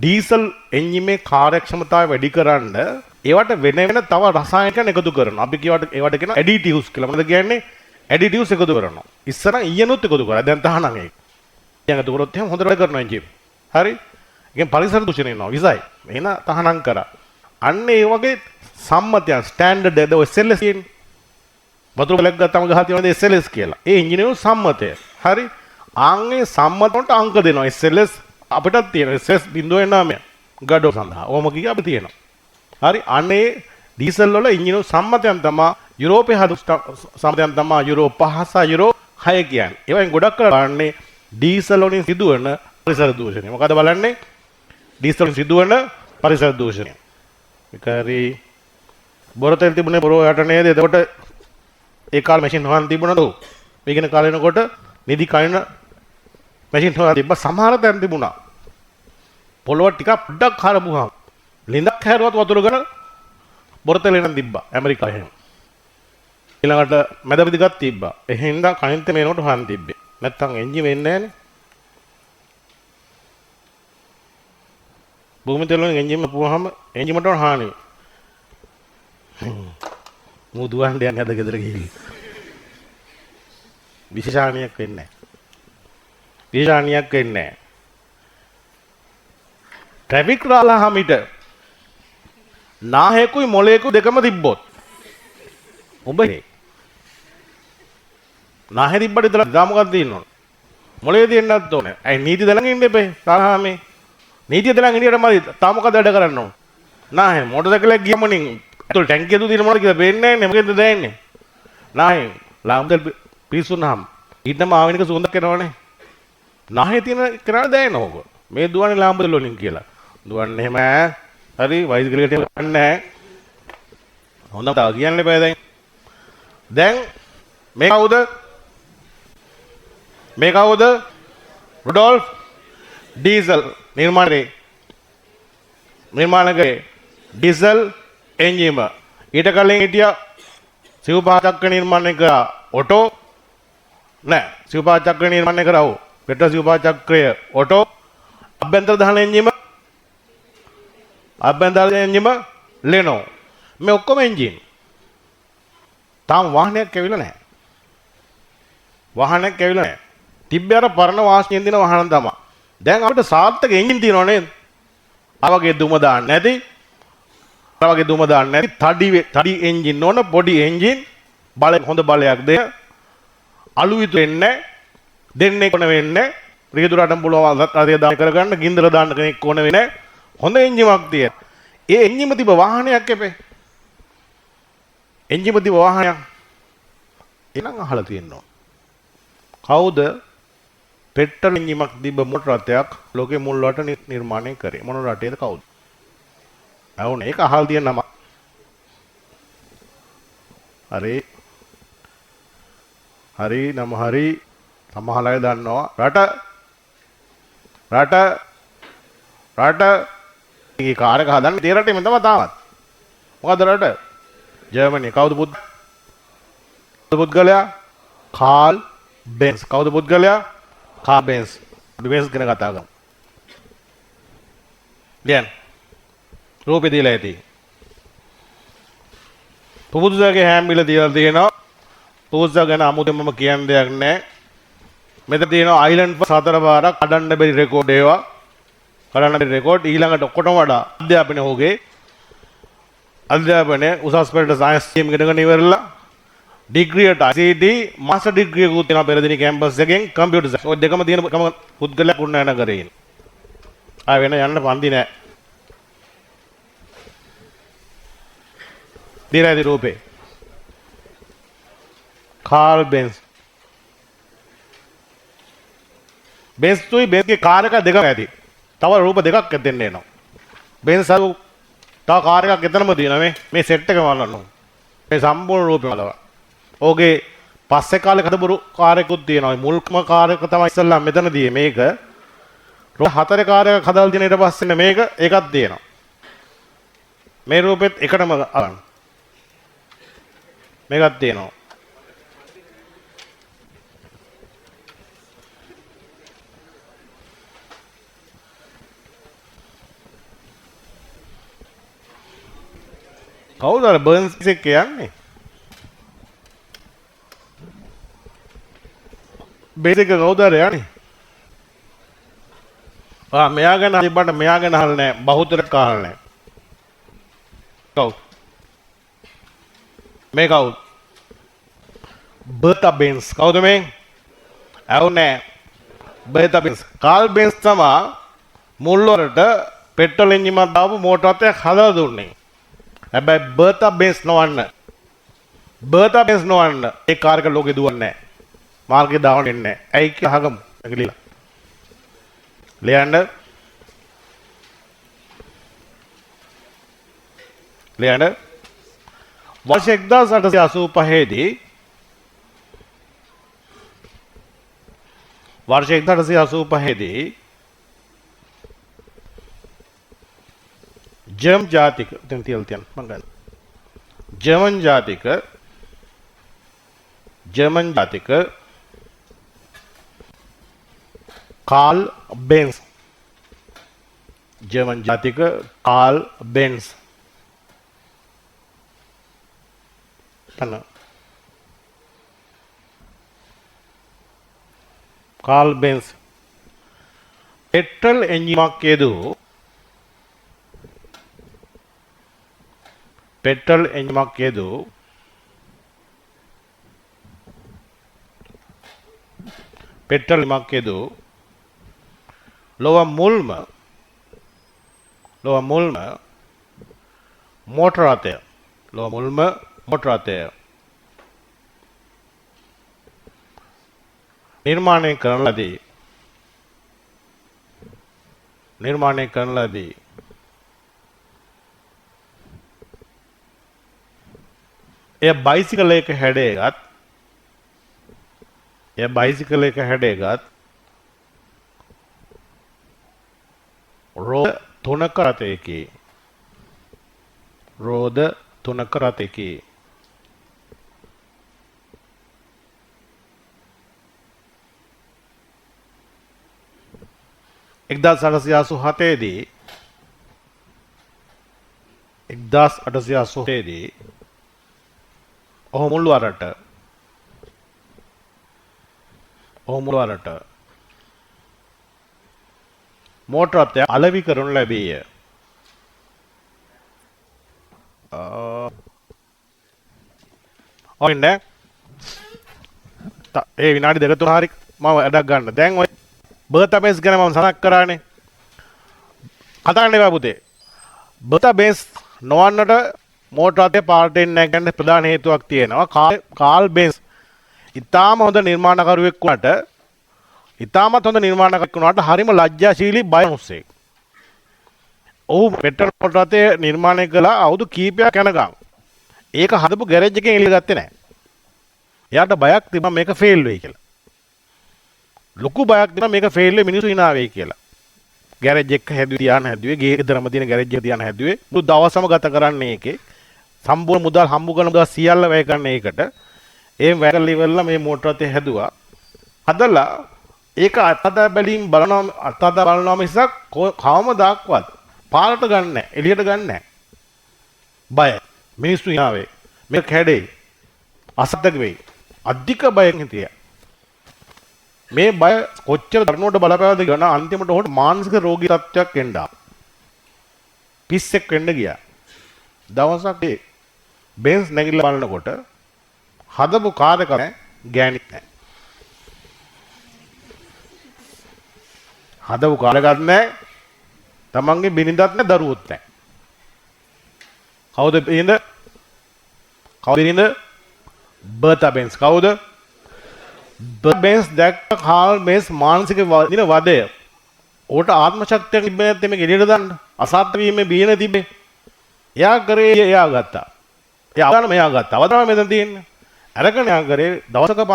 ඩීසල් එන්ජිමේ කාර්යක්ෂමතාවය වැඩි කරන්න ඒවට වෙන වෙන තව රසායනිකයන් එකතු කරනවා. අපි කියවට ඒවට කියනවා ඇඩිටිව්ස් කියලා. මොකද කියන්නේ? ඇඩිටිව්ස් එකතු කරනවා. ඉස්සර ඊයනොත් එකතු කරා. දැන් තහනම් ඒක. ඊයන් එකතු කරොත් එහෙම හොඳට වැඩ කරනවා එන්ජිම. හරි? ඒකෙන් පරිසර දූෂණය වෙනවා. විසයි. එහෙනම් තහනම් කරා. අන්න ඒ වගේ සම්මතයන් ස්ටෑන්ඩඩ් එකද ඔය SLS කියන්නේ. වතුර බැලක් ගත්තම ගහලා තියෙනවද SLS කියලා. ඒ ඉංජිනේරු සම්මතය. හරි? ආන් ඒ සම්මත වලට අංක දෙනවා. SLS අපිටත් තියෙනවා. SLS 0.9 ගඩොල් සඳහා. ඕම කිය අපිට තියෙනවා. හරි? අන්න ඒ ඩීසල් වල ඉංජිනේරු සම්මතයන් තමා යුරෝපයේ හදපු සම්මතයන් තමා යුරෝ 5 සහ යුරෝ 6 කියන්නේ. ඒවෙන් ගොඩක් කරලා බලන්නේ ඩීසල් වලින් සිදුවන පරිසර දූෂණය. මොකද බලන්නේ? ඩීසල් වලින් සිදුවන පරිසර දූෂණය. ඒක හරි බොර තෙල් තිබුණේ බොරෝ යට නේද? එතකොට ඒ කාලේ මැෂින් හොයන් තිබුණාද? ඔව්. මේ කියන කාලේ එනකොට නිදි කයින් මැෂින් හොයන් තිබ්බා. සමහර තැන් තිබුණා. පොළොව ටිකක් පොඩ්ඩක් හරපුවාම ලිඳක් හැරුවත් වතුර ගන බොර තෙල් එනන් තිබ්බා ඇමරිකාවේ එහෙම. ඊළඟට මැද පිටිකක් තිබ්බා. එහෙන් ඉඳන් කනින් තෙම එනකොට හොයන් තිබ්බේ. නැත්තම් එන්ජින් වෙන්නේ නෑනේ. භූමි තෙල් වලින් එන්ජින් අපුවාම එන්ජිමට හානි. මූ දුවන්න යන්නේ අද ගෙදර ගිහින්. විශේෂානියක් වෙන්නේ නැහැ. විශේෂානියක් වෙන්නේ නැහැ. ට්‍රැෆික් රාළහාමිට නාහෙකුයි මොලේකුයි දෙකම තිබ්බොත් ඔබ නාහෙ තිබ්බට විතර දා මොකක්ද තියෙන්න ඕන? මොලේ තියෙන්නත් ඕනේ. ඇයි නීති දැනන් ඉන්න එපේ රාළහාමි. නීතිය දැනන් හිටියට මදි. තා මොකද වැඩ කරන්න ඕන? නාහෙ මොටර් සයිකලයක් ගියම නින් ඇතුළ ටැංකිය ඇතුළ තියෙන මොනවද කියලා පේන්නේ නැහැ නේ. මොකෙන්ද දැනෙන්නේ? නාහෙ ලාම්දල් පිස්සුනහම ඊටම ආවෙනික සුවඳක් එනවනේ. නාහෙ තියෙන කෙනාට දැනෙන ඕක. මේ දුවන්නේ ලාම්දල් වලින් කියලා. දුවන්නේ එහෙම ඈ. හරි වයිසිකලයට යන්නේ නැහැ. හොඳ තව කියන්න එපා දැන්. දැන් මේ කවුද? මේ කවුද? රුඩෝල්ෆ් ඩීසල් නිර්මාණය කරේ ඩීසල් එන්ජිම. ඊට කලින් හිටියා සිව්පා චක්‍ර නිර්මාණය කරා ඔටෝ නෑ, සිව්පා චක්‍ර නිර්මාණය කරා ඔව් පෙට්‍රල් සිව්පා චක්‍රය ඔටෝ. අභ්‍යන්තර දහන එන්ජිම, අභ්‍යන්තර එන්ජිම ලෙනෝ. මේ ඔක්කොම එන්ජින්. තාම වාහනයක් ඇවිල්ලා නැහැ. වාහනයක් ඇවිල්ලා නැහැ. තිබ්බේ අර පරණ වාස්නියෙන් දින වාහන තමයි. දැන් අපිට සාර්ථක එන්ජින් තියෙනව නේද? අර වගේ දුම දාන්න නැති, අර වගේ දුම දාන්න නැති තඩි එන්ජින් ඕන, පොඩි එන්ජින්, බල හොඳ බලයක් දෙන, අලු විතු වෙන්නේ, දෙන්නේ කොන වෙන්නේ, රියදුරටම පුළුවන් රථය දාන්න කරගන්න, ගින්දර දාන්න කෙනෙක් ඕන වෙන්නේ, හොඳ එන්ජිමක් තියෙන. ඒ එන්ජිම තිබ්බ වාහනයක් එපේ. එන්ජිම තිබ්බ වාහනයක්. එහෙනම් අහලා තියෙනවා. කවුද පෙට්‍රල් එන්ජිමක් තිබ්බ මෝටර රථයක් ලෝකේ මුල් වරට නිර්මාණය කරේ? මොන රටේද කවුද? ඇහුනේ ඒක අහලා තියෙන නම. හරි. හරි නම හරි සමහර අය දන්නවා. රට රට රට මේ කාර් එක හදන්නේ ඒ රටේම තමයි තාමත්. මොකද්ද රට? ජර්මනි. කවුද පුද්ගලයා? කාල් බෙන්ස්. කවුද පුද්ගලයා? කාල් බෙන්ස්. අපි බෙන්ස් ගැන කතා කරමු. ලියන්න. රූපේ දීලා ඇති. පුබුදුසාගේ හැම්බිල දීලා තියෙනවා. පුබුදුසා ගැන අමුතුවෙන් මම කියන්න දෙයක් නැහැ. මෙතන තියෙනවා අයිලන්ඩ් 4 පාරක් කඩන්න බැරි රෙකෝඩ් ඒවා. කඩන්න බැරි රෙකෝඩ්. ඊළඟට ඔක්කොටම වඩා අධ්‍යාපනය ඔහුගේ අධ්‍යාපනය උසස් පෙළට සයන්ස් ටීම් ඉගෙනගෙන ඉවරලා ඩිග්‍රියට ICT master degree එකකුත් තියෙනවා පෙරදිනි කැම්පස් එකෙන් කම්පියුටර් සයන්ස්. ඔය දෙකම තියෙන කම පුද්ගලයා උන්නයන කරේ ඉන්නේ. ආ වෙන යන්න පන්ති නෑ. දීලා ඇති රූපේ. කාල් බෙන්ස්. බෙන්ස් තුයි බෙන්ස්ගේ කාර් එක දෙකම ඇති. තව රූප දෙකක් දෙන්න එනවා. බෙන්ස් අර තව කාර් එකක් එතනම තියෙනවා මේ මේ සෙට් එකම බලන්න ඕන. මේ සම්පූර්ණ රූපේ බලන්න. ඕකේ පස්සේ කාලේ හදපු කාර් එකකුත් තියෙනවා. මුල්ම කාර් එක තමයි ඉස්සල්ලා මෙතන තියෙන්නේ මේක. රූප හතරේ කාර් එකක් හදලා තියෙන ඊට පස්සේ මේක ඒකක් තියෙනවා. මේ රූපෙත් එකටම අරන්. මේකක් තියෙනවා. කවුද අර බර්න්ස් එක්ක යන්නේ? බේස් එක කවුද අර යන්නේ? ආ මෙයා ගැන තිබ්බට මෙයා ගැන අහලා නැහැ. බහුතරයක් අහලා නැහැ. කවුද? මේ කවුද? බර්තා බෙන්ස්. කවුද මේ? ඇහුන්නේ නැහැ. බර්තා බෙන්ස්. කාල් බෙන්ස් තමා මුල් වරට පෙට්‍රල් එන්ජිමක් දාපු මෝටර රථයක් හදලා දුන්නේ. හැබැයි බර්තා බෙන්ස් නොවන්න. බර්තා බෙන්ස් නොවන්න ඒ කාර් එක ලෝකේ දුවන්නේ නැහැ. මාර්ගේ දාවන්න එන්නේ නැහැ. ඇයි කියලා අහගමු. ඒක ලියලා. ලියන්න. ලියන්න. වර්ෂ 1885 දී වර්ෂ 1885 දී ජර්මන් ජාතික දැන් තියලා තියන්න මං ගන්න. ජර්මන් ජාතික ජර්මන් ජාතික කාල් බෙන්ස් ජර්මන් ජාතික කාල් බෙන්ස් අන්න කාල් බෙන්ස් පෙට්‍රල් එන්ජිමක් යෙදූ පෙට්‍රල් එන්ජිමක් යෙදූ පෙට්‍රල් එන්ජිමක් යෙදූ ලොව මුල්ම ලොව මුල්ම මෝටර රථය ලොව මුල්ම මෝටර රථය නිර්මාණය කරන ලදී නිර්මාණය කරන ලදී එය බයිසිකලයක හැඩයගත් එය බයිසිකලයක හැඩයගත් රෝද තුනක රථයකි රෝද තුනක රථයකි. 1887 දී 1887 දී ඔහු මුල් වරට ඔහු මුල් වරට මෝටර රථය අලෙවි කරනු ලැබීය. ඔන්න ඒ විනාඩි දෙක තුන හරි මම වැඩක් ගන්න. දැන් ඔය බර්තා බෙන්ස් ගැන මම සඳහන් කරානේ. කතා කරන්න එපා පුතේ. බර්තා බෙන්ස් නොවන්නට මෝටර රථය පාරට එන්නේ නැහැ කියන ප්‍රධාන හේතුවක් තියෙනවා. කාල් බෙන්ස් ඉතාම හොඳ නිර්මාණකරුවෙක් වුණාට, ඉතාමත් හොඳ නිර්මාණකරුවෙක් වුණාට හරිම ලැජ්ජාශීලී බය මිනිස්සෙක්. ඔහු පෙට්‍රල් මෝටර රථය නිර්මාණය කළා අවුරුදු කීපයක් යනකම්. ඒක හදපු ගෑරේජ් එකෙන් එළිය ගත්තේ නැහැ. එයාට බයක් තිබ්බා මේක ෆේල් වෙයි කියලා. ලොකු බයක් තිබ්බා මේක ෆේල් වෙයි මිනිස්සු hina වෙයි කියලා. ගෑරේජ් එක හැදුවේ තියාන හැදුවේ, ගේ ගෙදරම තියෙන ගෑරේජ් එක තියාන හැදුවේ. මුළු දවසම ගත කරන්නේ ඒකේ. සම්පූර්ණ මුදල් හම්බ කරන මුදල් සියල්ල වැය කරන්නේ ඒකට. ඒ වැය කරලා ඉවරලා මේ මෝටර රථය හැදුවා. හදලා ඒක අත්හදා බැලීම් බලනවා, අත්හදා බලනවා මිසක් කවමදාක්වත් පාරට ගන්න නැහැ, එළියට ගන්න නැහැ. බය. මිනිස්සු hina වෙයි. මේක කැඩෙයි. අසත්‍යක වෙයි. අධික බයෙන් හිටියා. මේ බය කොච්චර දරුණුවට බලපෑවද කියන අන්තිමට ඔහුට මානසික රෝගී තත්ත්වයක් එන්න ආවා. පිස්සෙක් වෙන්න ගියා. දවසක් ඒ බෙන්ස් නැගිටලා බලනකොට හදපු කාර් එක නෑ, ගෑණිත් නෑ. හදපු කාර් එකක් නෑ, තමන්ගේ බිරිඳත් නෑ, දරුවොත් නෑ. කවුද බිරිඳ? කවුද බිරිඳ? බර්තා බෙන්ස්. කවුද? බෙන්ස් දැක්ක කාල් බෙන්ස් මානසික දින වදය. ඔහුට ආත්ම ශක්තියක් තිබ්බේ නැත්නම් මේක එළියට දාන්න. අසත්‍ය වීමේ බියන තිබ්බේ. එයා කරේ එයා ගත්තා. එයා අවදානම එයා ගත්තා. අවදානම මෙතන තියෙන්නේ. අරගෙන එයා කරේ දවසක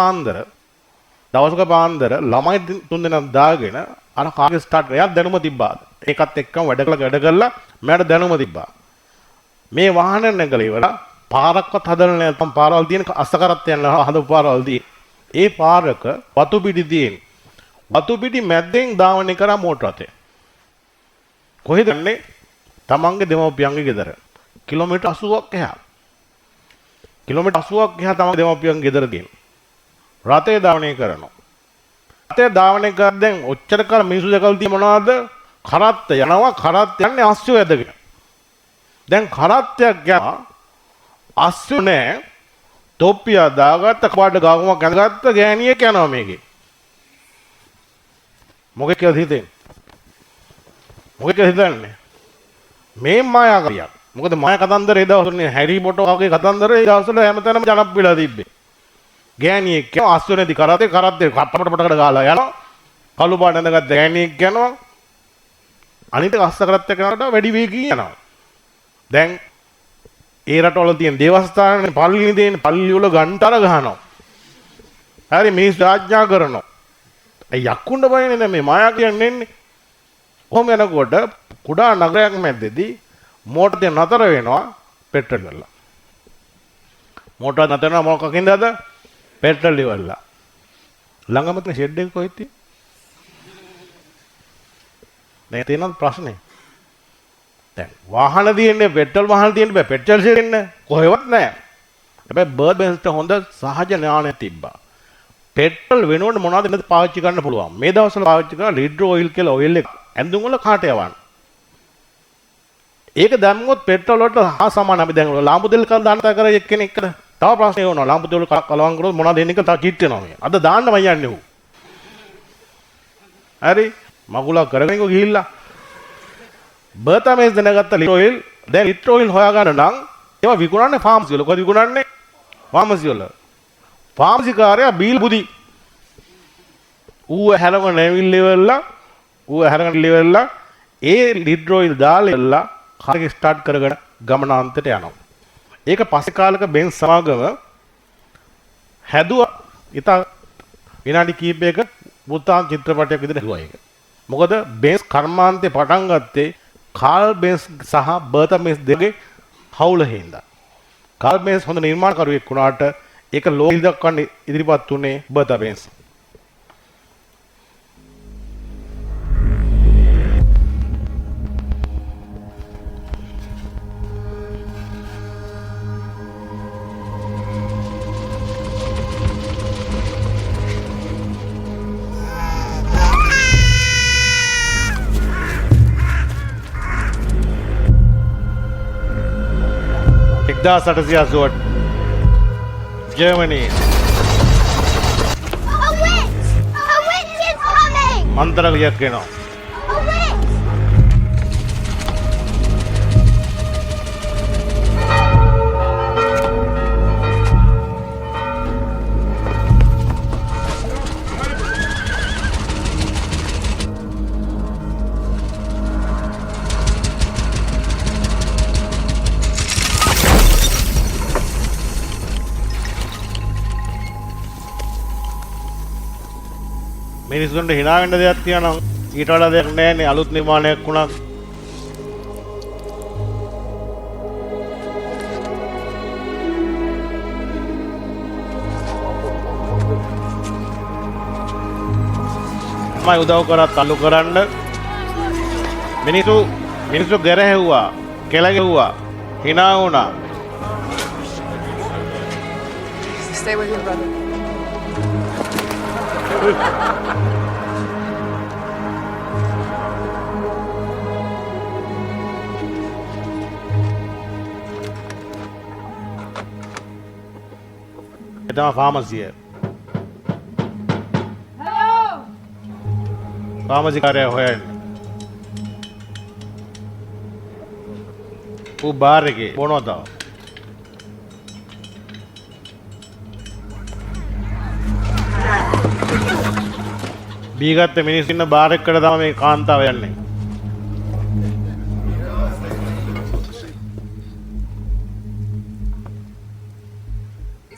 පාන්දර ළමයි තුන් දෙනා දාගෙන අර කාගේ ස්ටාර්ට් එයා දැනුම තිබ්බා. ඒකත් එක්කම වැඩ කළා වැඩ කළා මෙයාට දැනුම තිබ්බා. මේ වාහන නැගලා ඉවරලා පාරක්වත් හදලා නැහැ. තම පාරවල් තියෙන අස්ස කරත් යන හදපු පාරවල් තියෙන. ඒ පාරක වතු පිටි තියෙන. වතු පිටි මැද්දෙන් ධාවනය කරා මෝටර රථය. කොහෙද යන්නේ? තමන්ගේ දෙමව්පියන්ගේ ගෙදර. කිලෝමීටර් 80ක් එහා. කිලෝමීටර් 80ක් එහා තමන්ගේ දෙමව්පියන්ගේ ගෙදර තියෙන. රථය ධාවනය කරනවා. රථය ධාවනය කරද්දී දැන් ඔච්චර කාල මිනිස්සු දැකලා තියෙන මොනවද? කරත්ත යනවා, කරත්ත යන්නේ අස්සයෝ ඇදගෙන. දැන් කරත්තයක් යනවා, අස්සයෝ නෑ. තොප්පියා දාගත්ත කපාට ගාවමක් ඇඳගත්ත ගෑණියෙක් යනවා මේකේ. මොකද කියලා හිතෙන්නේ? මොකද කියලා හිතන්නේ? මේ මායාකාරියක්. මොකද මායා කතන්දර ඒ දවස්වල හැරි පොටර් වගේ කතන්දර ඒ දවස්වල හැමතැනම ජනප්‍රිය වෙලා තිබ්බේ. ගෑණියෙක් යනවා, අස්සයෝ නැති කරත්තේ කරත්තේ කප්පට පටකට ගාලා යනවා. කළු පාට ඇඳගත්ත ගෑණියෙක් යනවා. අනිත් අස්ස කරත්තයක් යනකොට වැඩි වේගකින් යනවා. දැන් ඒ රටවල තියෙන දේවස්ථානනේ පල්ලි තියෙන පල්ලි වල ගන්ටර ගහනවා. හරි මිනිස්සු ආඥා කරනවා. ඒ යක්කුන්ට බයනේ දැන් මේ මායා කියන්නේ එන්නේ. කොහොම යනකොට කුඩා නගරයක් මැද්දේදී මෝටර දෙක නතර වෙනවා පෙට්‍රල් වල. මෝටර නතර වෙනවා මොකකින්ද? පෙට්‍රල් ඉවරලා. ළඟම තියෙන ෂෙඩ් එක කොහෙද තියෙන්නේ? දැන් තියෙනවද ප්‍රශ්නේ? දැන් වාහන තියෙන්නේ පෙට්‍රල් වාහන තියෙන්න බෑ, පෙට්‍රල් ෂෙඩ් එන්න කොහෙවත් නෑ. හැබැයි බර්ඩ් බෙන්ස්ට හොඳ සහජ ඥානයක් තිබ්බා. පෙට්‍රල් වෙනුවට මොනවද නැද පාවිච්චි කරන්න පුළුවන්. මේ දවස්වල පාවිච්චි කරන ලිඩ්‍රෝ ඔයිල් කියලා ඔයිල් එක ඇඳුම් වල කාට යවන්න. ඒක දැම්මොත් පෙට්‍රල් වලට හා සමාන. අපි දැන් ලාම්පු තෙල් කල් දාන්න තර කරා එක්කෙනෙක් එක්කද? තව ප්‍රශ්නයක් එනවා. ලාම්පු තෙල් කලවම් කරොත් මොනවද එන්නේ කියලා තව චීට් වෙනවා මේ. අද දාන්නමයි යන්නේ ඌ. හරි මගුලක් කරගෙන ගිහිල්ලා බර්තා මේස් දැනගත්ත ලිට්‍රෝ ඔයිල්. දැන් ලිට්‍රෝ ඔයිල් හොයාගන්න නම් ඒවා විකුණන්නේ ෆාමසි වල. කොහෙද විකුණන්නේ? ෆාමසි වල. ෆාමසි කාර්යය බීල් බුදි. ඌ හැරගෙන ඇවිල්ලා ඉවරලා ඌ හැරගෙන ඉවරලා ඒ ලිට්‍රෝ ඔයිල් දාලා ඉවරලා කාර් එක ස්ටාර්ට් කරගෙන ගමනාන්තයට යනවා. ඒක පස්සේ කාලෙක බෙන්ස් සමාගම හැදුවා. ඉතා විනාඩි කීපයක වෘත්තාන්ත චිත්‍රපටයක් විදිහට හැදුවා ඒක. මොකද බෙන්ස් කර්මාන්තේ පටන් ගත්තේ කාල් බෙන්ස් සහ බර්තා බෙන්ස් දෙකේ හවුල හින්දා. කාල් බෙන්ස් හොඳ නිර්මාණකරුවෙක් වුණාට ඒක ලෝකෙ දක්වන්න ඉදිරිපත් වුණේ Bertha Benz. Germany. A witch! A witch is coming! මන්ත්‍රයක් එනවා. A witch! මිනිස්සුන්ට හිනා වෙන්න දෙයක් තියනවා නම් ඊට වඩා දෙයක් නෑනේ අලුත් නිර්මාණයක් වුණත්. මම උදව් කරා තල්ලු කරන්න. මිනිස්සු ගැරහැව්වා, කෙල ගැහුවා, හිනා වුණා. Stay with your brother. ඒ තමයි ෆාමසිය. ෆාමසි කාර්යය හොයන්න. ඌ බාර් එකේ බොනවා තව. බීගත්ත මිනිස්සු ඉන්න බාර් එකකට තමයි මේ කාන්තාව යන්නේ.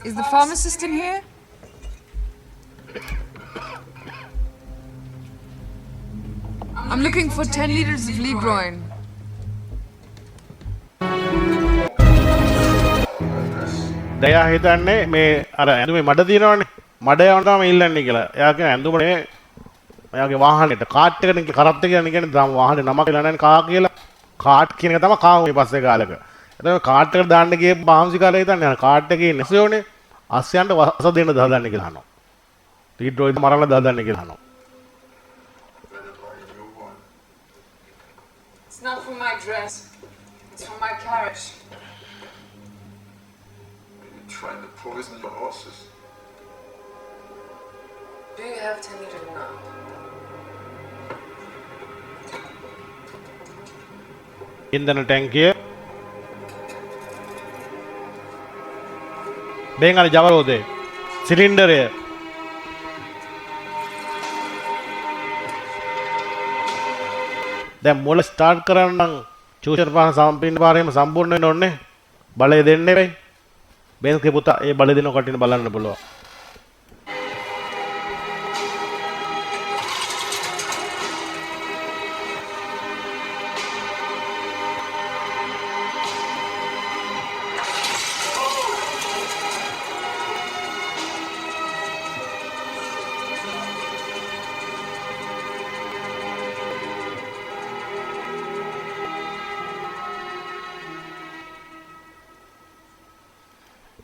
Is the pharmacist in here? I'm looking for 10 liters of Ligroin. දයා හිතන්නේ මේ අර ඇඳුමේ මඩ තියෙනවනේ. මඩ යවන තමයි ඉල්ලන්නේ කියලා. එයා කියන ඇඳුම නේ එයාගේ වාහනේට කාට් එකනේ කරත් එක කියන්නේ කියන්නේ තාම වාහනේ නමක් කියලා නැහැ කා කියලා. කාට් කියන එක තමයි කා වුනේ පස්සේ කාලෙක. එතකොට කාට් එකට දාන්න ගියේ මාංශි කාලේ හිතන්නේ අර කාට් එකේ ඉන්නේ ඇස්සයෝනේ. අස්සයන්ට වස දෙන්න හදන්නේ කියලා අහනවා. ටීට්‍රොයිද මරන්න හදන්නේ කියලා අහනවා. It's not for my dress. It's for my carriage. Are you trying to poison your horses? Do you have 10 liters or not? ඉන්ධන ටැංකිය බෙන් අර ජවරෝදේ සිලින්ඩරය දැන් මුල ස්ටාර්ට් කරන්න නම් චූෂණ පහ සම්පූර්ණ පාරේම සම්පූර්ණ වෙන්න ඕනේ. බලය දෙන්න එපයි. බෙන්ස්ගේ පුතා ඒ බලය දෙන කටින් බලන්න පුළුවන්.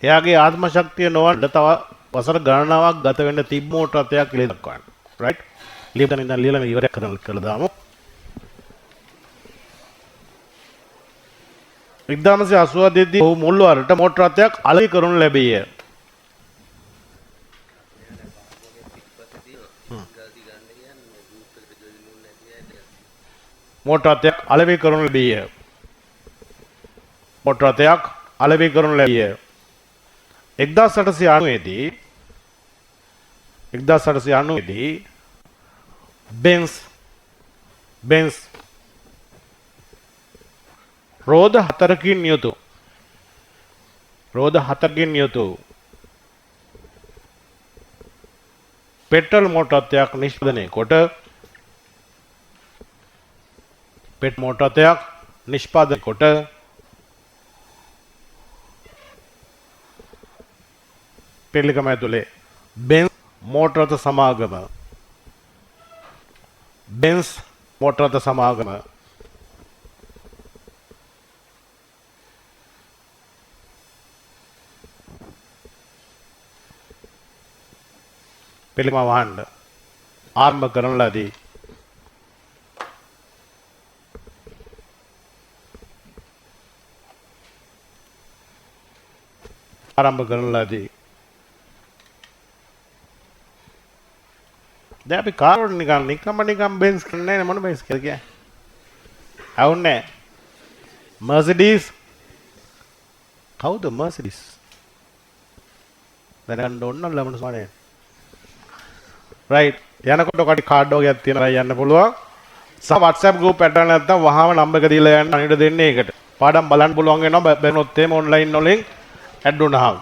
එයාගේ ආත්ම ශක්තිය නොවන්න තව වසර ගණනාවක් ගත වෙන්න තිබ්බ මෝටර රථයක් කියලා දක්වන්න. රයිට්? ලියපතන ඉඳන් ලියලා මේ ඉවරයක් කරලා කරලා දාමු. 1987 දී ඔහු මුල් වරට මෝටර රථයක් අලෙවි කරනු ලැබීය. මෝටර රථයක් අලෙවි කරනු ලැබීය. මෝටර රථයක් අලෙවි කරනු ලැබීය. 1890 දී බෙන්ස් රෝද හතරකින් යුතු පෙට්‍රල් මෝටර රථයක් නිෂ්පාදනය කොට පෙරලිකම ඇතුලේ බෙන්ස් මෝටර රථ සමාගම පෙරලිකම වහන්න ආරම්භ කරන ලදී. දැන් අපි කාර් වලට නිකන් නිකම්ම නිකම් බෙන්ස් කියන්නේ නෑ මොන බෙන්ස් කියලා කියන්නේ. ඇහුන්නේ නෑ. මර්සිඩීස් කවුද මර්සිඩීස්? දැනගන්න ඕන නම් ලැබුණ සමානයි. රයිට්. යනකොට කටි කාඩ් වගේක් තියෙනවා යන්න පුළුවන්. සහ WhatsApp group එකට නැත්තම් වහාම නම්බර් එක දීලා යන්න අනිත් දෙන්නේ ඒකට. පාඩම් බලන්න පුළුවන් වෙනවා බැලුනොත් එහෙම ඔන්ලයින් වලින් ඇඩ් වුණාම.